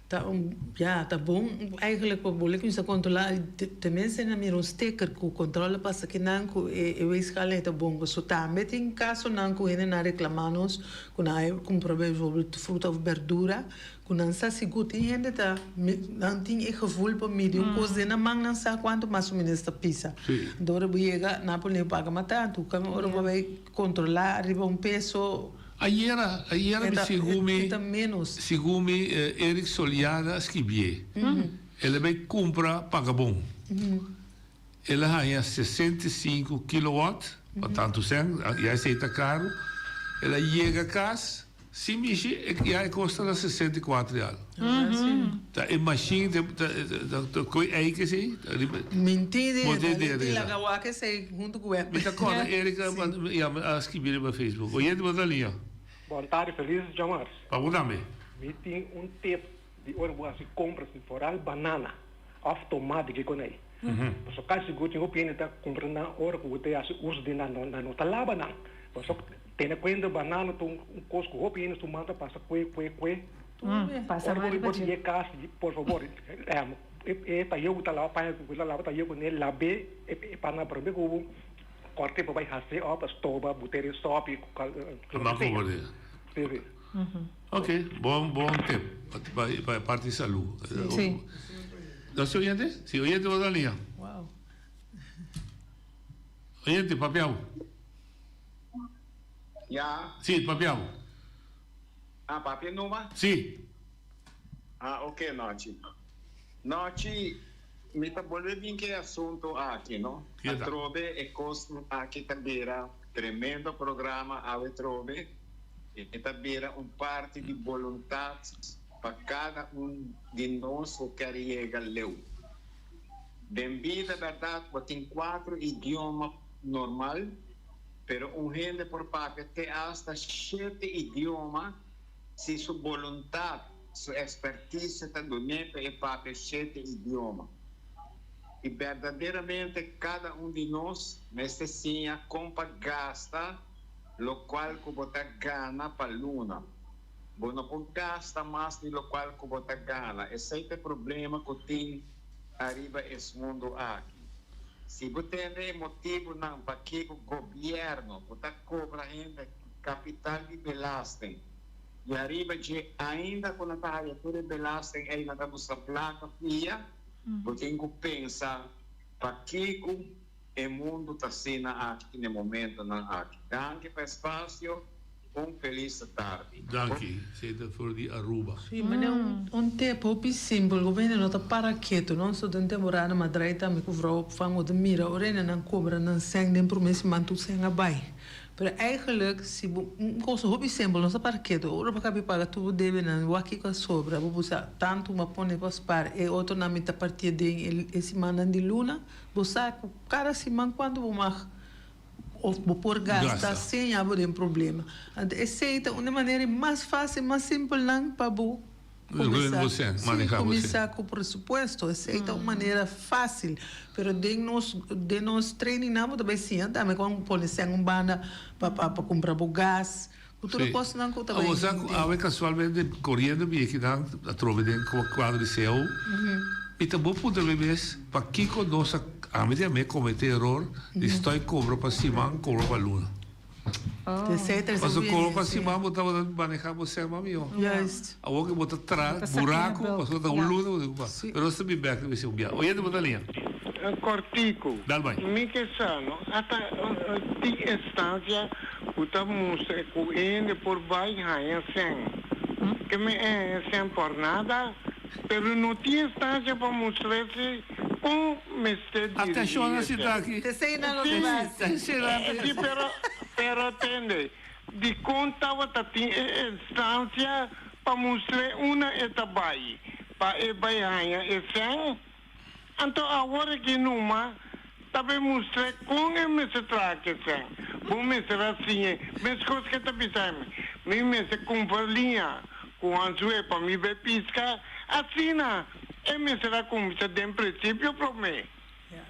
Speaker 16: ta un ya ta bon eigenlijk pa bo lo cuminsa controla tenminste nan mira un sticker cu controle pasa kinan cu e weegschaal ta bon pasobra tambe tin casonan cu hendenan reclama nos cu nan a cumpra bijvoorbeeld fruta of berdura Ku nan sa sigur tin hende ta nan tin e gevoel pa midi un kos den nan man nan sa kuantu mas o menos ta pisa. Anto ora bo yega nan a pone bo paga mas tantu kami ora bo bai kontrolá riba un peso
Speaker 15: Ayera ayera mi segun mi
Speaker 16: e ta menos.
Speaker 15: Segun mi Eric Soliana a skibié el a bai kumpra pagabon el a haña 65 kilowatt pa tantu sèn ya esei ta karu el a yega kas Si mishi e ya e kosta na 64 real. Ta e machine ta ta ta koe eik esei ta riba.
Speaker 16: Mintí
Speaker 15: Bo te
Speaker 16: di
Speaker 15: idea
Speaker 16: laga wak esei huntu ku web.
Speaker 15: Mi ta kòrda Erika yama a skibi riba Facebook. Oyente bo ta liña.
Speaker 19: Bon tardi feliz djamars.
Speaker 15: Pa bo tambe.
Speaker 19: Mi tin un tip di ora bo hasi compras di foral banana of tomate kiko nei. Pasobra kasi sigur tin hopi hende ta cumpra nan ora ku bo ta hasi uso di nan nan no ta laba nan. Pasobra tene kuenta banana ta un kos ku hopi hende su man ta pasa kue kue kue.
Speaker 17: Pasa
Speaker 19: Ora
Speaker 17: man
Speaker 19: ku
Speaker 17: riba
Speaker 19: bo
Speaker 17: dje.
Speaker 19: yega kas por fabor e tayo ku ta laba paña ku ta laba tayo kuné lab'é e pana prome ku bo kòrt'é pa bai hasié òf pa stoba bot'é den sòpi
Speaker 15: Ama komo de.
Speaker 19: Si si.
Speaker 15: Ok, bon bon tip pa pa e parti salú.
Speaker 17: Si.
Speaker 15: Nos tin oyente? Si, oyente bo ta liña. Oyente, papiau.
Speaker 20: Ya.
Speaker 15: Si, papiau.
Speaker 20: Ah, papia numa?
Speaker 15: Si.
Speaker 20: Ah, ok, Nochi. Nochi, mi ta bolbe bin ke asunto aki, no? Atrobe e kosnan aki ta bira tremendo programa awe trobe. E ta bira un parti di boluntat pa kada un di nos ku ker yega leu. Den bida bèrdat bo tin kuatro idioma normal, pero un hende por papia te asta shete idioma si su boluntat, su ekspertise ta dun'é pa e papia shete idioma. I berdaderamente kada un di nos mester siña kon pa gasta lokual ku bo ta gana pa luna. Bo no por gasta mas di lokual ku bo ta gana. Esei ta e problema ku tin ariba es mundu aki. Si bo tende e motibunan pakiko gobièrnu ku ta kobra hende kapital di belasting i ariba dje ainda ku nan ta haya tur e belasting ei nan ta buska plaka fia, bo tin ku pensa pakiko e mundu ta asina aki na e momentonan aki. Danki pa e spasio. Un felis tardi.
Speaker 15: Danki, Senator for di Aruba.
Speaker 16: Sí, mane un un tep hopi simpel ku bende no ta para ketu no. So den temporada ma drai tambe ku vrou opvang bo ta mira ora e nan kobra nan sèn den promé siman tur sèn a bai. Pero eigenlijk si bo un kos hopi simpel no ta para ketu ora bo kabi paga tur bo debenan wak kiko a sobra bo busa tantu bo a pone pa spar e otronan mi ta partié den e simannan di luna bo sa ku kada siman kuantu bo mag Of bo por gasta sin abo den problema. Anto esey ta un di manera mas facil, mas simpelnan pa bo. Kuminsá, sí, kuminsá ku presupuesto. Esei ta un manera fásil. Pero den nos den nos trainingnan bo ta bai siña tambe kon pone sèn un banda pa pa pa kumpra bo gas, ku tur e kosnan ku ta bai
Speaker 15: Awor sa ku awe kasualmente koriendo mi ekinan atrobe den kuadro di CAO, mi ta bo puntra mi mes pakiko nos a ami di ami a kometé eror di stòi kobra pa siman kobra pa luna. Pasobra kobra pa siman bo tabata maneha bo sèn mihó. Awor ku bo ta traha buraku pasobra ta un luna bo tin ku paga. Pero nos ta bin bèk riba esei un biaha. Oyente bo ta liña.
Speaker 4: Kòrtiku.
Speaker 15: Dal bai.
Speaker 4: Mi ke sa no ata tin estancia ku ta mustra ku hende por bai haña sèn. Ke mi e haña sèn por nada, pero no tin estancia pa mustra si kon mester dirigí
Speaker 15: Atenshon na
Speaker 4: e sèn.
Speaker 15: sitaki.
Speaker 4: Sí, sí, pero pero tende. Dikon tabata tin e instansia pa mustr'é una e ta bai, pa e bai haña e sèn? Anto awor aki numa ta bai mustr'é kon e mester traha ku e sèn. Bo mester a siñ'é meskos ku e ta bisa mi, Mi mester kumpra liña ku anzué pa mi bai piska. Asina e mester a kuminsá den prinsipio promé.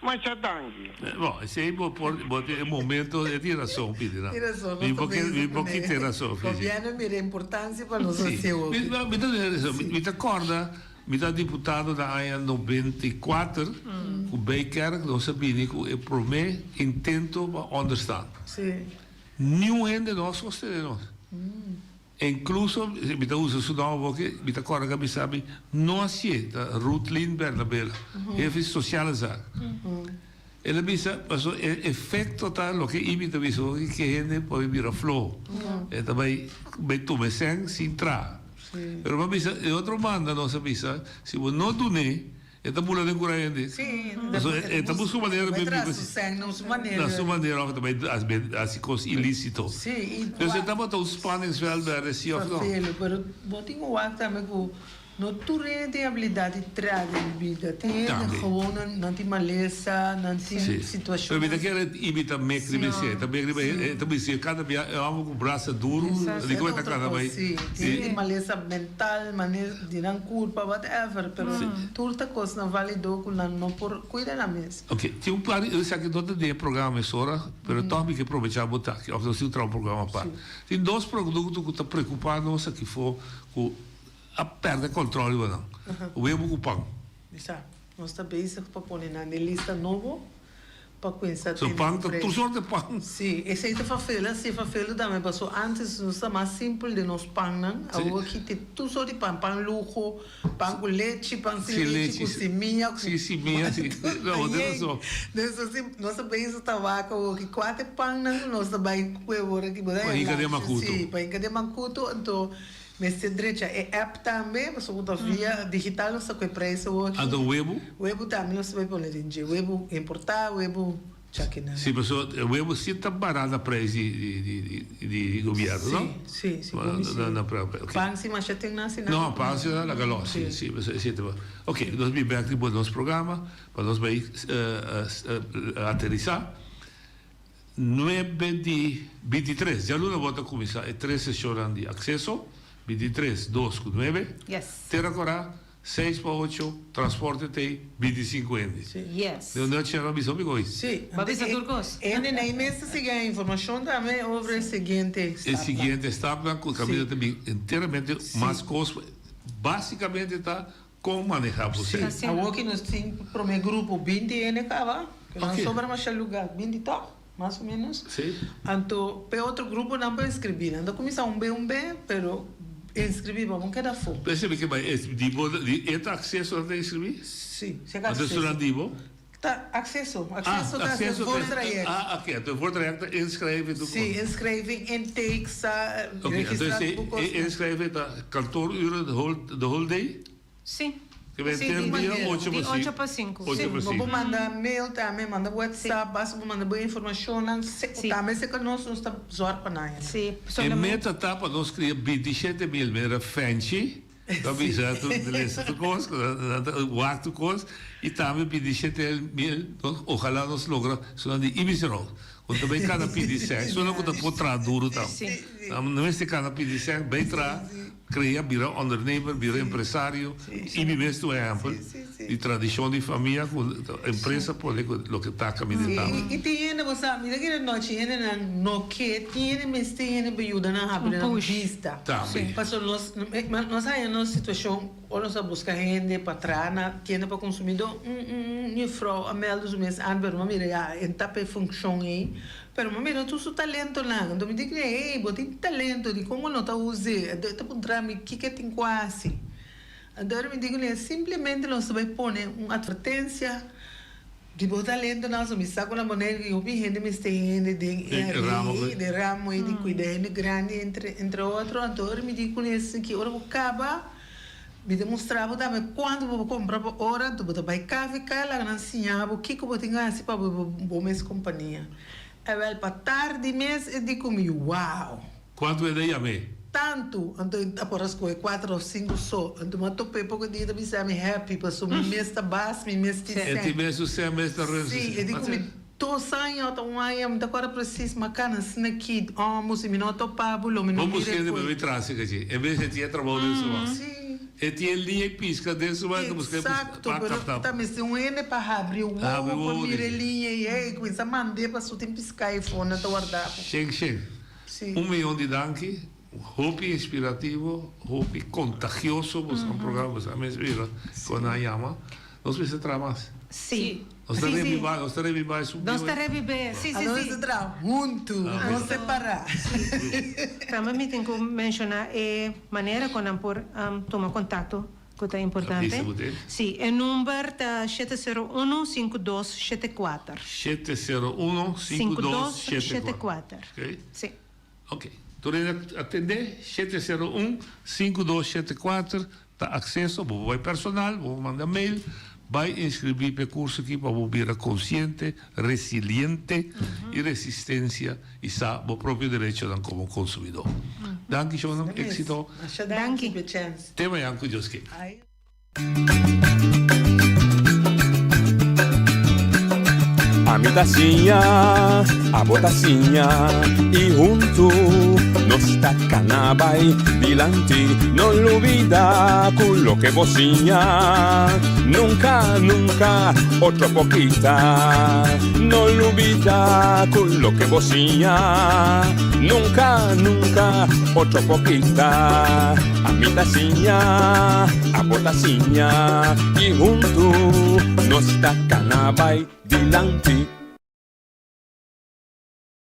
Speaker 4: Masha danki.
Speaker 15: Bon, esei bo por, bo tin e momento, e tin rason, Pidi, no?
Speaker 16: Tin rason,
Speaker 15: Mi
Speaker 16: nos
Speaker 15: por
Speaker 16: ta
Speaker 15: ke,
Speaker 16: bezig
Speaker 15: mi por
Speaker 16: kuné.
Speaker 15: kite rason, Fiji.
Speaker 16: Gobièrnu mira e importansia pa nos
Speaker 15: Sí.
Speaker 16: hasi
Speaker 15: Mi,
Speaker 16: hopi.
Speaker 15: mi ta duna rason. Mi, mi ta kòrda, mi ta diputado na aña 94, ku Bijkerk nos a bini ku e promé intento pa ònderstaan.
Speaker 16: Sí.
Speaker 15: Niun hende no a sostené nos. Incluso, mi ta usa su nomber porque mi ta corda cu a bisa mi no hacié, ta Ruth Lynn Bernabela, hefe sociale zaak. El a bisa, pasobra e efecto ta loke Imi ta bisa hopi, cu hende por bira floho. E ta bay bay tuma e cen sin traha. Pero mi a bisa, e otro banda nos a bisa, si bo no dun'é, E ta bula den cura hende.
Speaker 16: Sí,
Speaker 15: Pasobra e ta busca un manera
Speaker 16: Bai
Speaker 15: pa
Speaker 16: tras
Speaker 15: biba
Speaker 16: su sèn na su manera.
Speaker 15: Na su manera of ta bai haci cos ilícito.
Speaker 16: Sí, y
Speaker 15: Dus e tabata un spanningsveld berde, sí of no?
Speaker 16: Vervelen, pero bo tin cu wak tambe cu no tur hende tin habilidad di traha den bida. Tin hende
Speaker 15: Tambe.
Speaker 16: gewoon nan nan tin malesa, nan tin
Speaker 15: Sí.
Speaker 16: situacion.
Speaker 15: Pero mi ta kere imita Mek riba esei. Ta Mek riba e ta bisa cada bia e homber cu brasa duro, di cu e ta cana bai.
Speaker 16: Sí, tin hende malesa mental, mane di nan culpa, whatever, pero tur ta cosnan valido cu nan no por cuida nan mes.
Speaker 15: Ok, tin un par, esaki no ta den e programa mesora, pero toch mi ke probecha bo ta aki, of nos tin traha un programa apart. Tin dos producto cu ta preocupa nos aki for cu a perde control riba nan, webo cu pan.
Speaker 16: Bisa, nos ta bezig pa pone nan den lista nobo. Pa cuinsa
Speaker 15: So
Speaker 16: tene
Speaker 15: pan ta
Speaker 16: pres.
Speaker 15: tur soort di pan.
Speaker 16: Sí, esey ta fafela, sí fafela tambe paso antes nos ta mas simpel den nos pannan,
Speaker 15: Sí.
Speaker 16: awor aki tin tur soort di pan, pan luho, pan cu lechi, pan sin
Speaker 15: Sin
Speaker 16: lechi,
Speaker 15: lechi,
Speaker 16: cu simia, cu
Speaker 15: sí, simia, sí. No, bo tin razon.
Speaker 16: Dus así nos ta bezig ta wak awor ki cua ta e pannan cu nos ta bay cu awor aki, bo ta
Speaker 15: Pa hinca den macuto.
Speaker 16: Sí, pa hinca den macuto, anto Mester drecha e app tambe, pasobra ku ta via digital nos ta ku e prijs awor aki.
Speaker 15: Anto webu?
Speaker 16: Webu tambe nos ta bai pone den dje. Webu importá, webu chakinan.
Speaker 15: Sí, pasobra e webu sí ta bará na prijs di di di gobierno, no?
Speaker 16: Sí, sí, sigur mi sí.
Speaker 15: Na ok.
Speaker 16: Pan sí masha tin nan si nan.
Speaker 15: No, pan sí nan laga los, sí, sí, pasobra esei ta. Ok, nos bin bek riba nos programa pa nos bai aterisá. Nuebe di bintitres, djaluna bo ta kuminsá e tres seshonnan di akseso, bintitres, dos ku nuebe.
Speaker 17: Yes.
Speaker 15: Tera Korá, seis pa ocho, transporte t'ei bintisinku hende.
Speaker 17: Yes.
Speaker 15: De un chero a bisa hopi kois.
Speaker 16: Sí.
Speaker 17: Bo a bisa tur kos.
Speaker 16: Hende na e mes ta sigui e informashon tambe over e siguiente
Speaker 15: E
Speaker 16: stapnan.
Speaker 15: siguiente stapnan ku kaminda ta bin enteramente mas kos, basikamente ta kon manehá bo
Speaker 16: Sí.
Speaker 15: sèn.
Speaker 16: Awor ki nos tin promé grupo binti hende kaba, ku nan sobra masha lugá, binti tòg, mas o ménos.
Speaker 15: Sí.
Speaker 16: Anto p'e otro gruponan por inskribí. Nan ta kuminsá un be un be, pero inskribí pa bon keda afó.
Speaker 15: P'esei mi ke bai, di bo, di e ta akseso nan ta inskribí?
Speaker 16: Sí, si e ta
Speaker 15: Anto
Speaker 16: akseso.
Speaker 15: esun nan di bo?
Speaker 16: Ta akseso, akseso ta haci voortraject.
Speaker 15: Ah, ok, anto voortraject ta inschrijven tur
Speaker 16: Sí, inschrijving, intake, sa,
Speaker 15: Ok, anto
Speaker 16: registra
Speaker 15: esei
Speaker 16: tur
Speaker 15: e
Speaker 16: cosnan.
Speaker 15: inschrijven ta kantooruren de whole, de whole day?
Speaker 17: Sí.
Speaker 15: Ke ben
Speaker 17: Sí,
Speaker 15: ter
Speaker 17: di
Speaker 15: dia ocho
Speaker 17: di
Speaker 15: pa
Speaker 17: ocho pa sinku.
Speaker 15: Ocho
Speaker 16: Sí,
Speaker 15: pa
Speaker 16: bo por
Speaker 15: sinku.
Speaker 16: manda mail tambe, manda WhatsApp, basta bo manda bo informacionnan, se,
Speaker 17: Sí.
Speaker 16: tambe se ka nos, nos ta zorg pa nan.
Speaker 17: Sí,
Speaker 15: E
Speaker 17: solamente.
Speaker 15: meta ta pa nos kria 27 mil, mera fenchi. Ta bisa tur lesa tur kos, nan ta wak tur kos y tambe pidi shete mil, ojalá nos logra esunnan di Ibis Road. Bo ta bay kana pidi sèn. Solo ku ta por traha duru tam. No mester kana pidi sèn, bay traha, krea, bira ondernemer, bira empresario. I mi mes ta un ehèmpel di tradishon di famia ku empresa pone ku loke ta kaminda e tabla.
Speaker 16: I tin hende bo sa, mira kere nochi hendenan no ke, tin hende mester hende pa yuda nan habri nan bista.
Speaker 15: Tambe.
Speaker 16: Pasobra nos, nos haña nos situashon. Ora nos a buska hende pa traha na tienda pa konsumidó, un un juffrouw a mèldu su mes an, pero mi a mira ya e ta pa e funkshon ei, pero mi a mira tur su talentonan. Anto mi di k'e, hey, bo tin talento, dikon bo no ta us'é? Anto e ta puntra mi kiko e tin ku hasi. Anto ora mi di kuné, simplemente nos ta bai pone un atvertensia di bo talentonan, so mi sa ku na Boneiru tin hopi hende mester hende den e ramo ei, den ramo ei di kuida hende grandi entre otro. Anto ora mi di kuné, ki ora bo kaba. Mi ta mustra bo tambe kuantu bo por kumpra pa ora, anto bo ta bai KVK laga nan siña bo kiko bo tin hasi pa bo bo mes kompania. Ewel pa tardi mes e di ku mi, wow!
Speaker 15: Kuantu e ta yam'é?
Speaker 16: Tantu! Anto e ta por a skohe kuater òf sinku so. Anto mi a top'é poko dia ta bisa mi happy pasobra mi mes ta bas, mi mes tin
Speaker 15: E
Speaker 16: sèn.
Speaker 15: tin mes su sèn, mes ta run su
Speaker 16: Sí,
Speaker 15: sèn.
Speaker 16: e di ku mi dos aña òf un aña, mi ta kòrda presis, ma kana asina aki, òmos si mi no a topa bo lo mi no
Speaker 15: Bo
Speaker 16: mira
Speaker 15: buska
Speaker 16: e
Speaker 15: hende
Speaker 16: koe.
Speaker 15: pa mi trase kachi. En bes e tin e trabou den su man.
Speaker 16: Sí.
Speaker 15: E tin e liña e pisca den su man, e ta buska e
Speaker 16: Exacto,
Speaker 15: pa
Speaker 16: pero
Speaker 15: capta.
Speaker 16: ta mester un hende pa habri wowo,
Speaker 15: Habri
Speaker 16: pa
Speaker 15: wowo,
Speaker 16: mira e
Speaker 15: dice.
Speaker 16: liña y hey, cuminsa mand'é pa su tin pisca e fondo ta warda bo.
Speaker 15: Shen shen.
Speaker 16: Sí.
Speaker 15: Un miyon di danki. Hopi inspirativo, hopi contagioso boso nan programa, boso a mes mira con nan yama. Nos mester traha mas.
Speaker 17: Sí.
Speaker 15: Nos ta
Speaker 17: Sí, sí.
Speaker 15: reviva, nos ta reviva esun
Speaker 17: Nos ta
Speaker 15: bieu.
Speaker 17: revive, sí, sí,
Speaker 16: Nos
Speaker 17: sí.
Speaker 16: mester traha huntu, no separa.
Speaker 17: Tambe mi tin cu menciona e manera con nan por tuma contacto cu ta importante.
Speaker 15: Bisa bo te.
Speaker 17: Sí, e number ta 701 5274.
Speaker 15: 701 5274.
Speaker 17: 5274.
Speaker 15: Ok.
Speaker 17: Sí.
Speaker 15: Ok. Tur hende a tende? 701 5274 ta akseso, bo por bai personal, bo por manda mail, bai inskribí pa e kurso aki pa bo bira konsiente, resiliente i resistensia i sa bo propio derechonan komo konsumidó. Danki shownan, éksito.
Speaker 16: Masha danki p'e chèns.
Speaker 15: Te mañan ku Dios ke.
Speaker 14: Ami ta siña, abo ta siña y huntu nos ta cana bay dilanti. No lubida cu loke bo siña nunca, nunca otro por kita. No lubida cu loke bo siña nunca, nunca otro por kita. Ami ta siña, abo ta siña y huntu nos ta cana bay dilanti.